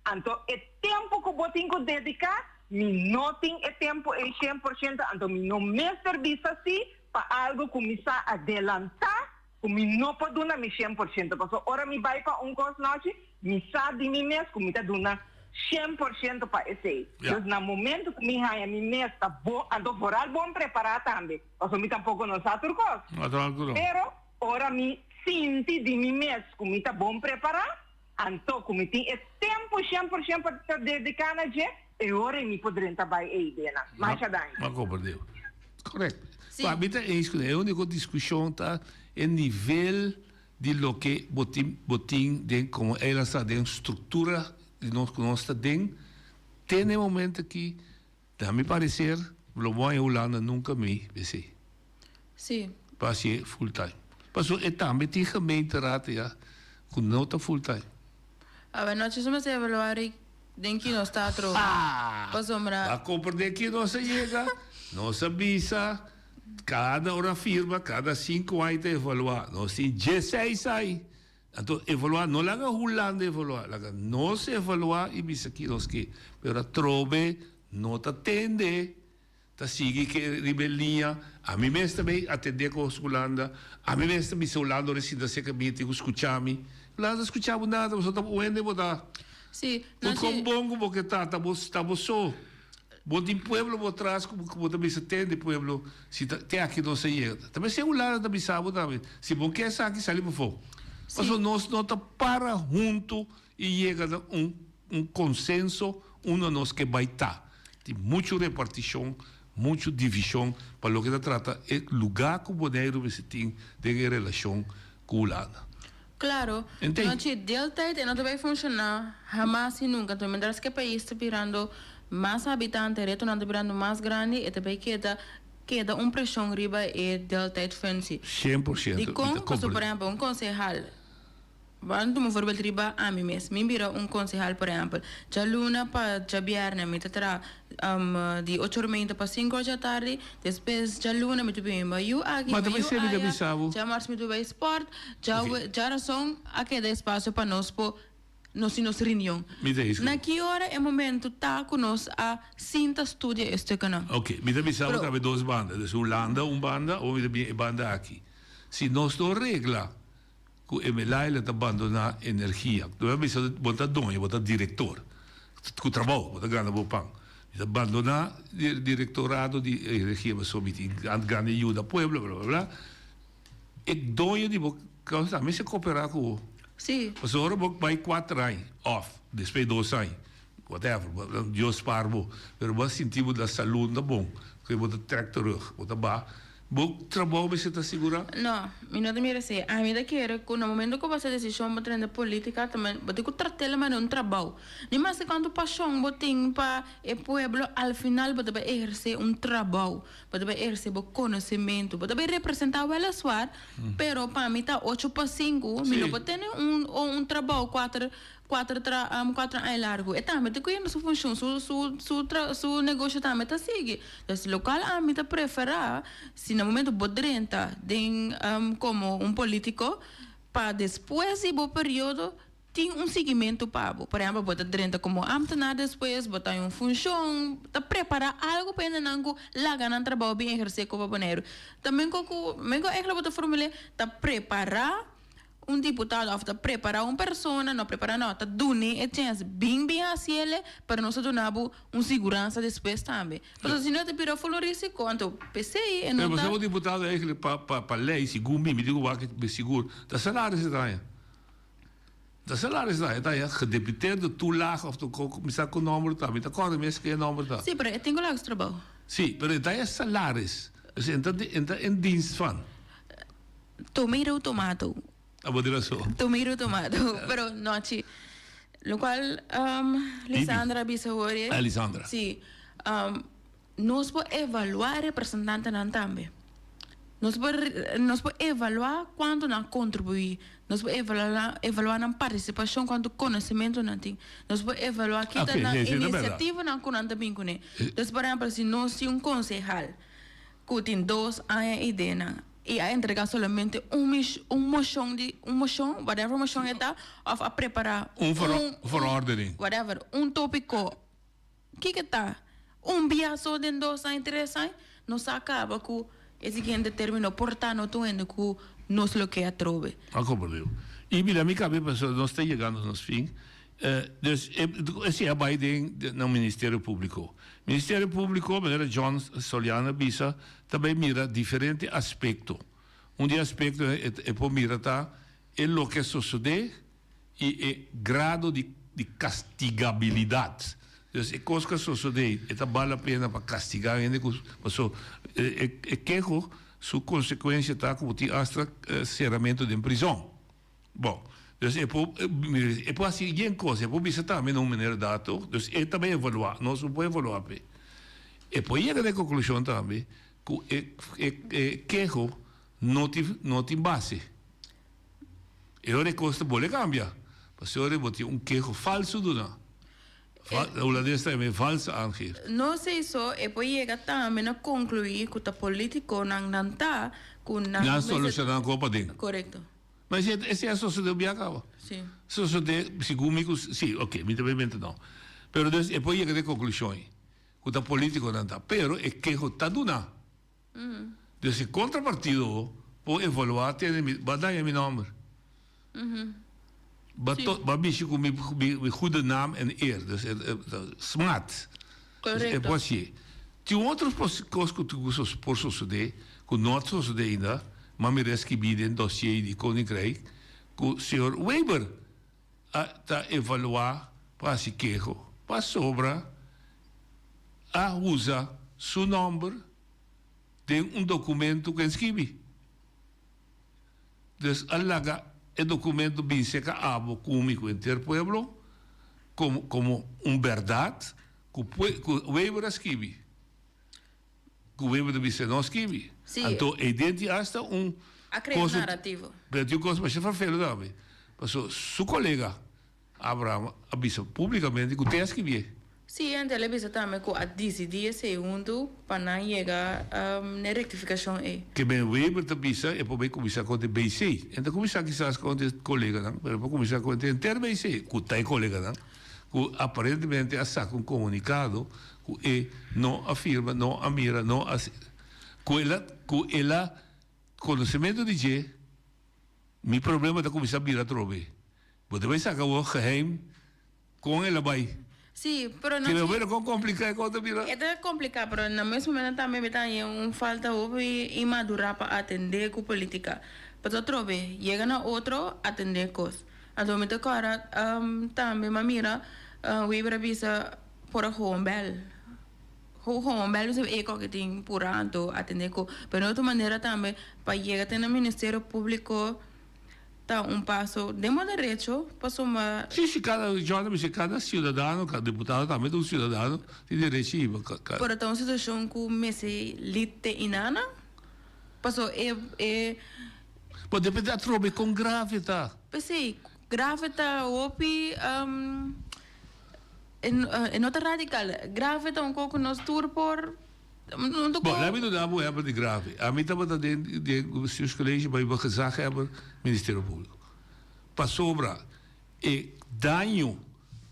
anto e tempu ku bo tin ku dediká, mi no tin e tempu ei 100%, anto mi no mester bisa si pa algu ku mi sa adelantá Ku mi no por duna mi 100%, pasobra ora mi bai pa un kos nochi, mi sa di mi mes ku mi ta duna 100% pa esei. Dus na momento ku mi haña mi mes ta bon, anto vooral bon prepará tambe, pasobra mi tampoko no sa tur kos. Pero ora mi sinti di mi mes ku mi ta bon prepará, anto ku mi tin e tempu 100% pa ta dediká na dje, e ora ei mi por drenta bai e ideanan. Masha danki. M'a komprendé. Correct. Pa mi ta eens cu e unico discusion ta e nivel di loke bo tin bo tin den como eilandstaat den structura di nos cu nos ta den te na e momento aki na mi parecer lo bo haña Hulanda nunca mi esey. Sí. Pa hacié full time. Pasobra e tambe tin gemeenteraad ya cu no ta full time. Awe nochi su mester evaluá Rick den ki nos ta atrobe. Pasobra. Ba comprende ki nos a yega, nos a bisa cada ora firma cada cinco aña ta evaluá. Nos tin dieseis aña. Anto evaluá no laga Hulanda evaluá, laga nos evaluá y bisa ki nos ke. Pero atrobe no ta tende. Ta sigui ke riba e liña. Ami mes ta bay atende ku Hulanda. Ami mes ta bisa Hulanda ora e sinta serka mi e tin ku skucha mi. Hulanda ta skucha bo nada pasobra ta un hende bo ta. Sí, no si. Kon bon ku bo ke ta, ta bo ta bo so. Bo tin pueblo bo tras ku bo ta bisa tende pueblo si ta te aki nos a yega. Ta mester Hulanda ta bisa bo tambe si bo ke esaki sali pafó. Pasobra nos no ta para huntu i yega na un un konsenso unda nos ke bai ta. Tin muchu repartishon, muchu divishon pa loke ta trata e lugá ku Boneiru mester tin den e relashon ku Hulanda. Claro, Ente? nochi deeltijd e no ta bay funciona hamas y nunca. Enton mientras cu e pais ta birando. Mas habitante, retonan ta birando mas grandi, e ta bay keda keda un preshon riba e deeltijdfunctie. 100%. Dikon? Pasobra por ehempel un konsehal, Ban tuma voorbeeld riba ami mes. Mi bira un konsehal por ehempel. Djaluna pa djabièrnè mi ta traha di ocho or meinta pa sinku or djatardi. Despues djaluna mi ta bin mi yu aki, Ma ta mi yu pensé mi ta aya. bisa bo. Djamars mi ta bai sport. Djawe, djarason a keda espasio pa nos por nos tin nos reunion. Mi ta Na ki ora e momento ta ku nos a sinta studia e stukkenan? Ok, mi ta bisa bo Pero. tambe dos banda. Dus Hulanda un banda, o mi ta bin e banda aki. Si nos no regla Ku e Melaila ta bandoná energia. Bo a bisa bo ta doño, bo ta direktor. Ku trabou, bo ta gana bo pan. Mi ta bandoná direktorado di energia pasobra mi tin gana di yuda pueblo, bla bla bla. E doño di bo kos tambe mester koperá ku bo. Sí. Pasobra ora bo bai kuater aña òf despues dos aña, whatever, Dios spar bo, pero bo a sinti bo na salud no ta bon, ku bo ta trèk terug, bo ta baha. Bo trabou mester ta sigurá? No, mi no ta mira así. Ami ta kere ku na momento ku bo hasi desishon pa drenta politika ta bo tin ku trat'el manera un trabou. Ni maske kuantu pashon bo tin pa e pueblo, al final bo ta bai ehersé un trabou. Bo ta bai ehersé bo konosementu. Bo ta bai representá wèleswar, pero pa mi ta ocho pa sinku, mi no por tene un un trabou kuater Cuater tra cuater aña largo e tambe ta cuyendo su funcion su su su tra su negocio tambe ta sigui dus locual ami ta prefera si na momento bo drenta den como un politico pa despues di bo periodo tin un siguimento pa bo por ehempel bo ta drenta como ambtenaar despues bo ta un funcion ta prepara algo pa hendenan cu laga nan trabao bin eherce cu bo Boneiru ta menco cu menco eigenlijk bo ta formule ta prepara Un diputado of ta prepara un persona, no prepara no, ta dun'e e chens bin bin haciele, pero nos ta duna bo un siguransa despues tambe. Pasobra si no e ta bira full un risico, anto p'esey e no Pero ta. pasobra un diputado eigenlijk pa pa pa ley, segun mi, mi tin cu wak mi sigur, ta salaris e ta haña. Ta salaris e ta haña, e ta haña gedeputeerde toelage of ta co mi sa con nomber ta, mi ta corda mes ke nomber ta. Si, pero e tin cu laga su trabao. Si, pero e ta haña salaris, dus e ta e ta in dienst van. Tomato tomato. Abo di rason. Tomato tomato. Pero nochi. Locual um, Lisandra bisa hoor je. Ah, Lisandra. Si. Um, nos por evalua representantenan tambe. Nos por, nos por evalua cuanto nan contribui. Nos por evalua, evalua nan participacion, cuanto conocimento nan tin. Nos por evalua kita Okay, nan nee, sí, ta verdad. iniciativanan cu nan ta bin cune. Dus, por ehempel, si nos tin un concejal cu tin dos aña y denan y a entrega solamente un mish un moshon di un moshon whatever moshon e ta of a prepara Un verordening. whatever un topico kiko ta un bia so den dos aña tres aña nos a caba cu e siguiente termino por ta no ta un hende cu nos lo ke atrobe. A comprende. Y mira mi cabe pasobra nos ta yegando nos fin. Dus esei a bai den na Ministerio Públiko. Ministerio Públiko, manera John Soliano a bisa, ta bai mira diferente aspekto. Un di e aspektonan e por mira ta e loke a sosodé i e grado di di kastigabilidat. Dus e kos ku a sosodé e ta bal la pena pa kastigá hende ku paso e e keho su konsekuensia ta ku bo tin asta seramentu den prizòn. Bon, dus e por, e por hasi yen kos, e por bisa tambe na un manera dato, dus e ta bai evaluá, nos no por evaluá p'e. E por yega na e konklushon tambe ku e e e keho no tin no tin base. E ora e kos ta bole kambia, pasobra ora bo tin un keho falsu duna, na hulandes ta yama e valse aangifte. No seiso, e por yega tambe na konkluí ku ta politikonan nan ta ku nan Nan solushoná kopa aden. Korekto. Ma esei esei a sosodé un bia kaba. Sí. Sosodé segun mi ku sí, oké, mi ta bay menta no. Pero dus e por yega na e konklushon ei, ku ta polítikonan ta. Pero e keho ta duná. Dus e kontrapartido por evaluá tene mi, bo a daña mi nòmber. Bo a to, bo a mishi ku mi mi goede naam en eer. Dus e smaad. Dus e por hasié. Tin un otro kos ku tin ku por sosodé, ku no a sosodé ainda, ma mi reskibí den dossier di Koninkrijk, ku señor Weber a ta evaluá pa hasi keho pasobra a usa su nòmber den un dokumento ku e skibi. Dus a laga e documento bin seca abo cu mi cu henter pueblo como como un berdad. Ku ku Wever a skibi. Ku Wever ta bisa no skibi. Sí. Anto eiden tin hasta un A krea kos narativo. Pero tin un kos masha ferfelu tambe. Paso su kolega Abraham a bisa públikamente ku te a skibié. Sí, anto el a bisa tambe ku a disidí esei huntu pa nan yega n'e rektifikashon ei. Ke Ben Weber ta bisa e por bay kuminsá konta e BC. E ta kuminsá kisas konta e koleganan, pero e por kuminsá konta henter BC, ku ta e koleganan, ku aparentemente a saka un komunikado ku e no a firma, no a mira, no a ku el a ku el a konosementu di dje, mi problema ta kuminsá bira atrobe. Bo ta bay saka awor geheim Con el a bay. Sí, pero no Kere wera con complica e cosa ta bira. E ta complica, pero na mes momento tambe mi ta haña un falta hopi inmadura pa atende cu politica. Pasobra atrobe yega na otro atende cos. Anto mi ta cora tambe mi a mira Weber a bisa por a gewoon bel. Gewoon bel bisa e koke tin pura anto atende cu. Pero na otro manera tambe pa yega te na Ministerio Publico. Ta un paso den bo derecho pasobra. Sí, sí, cada, yo ta bisa cada ciudadano, cada diputado tambe ta un ciudadano, tin derecho hiba ka, ka. Pero ta un situacion cu mester lit te inana, paso e, e. Bo depende atrobe con grave ta. P'esey, grave ta hopi, e no ta radical, grave ta un co cu nos tur por. Bon, laat mi duna bo ehempel di grave. Ami tabata den den bestuurscollege pa mi por gezaghebber Ministerio Publico. Pasobra e daño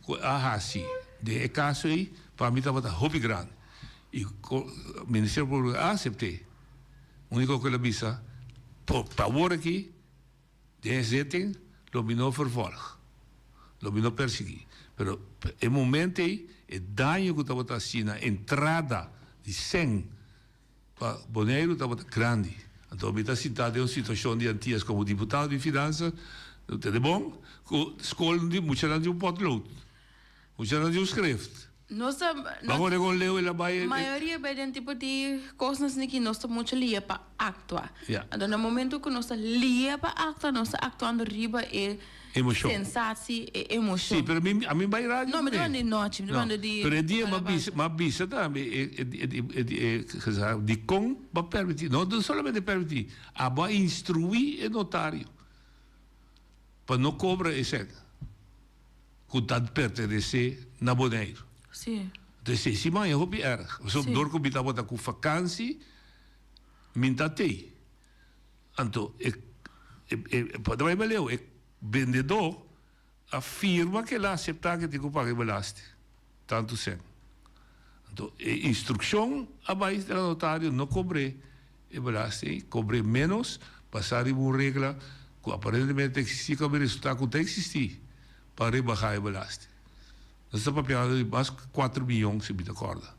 cu a haci den e caso ey pa mi tabata hopi grandi. Y Ministerio Publico a acepte. Unico cu el a bisa, por pa awor aki Den e zitting lo mi no vervolg, lo mi no persigui, pero e momento ei e daño ku tabata hasi na entrada di sèn pa Boneiru tabata grandi. Anto mi ta sinta den un situashon di Antias komo diputado di finansa, tende bon, ku skol di muchanan di un potlood. Muchanan di un schrift. Nos ta, Ban ora con leu el a bai. Mayoria bai den tipo di cosnan asina ki nos ta mucho lia pa actua. Ja. Anto na momento cu nos ta lia pa actua, nos ta actuando riba e Emocion. sensatie, e emocion. Si, pero mi, ami bai radio No, mi ta tambe. hablando di nochi, mi ta No, hablando di pero e dia m'a Calabaza. bisa, m'a bisa tambe e, e, e, e, e, e, dicon bo a permiti, no solamente permiti, abo a instrui e notario pa no cobra e cen. Ku ta pertenesé na Boneiru. Sí. Entonces esei siman e hopi erg. Pasobra Sí. dor ku mi tabata ku vakansi, mi ta tei. Anto e e e pa bai baleu e bendedó a firma ku el a aseptá ku e tin ku paga e belasting, tantu sèn. Anto e instrukshon a bai na notario no kobr'é e belasting, kobr'é ménos basá riba un regla ku aparentemente ta eksistí ku a bin resultá ku ta eksistí pa rebahá e belasting. Nos ta papiando di mas ku kuater miyon si mi ta kòrda.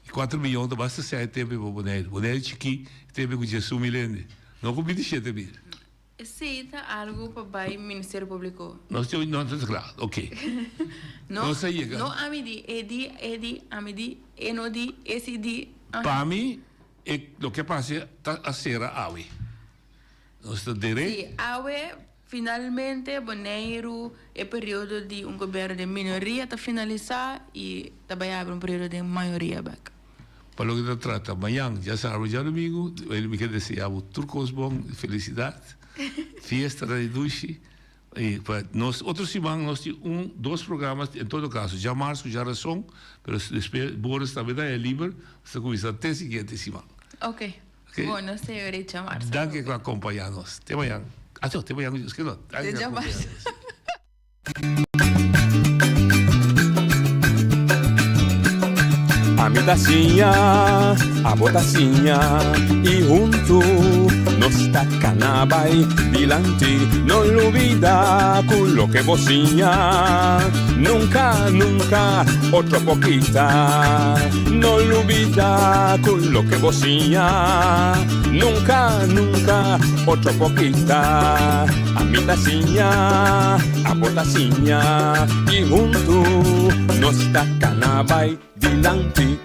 I kuater miyon ta basta sèi tempu pa Boneiru. Boneiru chikí tempu ku diesun mil hende, no ku binti shete mil. Esei ta algu pa bai Ministerio Publico. Nos tin no ta kla, ok. No, Nos a yega. no ami di, e di, e di, ami di, e no di, e si di, aha. Pa mi e loke a pasa ta a sera awe. Nos ta dere. Si, awe finalmente Boneiru e periodo di un gobierno den minoria ta finalisa y ta bai abri un periodo den mayoria bek. Pa loke ta trata mañan, djasaru, djadumingu, mi ke desea bo tur kos bon, felisidad, fiesta ta di dushi, y pa nos otro siman nos tin un, dos programas, en todo caso, djamars ku djarason, pero despues Boris tambe ta liber, nos ta kuminsa te siguiente siman. Ok, bon, nos ta yora djamars. Danki ku a kompaña nos. Te mañan. Ato, te mañan, es ke no. Te djamars. Ami ta siña, abo ta siña y huntu nos ta cana bay dilanti. No lubida cu loke bo siña nunca, nunca otro por kita. No lubida cu loke bo siña nunca, nunca otro por kita. Ami ta siña, abo ta siña y huntu nos ta cana bay dilanti.